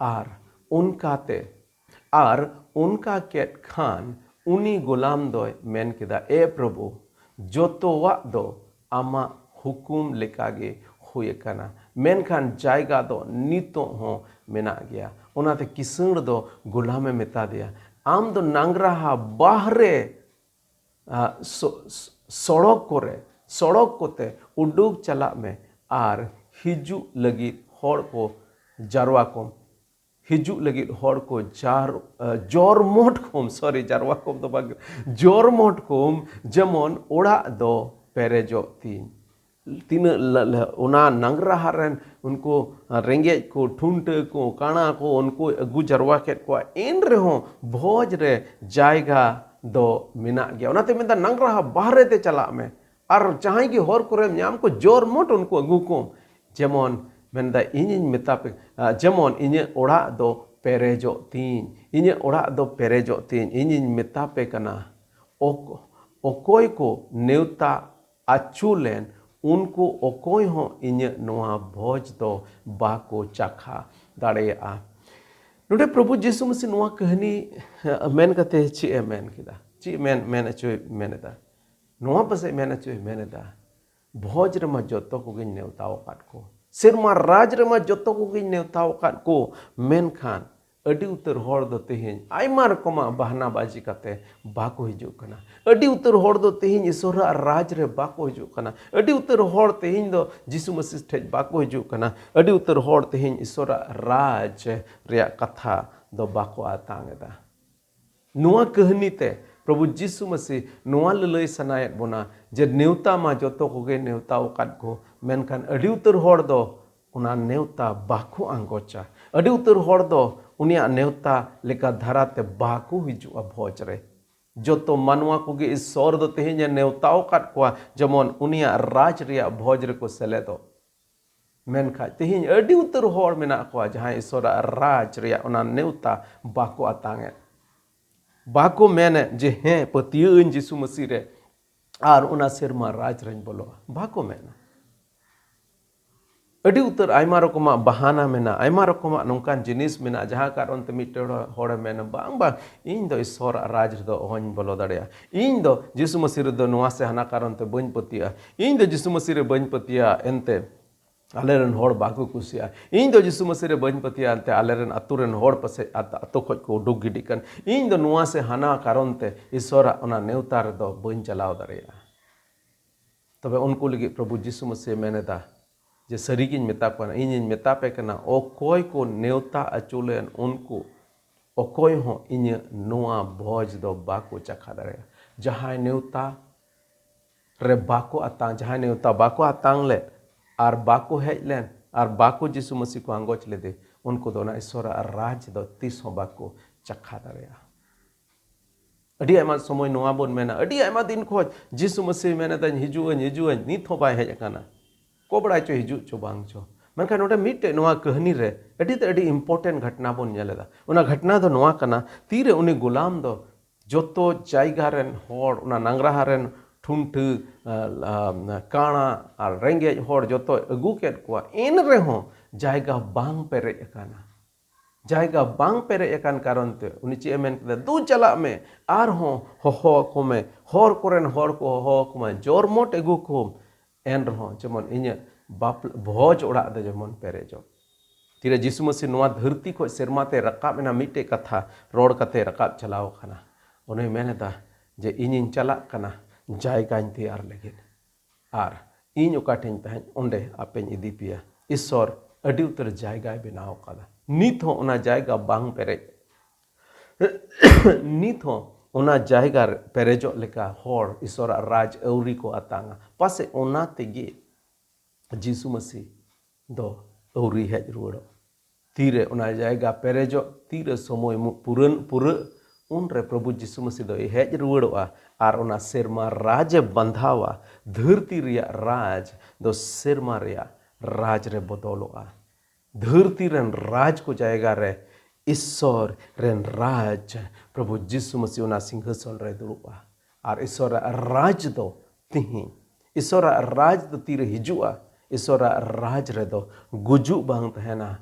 ᱟᱨ ᱚᱱᱠᱟᱛᱮ, ᱟᱨ ᱚᱱᱠᱟ ᱠᱮᱫ ᱠᱷᱟᱱ ᱩᱱᱤ ᱜᱳᱞᱟᱢ ᱫᱚᱭ ᱢᱮᱱ ᱠᱮᱫᱟ, ᱮ ᱯᱨᱚᱵᱷᱩ, ᱡᱚᱛᱚᱣᱟᱜ ᱫᱚ ᱟᱢᱟᱜ ᱦᱩᱠᱩᱢ ᱞᱮᱠᱟᱜᱮ ᱦᱩᱭ ᱟᱠᱟᱱᱟ, ᱢᱮᱱᱠᱷᱟᱱ ᱡᱟᱭᱜᱟ ᱫᱚ ᱱᱤᱛᱚᱜ ᱦᱚᱸ ᱢᱮᱱᱟᱜ ᱜᱮᱭᱟ᱾ ᱚᱱᱟᱛᱮ ᱠᱤᱥᱟᱹᱬ ᱫᱚ ᱜᱳᱞᱟᱢᱮ ᱢᱮᱛᱟ ᱫᱮᱭᱟ, ᱟᱢ ᱫᱚ ᱱᱟᱝᱜᱽᱨᱟᱦᱟ ᱵᱟᱦᱨᱮ, ᱟ, ᱥᱚ-, ᱥᱚᱲᱚᱠ ᱠᱚᱨᱮ, ᱥᱚᱲᱚᱠ ᱠᱚᱛᱮ ᱩᱰᱩᱠ ᱪᱟᱞᱟᱜ ᱢᱮ ᱟᱨ ᱦᱤᱡᱩᱜ ᱞᱟᱹᱜᱤᱫ ᱦᱚᱲ ᱠᱚ ᱡᱟᱨᱣᱟ ᱠᱚᱢ᱾ ᱦᱤᱡᱩᱜ ᱞᱟᱹᱜᱤᱫ ᱦᱚᱲ ᱠᱚ ᱡᱟᱨ-, ᱟ, ᱡᱚᱨᱢᱚᱴ ᱠᱚᱢ, sorry, ᱡᱟᱨᱣᱟ ᱠᱚᱢ ᱫᱚ ᱵᱟᱝ, ᱡᱚᱨᱢᱚᱴ ᱠᱚᱢ, ᱡᱮᱢᱚᱱ ᱚᱲᱟᱜ ᱫᱚ ᱯᱮᱨᱮᱡᱚᱜ ᱛᱤᱧ᱾ ᱛᱤᱱᱟᱹᱜ ᱞᱟ-, ᱞᱟ-, ᱚᱱᱟ ᱱᱟᱝᱜᱽᱨᱟᱦᱟ ᱨᱮᱱ ᱩᱱᱠᱩ ᱨᱮᱸᱜᱮᱡ ᱠᱚ, ᱴᱷᱩᱱᱴᱟᱹ ᱠᱚ, ᱠᱟᱬᱟ ᱠᱚ, ᱩᱱᱠᱩ ᱟᱹᱜᱩ ᱡᱟᱨᱣᱟ ᱠᱮᱫ ᱠᱚᱣᱟ, ᱮᱱ ᱨᱮᱦᱚᱸ ᱵᱷᱚᱡᱽ ᱨᱮ ᱡᱟᱭᱜᱟ ᱫᱚ ᱢᱮᱱᱟᱜ ᱜᱮᱭᱟ᱾ ᱚᱱᱟᱛᱮ ᱢᱮᱱᱫᱟ, ᱱᱟᱝᱜᱽᱨᱟᱦᱟ ᱵᱟᱦᱨᱮ ᱛᱮ ᱪᱟᱞᱟᱜ ᱢᱮ ᱟᱨ ᱡᱟᱦᱟᱸᱭ ᱜᱮ ᱦᱚᱨ ᱠᱚᱨᱮᱢ ᱧᱟᱢ ᱠᱚ, ᱡᱚᱨᱢᱚᱴ ᱩᱱᱠᱩ ᱟᱹᱜᱩ ᱠᱚᱢ᱾ ᱡᱮᱢᱚᱱ ᱢᱮᱱᱫᱟ, ᱤᱧᱤᱧ ᱢᱮᱛᱟ ᱯᱮ, ᱟ, ᱡᱮᱢᱚᱱ ᱤᱧᱟᱹᱜ ᱚᱲᱟᱜ ᱫᱚ ᱯᱮᱨᱮᱡᱚᱜ ᱛᱤᱧ, ᱤᱧᱟᱹᱜ ᱚᱲᱟᱜ ᱫᱚ ᱯᱮᱨᱮᱡᱚᱜ ᱛᱤᱧ, ᱤᱧᱤᱧ ᱢᱮᱛᱟ ᱯᱮ ᱠᱟᱱᱟ, ᱚᱠ-, ᱚᱠᱚᱭ ᱠᱚ ᱱᱮᱣᱛᱟ ᱟᱹᱪᱩ ᱞᱮᱱ, ᱩᱱᱠᱩ ᱚᱠᱚᱭ ᱦᱚᱸ ᱤᱧᱟᱹᱜ ᱱᱚᱣᱟ ᱵᱷᱚᱡᱽ ᱫᱚ ᱵᱟᱠᱚ ᱪᱟᱠᱷᱟ ᱫᱟᱲᱮᱭᱟᱜᱼᱟ᱾ ᱱᱚᱰᱮ ᱯᱨᱚᱵᱷᱩ ᱡᱤᱥᱩ ᱢᱟᱥᱤ ᱱᱚᱣᱟ ᱠᱟᱹᱦᱱᱤ ᱢᱮᱱ ᱠᱟᱛᱮ ᱪᱮᱫ ᱮ ᱢᱮᱱ ᱠᱮᱫᱟ? ᱪᱮᱫ ᱢᱮᱱ, ᱢᱮᱱ ᱦᱚᱪᱚᱭ ᱢᱮᱱ ᱮᱫᱟ? ᱱᱚᱣᱟ ᱯᱟᱥᱮᱡ ᱢᱮᱱ ᱦᱚᱪᱚᱭ ᱢᱮᱱ ᱮᱫᱟ, ᱵᱷᱚᱡᱽ ᱨᱮᱢᱟ ᱡᱚᱛᱚ ᱠᱚᱜᱮᱧ ᱱᱮᱣᱛᱟ ᱟᱠᱟᱫ ᱠᱚ, ᱥᱮᱨᱢᱟ ᱨᱟᱡᱽ ᱨᱮᱢᱟ ᱡᱚᱛᱚ ᱠᱚᱜᱮᱧ ᱱᱮᱣᱛᱟ ᱟᱠᱟᱫ ᱠᱚ, ᱢᱮᱱᱠᱷᱟᱱ ᱟᱹᱰᱤ ᱩᱛᱟᱹᱨ ᱦᱚᱲ ᱫᱚ ᱛᱮᱦᱮᱧ ᱟᱭᱢᱟ ᱨᱚᱠᱚᱢᱟᱜ ᱵᱟᱦᱱᱟ ᱵᱟᱡᱤ ᱠᱟᱛᱮ ᱵᱟᱠᱚ ᱦᱤᱡᱩᱜ ᱠᱟᱱᱟ᱾ ᱟᱹᱰᱤ ᱩᱛᱟᱹᱨ ᱦᱚᱲ ᱫᱚ ᱛᱮᱦᱮᱧ ᱤᱥᱚᱨᱟᱜ ᱨᱟᱡᱽ ᱨᱮ ᱵᱟᱠᱚ ᱦᱤᱡᱩᱜ ᱠᱟᱱᱟ᱾ ᱟᱹᱰᱤ ᱩᱛᱟᱹᱨ ᱦᱚᱲ ᱛᱮᱦᱮᱧ ᱫᱚ ᱡᱤᱥᱩ ᱢᱟᱹᱥᱤ ᱴᱷᱮᱡ ᱵᱟᱠᱚ ᱦᱤᱡᱩᱜ ᱠᱟᱱᱟ᱾ ᱟᱹᱰᱤ ᱩᱛᱟᱹᱨ ᱦᱚᱲ ᱛᱮᱦᱮᱧ ᱤᱥᱚᱨᱟᱜ ᱨᱟᱡᱽ ᱨᱮᱭᱟᱜ ᱠᱟᱛᱷᱟ ᱫᱚ ᱵᱟᱠᱚ ᱟᱛᱟᱝ ᱮᱫᱟ᱾ ᱱᱚᱣᱟ ᱠᱟᱹᱦᱱᱤ ᱛᱮ ᱯᱨᱚᱵᱷᱩ ᱡᱤᱥᱩ ᱢᱟᱹᱥᱤ ᱱᱚᱣᱟ ᱞᱟᱹᱞᱟᱹᱭ ᱥᱟᱱᱟᱭᱮᱫ ᱵᱚᱱᱟ ᱡᱮ ᱱᱮᱣᱛᱟ ᱢᱟ ᱡᱚᱛᱚ ᱠᱚᱜᱮ ᱱᱮᱣᱛᱟ ᱟᱠᱟᱫ ᱠᱚ, ᱢᱮᱱᱠᱷᱟᱱ ᱟᱹᱰᱤ ᱩᱛᱟᱹᱨ ᱦᱚᱲ ᱫᱚ ᱚᱱᱟ ᱱᱮᱣᱛᱟ ᱵᱟᱠᱚ ᱟᱸᱜᱚᱪᱟ᱾ ᱟᱹᱰᱤ ᱩᱛᱟᱹᱨ ᱦᱚᱲ ᱫᱚ ᱩᱱᱤᱭᱟᱜ ᱱᱮᱣᱛᱟ ᱞᱮᱠᱟ ᱫᱷᱟᱨᱟᱛᱮ ᱵᱟᱠᱚ ᱦᱤᱡᱩᱜᱼᱟ ᱵᱷᱚᱡᱽ ᱨᱮ᱾ ᱡᱚᱛᱚ ᱢᱟᱱᱣᱟ ᱠᱚᱜᱮ ᱤᱥᱚᱨ ᱫᱚ ᱛᱮᱦᱮᱧ ᱮ ᱱᱮᱣᱛᱟ ᱟᱠᱟᱫ ᱠᱚᱣᱟ, ᱡᱮᱢᱚᱱ ᱩᱱᱤᱭᱟᱜ ᱨᱟᱡᱽ ᱨᱮᱭᱟᱜ ᱵᱷᱚᱡᱽ ᱨᱮᱠᱚ ᱥᱮᱞᱮᱫᱚᱜ᱾ ᱢᱮᱱᱠᱷᱟᱱ ᱛᱮᱦᱮᱧ ᱟᱹᱰᱤ ᱩᱛᱟᱹᱨ ᱦᱚᱲ ᱢᱮᱱᱟᱜ ᱠᱚᱣᱟ ᱡᱟᱦᱟᱸᱭ ᱤᱥᱚᱨᱟᱜ ᱨᱟᱡᱽ ᱨᱮᱭᱟᱜ ᱚᱱᱟ ᱱᱮᱣᱛᱟ ᱵᱟᱠᱚ ᱟᱛᱟᱝ ᱮᱫ, ᱵᱟᱠᱚ ᱢᱮᱱᱮᱫ ᱡᱮ ᱦᱮᱸ ᱯᱟᱹᱛᱭᱟᱹᱣ ᱟᱹᱧ ᱡᱤᱥᱩ ᱢᱟᱹᱥᱤ ᱨᱮ ᱟᱨ ᱚᱱᱟ ᱥᱮᱨᱢᱟ ᱨᱟᱡᱽ ᱨᱮᱧ ᱵᱚᱞᱚᱜᱼᱟ, ᱵᱟᱠᱚ ᱢᱮᱱᱟ᱾ ᱟᱹᱰᱤ ᱩᱛᱟᱹᱨ ᱟᱭᱢᱟ ᱨᱚᱠᱚᱢᱟᱜ ᱵᱟᱦᱟᱱᱟ ᱢᱮᱱᱟᱜᱼᱟ, ᱟᱭᱢᱟ ᱨᱚᱠᱚᱢᱟᱜ ᱱᱚᱝᱠᱟᱱ ᱡᱤᱱᱤᱥ ᱢᱮᱱᱟᱜᱼᱟ ᱡᱟᱦᱟᱸ ᱠᱟᱨᱚᱱ ᱛᱮ ᱢᱤᱫᱴᱮᱱ ᱦᱚᱲ, ᱦᱚᱲᱮ ᱢᱮᱱᱟ, "ᱵᱟᱝ, ᱵᱟᱝ, ᱤᱧ ᱫᱚ ᱤᱥᱚᱨᱟᱜ ᱨᱟᱡᱽ ᱨᱮᱫᱚ ᱚᱦᱚᱧ ᱵᱚᱞᱚ ᱫᱟᱲᱮᱭᱟᱜᱼᱟ, ᱤᱧ ᱫᱚ ᱡᱤᱥᱩ ᱢᱟᱹᱥᱤ ᱨᱮᱫᱚ ᱱᱚᱣᱟ ᱥᱮ ᱦᱟᱱᱟ ᱠᱟᱨᱚᱱ ᱛᱮ ᱵᱟᱹᱧ ᱯᱟᱹᱛᱭᱟᱹᱜᱼᱟ, ᱤᱧ ᱫᱚ ᱡᱤᱥᱩ ᱢᱟᱹᱥᱤ ᱨᱮ ᱵᱟᱹᱧ ᱯᱟᱹᱛᱭᱟᱹᱜᱼᱟ, ᱮᱱᱛᱮ ᱟᱞᱮ ᱨᱮᱱ ᱦᱚᱲ ᱵᱟᱠᱚ ᱠᱩᱥᱤᱭᱟᱜᱼᱟ, ᱤᱧ ᱫᱚ ᱡᱤᱥᱩ ᱢᱟᱹᱥᱤ ᱨᱮ ᱵᱟᱹᱧ ᱯᱟᱹᱛᱭᱟᱹᱜᱼᱟ, ᱮᱱᱛᱮ ᱟᱞᱮ ᱨᱮᱱ ᱟᱛᱳ ᱨᱮᱱ ᱦᱚᱲ ᱯᱟᱥᱮᱡ ᱟᱛ-, ᱟᱛᱳ ᱠᱷᱚᱡ ᱠᱚ ᱩᱰᱩᱠ ᱜᱤᱰᱤᱜ ᱠᱟᱱ, ᱤᱧ ᱫᱚ ᱱᱚᱣᱟ ᱥᱮ ᱦᱟᱱᱟ ᱠᱟᱨᱚᱱ ᱛᱮ ᱤᱥᱚᱨᱟᱜ ᱚᱱᱟ ᱱᱮᱣᱛᱟ ᱨᱮᱫᱚ ᱵᱟᱹᱧ ᱪᱟᱞᱟᱣ ᱫᱟᱲᱮᱭᱟᱜᱼᱟ᱾" ᱛᱚᱵᱮ ᱩᱱᱠᱩ ᱞᱟᱹᱜᱤᱫ ᱯᱨᱚᱵᱷᱩ ᱡᱤᱥᱩ ᱢᱟᱹᱥᱤ ᱢᱮᱱ ᱮᱫᱟ ᱡᱮ, "ᱥᱟᱹᱨᱤᱜᱤᱧ ᱢᱮᱛᱟ ᱠᱚ ᱠᱟᱱᱟ, ᱤᱧᱤᱧ ᱢᱮᱛᱟ ᱯᱮ ᱠᱟᱱᱟ, ᱚᱠᱚᱭ ᱠᱚ ᱱᱮᱣᱛᱟ ᱟᱹᱪᱩ ᱞᱮᱱ, ᱩᱱᱠᱩ ᱚᱠᱚᱭ ᱦᱚᱸ ᱤᱧᱟᱹᱜ ᱱᱚᱣᱟ ᱵᱷᱚᱡᱽ ᱫᱚ ᱵᱟᱠᱚ ᱪᱟᱠᱷᱟ ᱫᱟᱲᱮᱭᱟᱜᱼᱟ᱾" ᱡᱟᱦᱟᱸᱭ ᱱᱮᱣᱛᱟ ᱨᱮ ᱵᱟᱠᱚ ᱟᱛᱟᱝ, ᱡᱟᱦᱟᱸᱭ ᱱᱮᱣᱛᱟ ᱵᱟᱠᱚ ᱟᱛᱟᱝ ᱞᱮᱫ ᱟᱨ ᱵᱟᱠᱚ ᱦᱮᱡ ᱞᱮᱱ ᱟᱨ ᱵᱟᱠᱚ ᱡᱤᱥᱩ ᱢᱟᱹᱥᱤ ᱠᱚ ᱟᱸᱜᱚᱪ ᱞᱮᱫᱮ, ᱩᱱᱠᱩ ᱫᱚ ᱚᱱᱟ ᱤᱥᱚᱨᱟᱜ ᱨᱟᱡᱽ ᱫᱚ ᱛᱤᱥ ᱦᱚᱸ ᱵᱟᱠᱚ ᱪᱟᱠᱷᱟ ᱫᱟᱲᱮᱭᱟᱜᱼᱟ᱾ ᱟᱹᱰᱤ ᱟᱭᱢᱟ ᱥᱚᱢᱚᱭ ᱱᱚᱣᱟ ᱵᱚᱱ ᱢᱮᱱᱟ, ᱟᱹᱰᱤ ᱟᱭᱢᱟ ᱫᱤᱱ ᱠᱷᱚᱡ ᱡᱤᱥᱩ ᱢᱟᱹᱥᱤ ᱢᱮᱱ ᱮᱫᱟᱹᱧ, "ᱦᱤᱡᱩᱜ ᱟᱹᱧ, ᱦᱤᱡᱩᱜ ᱟᱹᱧ", ᱱᱤᱛ ᱦᱚᱸ ᱵᱟᱭ ᱦᱮᱡ ᱟᱠᱟᱱᱟ᱾ ᱠᱚᱵᱲᱟᱭ ᱪᱚ ᱦᱤᱡᱩᱜ ᱪᱚ ᱵᱟᱝ ᱪᱚ᱾ ᱢᱮᱱᱠᱷᱟᱱ ᱱᱚᱰᱮ ᱢᱤᱫᱴᱮᱡ ᱱᱚᱣᱟ ᱠᱟᱹᱦᱱᱤ ᱨᱮ ᱟᱹᱰᱤ ᱛᱮ ᱟᱹᱰᱤ important ᱜᱷᱚᱴᱱᱟ ᱵᱚᱱ ᱧᱮᱞ ᱮᱫᱟ᱾ ᱚᱱᱟ ᱜᱷᱚᱴᱱᱟ ᱫᱚ ᱱᱚᱣᱟ ᱠᱟᱱᱟ, ᱛᱤᱨᱮ ᱩᱱᱤ ᱜᱩᱞᱟᱢ ᱫᱚ ᱡᱚᱛᱚ ᱡᱟᱭᱜᱟ ᱨᱮᱱ ᱦᱚᱲ, ᱚᱱᱟ ᱱᱟᱝᱜᱽᱨᱟᱦᱟ ᱨᱮᱱ ᱴᱷᱩᱱᱴᱷᱟᱹ, ᱟ, ᱟ, ᱠᱟᱬᱟ ᱟᱨ ᱨᱮᱸᱜᱮᱡ ᱦᱚᱲ ᱡᱚᱛᱚᱭ ᱟᱹᱜᱩ ᱠᱮᱫ ᱠᱚᱣᱟ, ᱮᱱ ᱨᱮᱦᱚᱸ ᱡᱟᱭᱜᱟ ᱵᱟᱝ ᱯᱮᱨᱮᱡ ᱟᱠᱟᱱᱟ᱾ ᱡᱟᱭᱜᱟ ᱵᱟᱝ ᱯᱮᱨᱮᱡ ᱟᱠᱟᱱ ᱠᱟᱨᱚᱱ ᱛᱮ ᱩᱱᱤ ᱪᱮᱫ ᱮ ᱢᱮᱱ ᱠᱮᱫᱟ? "ᱫᱩ ᱪᱟᱞᱟᱜ ᱢᱮ, ᱟᱨᱦᱚᱸ ᱦᱚᱦᱚ ᱟᱠᱚ ᱢᱮ, ᱦᱚᱨ ᱠᱚᱨᱮᱱ ᱦᱚᱲ ᱠᱚ ᱦᱚᱦᱚ ᱟᱠᱚ ᱢᱮ, ᱡᱚᱨᱢᱚᱴ ᱟᱹᱜᱩ ᱠᱚᱢ, ᱮᱱ ᱨᱮᱦᱚᱸ ᱡᱮᱢᱚᱱ ᱤᱧᱟᱹᱜ ᱵᱟᱯᱞᱟ ᱵᱷᱚᱡᱽ ᱚᱲᱟᱜ ᱫᱚ ᱡᱮᱢᱚᱱ ᱯᱮᱨᱮᱡᱚᱜ᱾" ᱛᱤᱨᱮ ᱡᱤᱥᱩ ᱢᱟᱹᱥᱤ ᱱᱚᱣᱟ ᱫᱷᱟᱹᱨᱛᱤ ᱠᱷᱚᱱ ᱥᱮᱨᱢᱟ ᱛᱮ ᱨᱟᱠᱟᱵ ᱮᱱᱟ, ᱢᱤᱫᱴᱮᱡ ᱠᱟᱛᱷᱟ ᱨᱚᱲ ᱠᱟᱛᱮ ᱨᱟᱠᱟᱵ ᱪᱟᱞᱟᱣ ᱟᱠᱟᱱᱟ᱾ ᱩᱱᱤᱭ ᱢᱮᱱ ᱮᱫᱟ ᱡᱮ, "ᱤᱧᱤᱧ ᱪᱟᱞᱟᱜ ᱠᱟᱱᱟ ᱡᱟᱭᱜᱟᱧ ᱛᱮᱭᱟᱨ ᱞᱟᱹᱜᱤᱫ, ᱟᱨ ᱤᱧ ᱚᱠᱟ ᱴᱷᱮᱱ ᱛᱟᱦᱮᱸᱫ ᱚᱸᱰᱮ ᱟᱯᱮᱧ ᱤᱫᱤ ᱯᱮᱭᱟ᱾" ᱤᱥᱚᱨ ᱟᱹᱰᱤ ᱩᱛᱟᱹᱨ ᱡᱟᱭᱜᱟᱭ ᱵᱮᱱᱟᱣ ᱟᱠᱟᱫᱟ᱾ ᱱᱤᱛ ᱦᱚᱸ ᱚᱱᱟ ᱡᱟᱭᱜᱟ ᱵᱟᱝ ᱯᱮᱨᱮᱡ, ᱱᱤᱛ ᱦᱚᱸ ᱚᱱᱟ ᱡᱟᱭᱜᱟ ᱨᱮ ᱯᱮᱨᱮᱡᱚᱜ ᱞᱮᱠᱟ ᱦᱚᱲ ᱤᱥᱚᱨᱟᱜ ᱨᱟᱡᱽ ᱟᱹᱣᱨᱤ ᱠᱚ ᱟᱛᱟᱝᱟ᱾ ᱯᱟᱥᱮᱡ ᱚᱱᱟ ᱛᱮᱜᱮ ᱡᱤᱥᱩ ᱢᱟᱹᱥᱤ ᱫᱚ ᱟᱹᱣᱨᱤ ᱦᱮᱡ ᱨᱩᱣᱟᱹᱲᱚᱜ᱾ ᱛᱤᱨᱮ ᱚᱱᱟ ᱡᱟᱭᱜᱟ ᱯᱮᱨᱮᱡᱚᱜ, ᱛᱤᱨᱮ ᱥᱚᱢᱚᱭ ᱢᱩ-, ᱯᱩᱨᱟᱹᱱ, ᱯᱩᱨᱟᱹᱜ, ᱩᱱᱨᱮ ᱯᱨᱚᱵᱷᱩ ᱡᱤᱥᱩ ᱢᱟᱹᱥᱤ ᱫᱚᱭ ᱦᱮᱡ ᱨᱩᱣᱟᱹᱲᱚᱜᱼᱟ ᱟᱨ ᱚᱱᱟ ᱥᱮᱨᱢᱟ ᱨᱟᱡᱽ ᱮ ᱵᱟᱸᱫᱷᱟᱣᱟ᱾ ᱫᱷᱟᱹᱨᱛᱤ ᱨᱮᱭᱟᱜ ᱨᱟᱡᱽ ᱫᱚ ᱥᱮᱨᱢᱟ ᱨᱮᱭᱟᱜ ᱨᱟᱡᱽ ᱨᱮ ᱵᱚᱫᱚᱞᱚᱜᱼᱟ᱾ ᱫᱷᱟᱹᱨᱛᱤ ᱨᱮᱱ ᱨᱟᱡᱽ ᱠᱚ ᱡᱟᱭᱜᱟ ᱨᱮ ᱤᱥᱥᱚᱨ ᱨᱮᱱ ᱨᱟᱡᱽ, ᱯᱨᱚᱵᱷᱩ ᱡᱤᱥᱩ ᱢᱟᱹᱥᱤ ᱚᱱᱟ ᱥᱤᱝᱦᱟᱥᱚᱱ ᱨᱮ ᱫᱩᱲᱩᱵᱼᱟ᱾ ᱟᱨ ᱤᱥᱥᱚᱨᱟᱜ ᱨᱟᱡᱽ ᱫᱚ ᱛᱤᱦᱤᱧ, ᱤᱥᱥᱚᱨᱟᱜ ᱨᱟᱡᱽ ᱫᱚ ᱛᱤᱨᱮ ᱦᱤᱡᱩᱜᱼᱟ? ᱤᱥᱥᱚᱨᱟᱜ ᱨᱟᱡᱽ ᱨᱮᱫᱚ ᱜᱩᱡᱩᱜ ᱵᱟᱝ ᱛᱟᱦᱮᱱᱟ,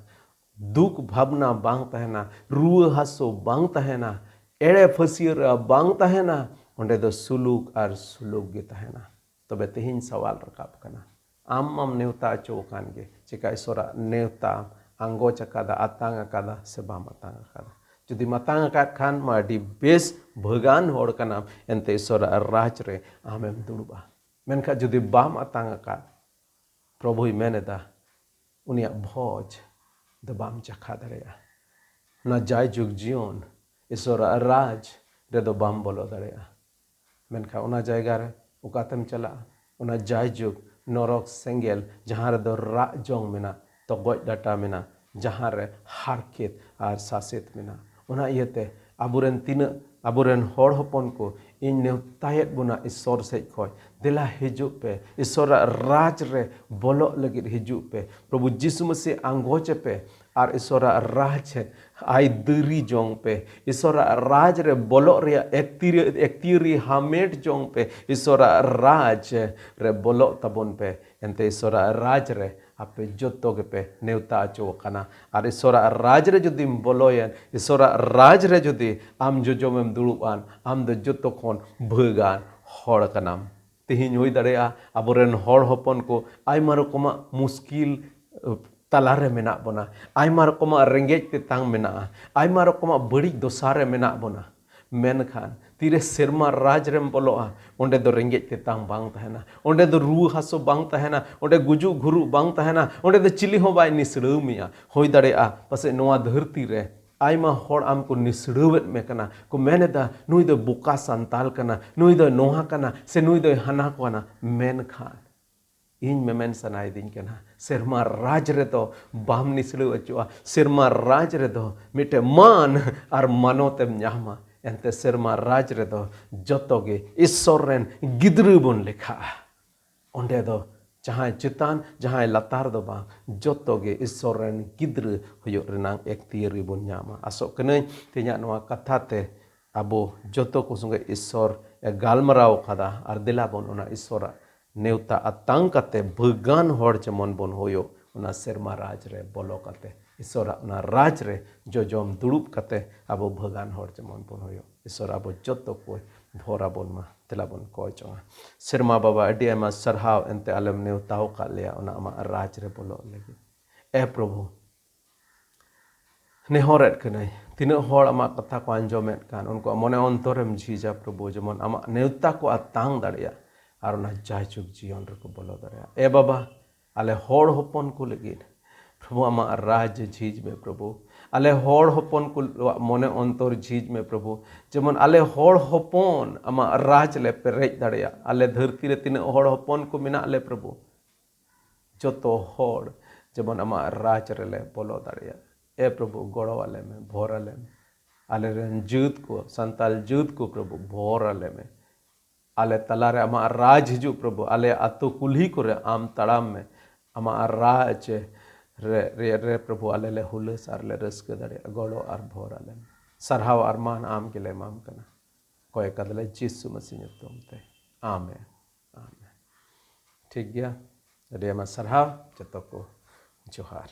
ᱫᱩᱠ ᱵᱷᱟᱵᱽᱱᱟ ᱵᱟᱝ ᱛᱟᱦᱮᱱᱟ, ᱨᱩᱣᱟᱹ ᱦᱟᱹᱥᱩ ᱵᱟᱝ ᱛᱟᱦᱮᱱᱟ, ᱮᱲᱮ ᱯᱷᱟᱹᱥᱭᱟᱹᱨ ᱵᱟᱝ ᱛᱟᱦᱮᱱᱟ᱾ ᱚᱸᱰᱮ ᱫᱚ ᱥᱩᱞᱩᱠ ᱟᱨ ᱥᱩᱞᱩᱠ ᱜᱮ ᱛᱟᱦᱮᱱᱟ᱾ ᱛᱚᱵᱮ ᱛᱮᱦᱮᱧ ᱥᱟᱣᱟᱞ ᱨᱟᱠᱟᱵ ᱠᱟᱱᱟ, ᱟᱢ ᱢᱟᱢ ᱱᱮᱣᱛᱟ ᱦᱚᱪᱚ ᱟᱠᱟᱱ ᱜᱮ, ᱪᱮᱠᱟ ᱤᱥᱚᱨᱟᱜ ᱱᱮᱣᱛᱟᱢ ᱟᱸᱜᱚᱪ ᱟᱠᱟᱫᱟ, ᱟᱛᱟᱝ ᱟᱠᱟᱫᱟ ᱥᱮ ᱵᱟᱢ ᱟᱛᱟᱝ ᱟᱠᱟᱫᱟ? ᱡᱩᱫᱤᱢ ᱟᱛᱟᱝ ᱟᱠᱟᱫ ᱠᱷᱟᱱ ᱢᱟ ᱟᱹᱰᱤ ᱵᱮᱥ, ᱵᱷᱟᱹᱜᱟᱱ ᱦᱚᱲ ᱠᱟᱱᱟᱢ, ᱮᱱᱛᱮ ᱤᱥᱚᱨᱟᱜ ᱨᱟᱡᱽ ᱨᱮ ᱟᱢᱮᱢ ᱫᱩᱲᱩᱵᱼᱟ᱾ ᱢᱮᱱᱠᱷᱟᱱ ᱡᱩᱫᱤ ᱵᱟᱢ ᱟᱛᱟᱝ ᱟᱠᱟᱫ, ᱯᱨᱚᱵᱷᱩᱭ ᱢᱮᱱ ᱮᱫᱟ, ᱩᱱᱤᱭᱟᱜ ᱵᱷᱚᱡᱽ ᱫᱚ ᱵᱟᱢ ᱪᱟᱠᱷᱟ ᱫᱟᱲᱮᱭᱟᱜᱼᱟ᱾ ᱚᱱᱟ ᱡᱟᱭᱡᱩᱜᱽ ᱡᱤᱭᱚᱱ ᱤᱥᱚᱨᱟᱜ ᱨᱟᱡᱽ ᱨᱮᱫᱚ ᱵᱟᱢ ᱵᱚᱞᱚ ᱫᱟᱲᱮᱭᱟᱜᱼᱟ᱾ ᱢᱮᱱᱠᱷᱟᱱ ᱚᱱᱟ ᱡᱟᱭᱜᱟ ᱨᱮ ᱚᱠᱟᱛᱮᱢ ᱪᱟᱞᱟᱜᱼᱟ? ᱚᱱᱟ ᱡᱟᱭᱡᱩᱜᱽ ᱱᱚᱨᱚᱠ ᱥᱮᱸᱜᱮᱞ, ᱡᱟᱦᱟᱸ ᱨᱮᱫᱚ ᱨᱟᱜ ᱡᱚᱝ ᱢᱮᱱᱟᱜ, ᱛᱚᱜᱚᱡ ᱰᱟᱴᱟ ᱢᱮᱱᱟᱜ, ᱡᱟᱦᱟᱸ ᱨᱮ ᱦᱟᱨᱠᱮᱛ ᱟᱨ ᱥᱟᱥᱮᱛ ᱢᱮᱱᱟᱜ᱾ ᱚᱱᱟ ᱤᱭᱟᱹᱛᱮ ᱟᱵᱚᱨᱮᱱ ᱛᱤᱱᱟᱹᱜ, ᱟᱵᱚᱨᱮᱱ ᱦᱚᱲ ᱦᱚᱯᱚᱱ ᱠᱚ, ᱤᱧ ᱱᱮᱣᱛᱟᱭᱮᱫ ᱵᱚᱱᱟ ᱤᱥᱚᱨ ᱥᱮᱡ ᱠᱷᱚᱡ, ᱫᱮᱞᱟ ᱦᱤᱡᱩᱜ ᱯᱮ, ᱤᱥᱚᱨᱟᱜ ᱨᱟᱡᱽ ᱨᱮ ᱵᱚᱞᱚᱜ ᱞᱟᱹᱜᱤᱫ ᱦᱤᱡᱩᱜ ᱯᱮ, ᱯᱨᱚᱵᱷᱩ ᱡᱤᱥᱩ ᱢᱟᱹᱥᱤ ᱟᱸᱜᱚᱪ ᱯᱮ, ᱟᱨ ᱤᱥᱚᱨᱟᱜ ᱨᱟᱡᱽ ᱟᱹᱭᱫᱟᱹᱨᱤ ᱡᱚᱝ ᱯᱮ, ᱤᱥᱚᱨᱟᱜ ᱨᱟᱡᱽ ᱨᱮ ᱵᱚᱞᱚᱜ ᱨᱮᱭᱟᱜ ᱮᱠᱛᱤᱭᱟᱹ-, ᱮᱠᱛᱤᱭᱟᱹᱨᱤ ᱦᱟᱢᱮᱴ ᱡᱚᱝ ᱯᱮ, ᱤᱥᱚᱨᱟᱜ ᱨᱟᱡᱽ ᱨᱮ ᱵᱚᱞᱚᱜ ᱛᱟᱵᱚᱱ ᱯᱮ᱾ ᱮᱱᱛᱮ ᱤᱥᱚᱨᱟᱜ ᱨᱟᱡᱽ ᱨᱮ ᱟᱯᱮ ᱡᱚᱛᱚ ᱜᱮᱯᱮ ᱱᱮᱣᱛᱟ ᱦᱚᱪᱚ ᱟᱠᱟᱱᱟ᱾ ᱟᱨ ᱤᱥᱚᱨᱟᱜ ᱨᱟᱡᱽ ᱨᱮ ᱡᱩᱫᱤᱢ ᱵᱚᱞᱚᱭᱮᱱ, ᱤᱥᱚᱨᱟᱜ ᱨᱟᱡᱽ ᱨᱮ ᱡᱩᱫᱤ ᱟᱢ ᱡᱚᱡᱚᱢᱮᱢ ᱫᱩᱲᱩᱵᱼᱟᱱ, ᱟᱢ ᱫᱚ ᱡᱚᱛᱚ ᱠᱷᱚᱱ ᱵᱷᱟᱹᱜᱟᱱ ᱦᱚᱲ ᱠᱟᱱᱟᱢ᱾ ᱛᱮᱦᱮᱧ ᱦᱩᱭ ᱫᱟᱲᱮᱭᱟᱜᱼᱟ ᱟᱵᱚᱨᱮᱱ ᱦᱚᱲ ᱦᱚᱯᱚᱱ ᱠᱚ ᱟᱭᱢᱟ ᱨᱚᱠᱚᱢᱟᱜ ᱢᱩᱥᱠᱤᱞ, ᱟᱹ, ᱛᱟᱞᱟᱨᱮ ᱢᱮᱱᱟᱜ ᱵᱚᱱᱟ, ᱟᱭᱢᱟ ᱨᱚᱠᱚᱢᱟᱜ ᱨᱮᱸᱜᱮᱡ ᱛᱮᱛᱟᱝ ᱢᱮᱱᱟᱜᱼᱟ, ᱟᱭᱢᱟ ᱨᱚᱠᱚᱢᱟᱜ ᱵᱟᱹᱲᱤᱡ ᱫᱚᱥᱟ ᱨᱮ ᱢᱮᱱᱟᱜ ᱵᱚᱱᱟ᱾ ᱢᱮᱱᱠᱷᱟᱱ ᱛᱤᱨᱮ ᱥᱮᱨᱢᱟ ᱨᱟᱡᱽ ᱨᱮᱢ ᱵᱚᱞᱚᱜᱼᱟ, ᱚᱸᱰᱮ ᱫᱚ ᱨᱮᱸᱜᱮᱡ ᱛᱮᱛᱟᱝ ᱵᱟᱝ ᱛᱟᱦᱮᱱᱟ, ᱚᱸᱰᱮ ᱫᱚ ᱨᱩᱣᱟᱹ ᱦᱟᱹᱥᱩ ᱵᱟᱝ ᱛᱟᱦᱮᱱᱟ, ᱚᱸᱰᱮ ᱜᱩᱡᱩᱜ ᱜᱷᱩᱨᱩᱜ ᱵᱟᱝ ᱛᱟᱦᱮᱱᱟ, ᱚᱸᱰᱮ ᱫᱚ ᱪᱤᱞᱤ ᱦᱚᱸ ᱵᱟᱭ ᱱᱤᱥᱲᱟᱹᱣ ᱢᱮᱭᱟ᱾ ᱦᱩᱭ ᱫᱟᱲᱮᱭᱟᱜᱼᱟ ᱯᱟᱥᱮᱡ ᱱᱚᱣᱟ ᱫᱷᱟᱹᱨᱛᱤ ᱨᱮ ᱟᱭᱢᱟ ᱦᱚᱲ ᱟᱢ ᱠᱚ ᱱᱤᱥᱲᱟᱹᱣᱮᱫ ᱢᱮ ᱠᱟᱱᱟ, ᱠᱚ ᱢᱮᱱ ᱮᱫᱟ, "ᱱᱩᱭ ᱫᱚ ᱵᱚᱠᱟ ᱥᱟᱱᱛᱟᱞ ᱠᱟᱱᱟ, ᱱᱩᱭ ᱫᱚ ᱱᱚᱣᱟ ᱠᱟᱱᱟ, ᱥᱮ ᱱᱩᱭ ᱫᱚᱭ ᱦᱟᱱᱟ ᱠᱟᱱᱟ", ᱢᱮᱱᱠᱷᱟᱱ ᱤᱧ ᱢᱮᱢᱮᱱ ᱥᱟᱱᱟᱭᱮᱫᱤᱧ ᱠᱟᱱᱟ, ᱥᱮᱨᱢᱟ ᱨᱟᱡᱽ ᱨᱮᱫᱚ ᱵᱟᱢ ᱱᱤᱥᱲᱟᱹᱣ ᱦᱚᱪᱚᱜᱼᱟ᱾ ᱥᱮᱨᱢᱟ ᱨᱟᱡᱽ ᱨᱮᱫᱚ ᱢᱤᱫᱴᱮᱱ ᱢᱟᱱ ᱟᱨ ᱢᱟᱱᱚᱛ ᱮᱢ ᱧᱟᱢᱟ᱾ ᱮᱱᱛᱮ ᱥᱮᱨᱢᱟ ᱨᱟᱡᱽ ᱨᱮᱫᱚ ᱡᱚᱛᱚ ᱜᱮ ᱤᱥᱥᱚᱨ ᱨᱮᱱ ᱜᱤᱫᱽᱨᱟᱹ ᱵᱚᱱ ᱞᱮᱠᱷᱟᱜᱼᱟ᱾ ᱚᱸᱰᱮ ᱫᱚ ᱡᱟᱦᱟᱸᱭ ᱪᱮᱛᱟᱱ, ᱡᱟᱦᱟᱸᱭ ᱞᱟᱛᱟᱨ ᱫᱚ ᱵᱟᱝ, ᱡᱚᱛᱚ ᱜᱮ ᱤᱥᱥᱚᱨ ᱨᱮᱱ ᱜᱤᱫᱽᱨᱟᱹ ᱦᱩᱭᱩᱜ ᱨᱮᱱᱟᱜ ᱮᱠᱛᱤᱭᱟᱹᱨᱤ ᱵᱚᱱ ᱧᱟᱢᱟ᱾ ᱟᱥᱚᱜ ᱠᱟᱹᱱᱟᱹᱧ ᱛᱮᱦᱮᱧᱟᱜ ᱱᱚᱣᱟ ᱠᱟᱛᱷᱟ ᱛᱮ ᱟᱵᱚ ᱡᱚᱛᱚ ᱠᱚ ᱥᱚᱸᱜᱮ ᱤᱥᱥᱚᱨ ᱮ ᱜᱟᱞᱢᱟᱨᱟᱣ ᱠᱟᱫᱟ, ᱟᱨ ᱫᱮᱞᱟ ᱵᱚᱱ ᱚᱱᱟ ᱤᱥᱥᱚᱨᱟᱜ ᱱᱮᱣᱛᱟ ᱟᱛᱟᱝ ᱠᱟᱛᱮ ᱵᱷᱟᱹᱜᱟᱱ ᱦᱚᱲ ᱡᱮᱢᱚᱱ ᱵᱚᱱ ᱦᱩᱭᱩᱜ, ᱚᱱᱟ ᱥᱮᱨᱢᱟ ᱨᱟᱡᱽ ᱨᱮ ᱵᱚᱞᱚ ᱠᱟᱛᱮ ᱤᱥᱥᱚᱨᱟᱜ ᱚᱱᱟ ᱨᱟᱡᱽ ᱨᱮ ᱡᱚᱡᱚᱢ ᱫᱩᱲᱩᱵ ᱠᱟᱛᱮ ᱟᱵᱚ ᱵᱷᱟᱹᱜᱟᱱ ᱦᱚᱲ ᱡᱮᱢᱚᱱ ᱵᱚᱱ ᱦᱩᱭᱩᱜ᱾ ᱤᱥᱥᱚᱨ ᱟᱵᱚ ᱡᱚᱛᱚ ᱠᱚᱭ ᱵᱷᱚᱨ ᱟᱵᱚᱱ ᱢᱟ᱾ ᱫᱮᱞᱟ ᱵᱚᱱ ᱠᱚᱭ ᱡᱚᱝᱟ᱾ ᱥᱮᱨᱢᱟ ᱵᱟᱵᱟ, ᱟᱹᱰᱤ ᱟᱭᱢᱟ ᱥᱟᱨᱦᱟᱣ ᱮᱱᱛᱮ ᱟᱞᱮᱢ ᱱᱮᱣᱛᱟᱣ ᱟᱠᱟᱫ ᱞᱮᱭᱟ ᱚᱱᱟ ᱟᱢᱟᱜ ᱨᱟᱡᱽ ᱨᱮ ᱵᱚᱞᱚᱜ ᱞᱟᱹᱜᱤᱫ᱾ ᱮ ᱯᱨᱚᱵᱷᱩ, ᱱᱮᱦᱚᱨᱮᱫ ᱠᱟᱹᱱᱟᱹᱧ, ᱛᱤᱱᱟᱹᱜ ᱦᱚᱲ ᱟᱢᱟᱜ ᱠᱟᱛᱷᱟ ᱠᱚ ᱟᱸᱡᱚᱢᱮᱫ ᱠᱟᱱ, ᱩᱱᱠᱩᱣᱟᱜ ᱢᱚᱱᱮ ᱚᱱᱛᱚᱨᱮᱢ ᱡᱷᱤᱡᱟ ᱯᱨᱚᱵᱷᱩ, ᱡᱮᱢᱚᱱ ᱟᱢᱟᱜ ᱱᱮᱣᱛᱟ ᱠᱚ ᱟᱛᱟᱝ ᱫᱟᱲᱮᱭᱟᱜ ᱟᱨ ᱚᱱᱟ ᱡᱟᱭᱡᱩᱜᱽ ᱡᱤᱭᱚᱱ ᱨᱮᱠᱚ ᱵᱚᱞᱚ ᱫᱟᱲᱮᱭᱟᱜ᱾ ᱮ ᱵᱟᱵᱟ, ᱟᱞᱮ ᱦᱚᱲ ᱦᱚᱯᱚᱱ ᱠᱚ ᱞᱟᱹᱜᱤᱫ ᱯᱨᱚᱵᱷᱩ ᱟᱢᱟᱜ ᱨᱟᱡᱽ ᱡᱷᱤᱡ ᱢᱮ ᱯᱨᱚᱵᱷᱩ᱾ ᱟᱞᱮ ᱦᱚᱲ ᱦᱚᱯᱚᱱ ᱠᱚᱣᱟᱜ ᱢᱚᱱᱮ ᱚᱱᱛᱚᱨ ᱡᱷᱤᱡ ᱢᱮ ᱯᱨᱚᱵᱷᱩ, ᱡᱮᱢᱚᱱ ᱟᱞᱮ ᱦᱚᱲ ᱦᱚᱯᱚᱱ ᱟᱢᱟᱜ ᱨᱟᱡᱽ ᱞᱮ ᱯᱮᱨᱮᱡ ᱫᱟᱲᱮᱭᱟᱜ᱾ ᱟᱞᱮ ᱫᱷᱟᱹᱨᱛᱤ ᱨᱮ ᱛᱤᱱᱟᱹᱜ ᱦᱚᱲ ᱦᱚᱯᱚᱱ ᱠᱚ ᱢᱮᱱᱟᱜ ᱞᱮ ᱯᱨᱚᱵᱷᱩ, ᱡᱚᱛᱚ ᱦᱚᱲ ᱡᱮᱢᱚᱱ ᱟᱢᱟᱜ ᱨᱟᱡᱽ ᱨᱮᱞᱮ ᱵᱚᱞᱚ ᱫᱟᱲᱮᱭᱟᱜ᱾ ᱮ ᱯᱨᱚᱵᱷᱩ, ᱜᱚᱲᱚ ᱟᱞᱮ ᱢᱮ, ᱵᱷᱚᱨ ᱟᱞᱮ ᱢᱮ᱾ ᱟᱞᱮᱨᱮᱱ ᱡᱟᱹᱛ ᱠᱚ, ᱥᱟᱱᱛᱟᱞ ᱡᱟᱹᱛ ᱠᱚ ᱯᱨᱚᱵᱷᱩ, ᱵᱷᱚᱨ ᱟᱞᱮ ᱢᱮ᱾ ᱟᱞᱮ ᱛᱟᱞᱟᱨᱮ ᱟᱢᱟᱜ ᱨᱟᱡᱽ ᱦᱤᱡᱩᱜ ᱯᱨᱚᱵᱷᱩ᱾ ᱟᱞᱮ ᱟᱛᱳ ᱠᱩᱞᱦᱤ ᱠᱚᱨᱮ ᱟᱢ ᱛᱟᱲᱟᱢ ᱢᱮ᱾ ᱟᱢᱟᱜ ᱨᱟᱡᱽ ᱨᱮ, ᱨᱮ, ᱨᱮ ᱯᱨᱚᱵᱷᱩ ᱟᱞᱮ ᱞᱮ ᱦᱩᱞᱟᱹᱥ ᱟᱨ ᱞᱮ ᱨᱟᱹᱥᱠᱟᱹ ᱫᱟᱲᱮᱭᱟᱜᱼᱟ᱾ ᱜᱚᱲᱚ ᱟᱨ ᱵᱷᱚᱨ ᱟᱞᱮ ᱢᱮ᱾ ᱥᱟᱨᱦᱟᱣ ᱟᱨ ᱢᱟᱱ ᱟᱢ ᱜᱮᱞᱮ ᱮᱢᱟᱢ ᱠᱟᱱᱟ᱾ ᱠᱚᱭ ᱠᱟᱫᱟᱞᱮ ᱡᱤᱥᱩ ᱢᱟᱹᱥᱤ ᱧᱩᱛᱩᱢ ᱛᱮ᱾ ᱟᱢᱮᱱ᱾ ᱟᱢᱮᱱ᱾ ᱴᱷᱤᱠ ᱜᱮᱭᱟ᱾ ᱟᱹᱰᱤ ᱟᱭᱢᱟ ᱥᱟᱨᱦᱟᱣ᱾ ᱡᱚᱛᱚ ᱠᱚ ᱡᱚᱦᱟᱨ᱾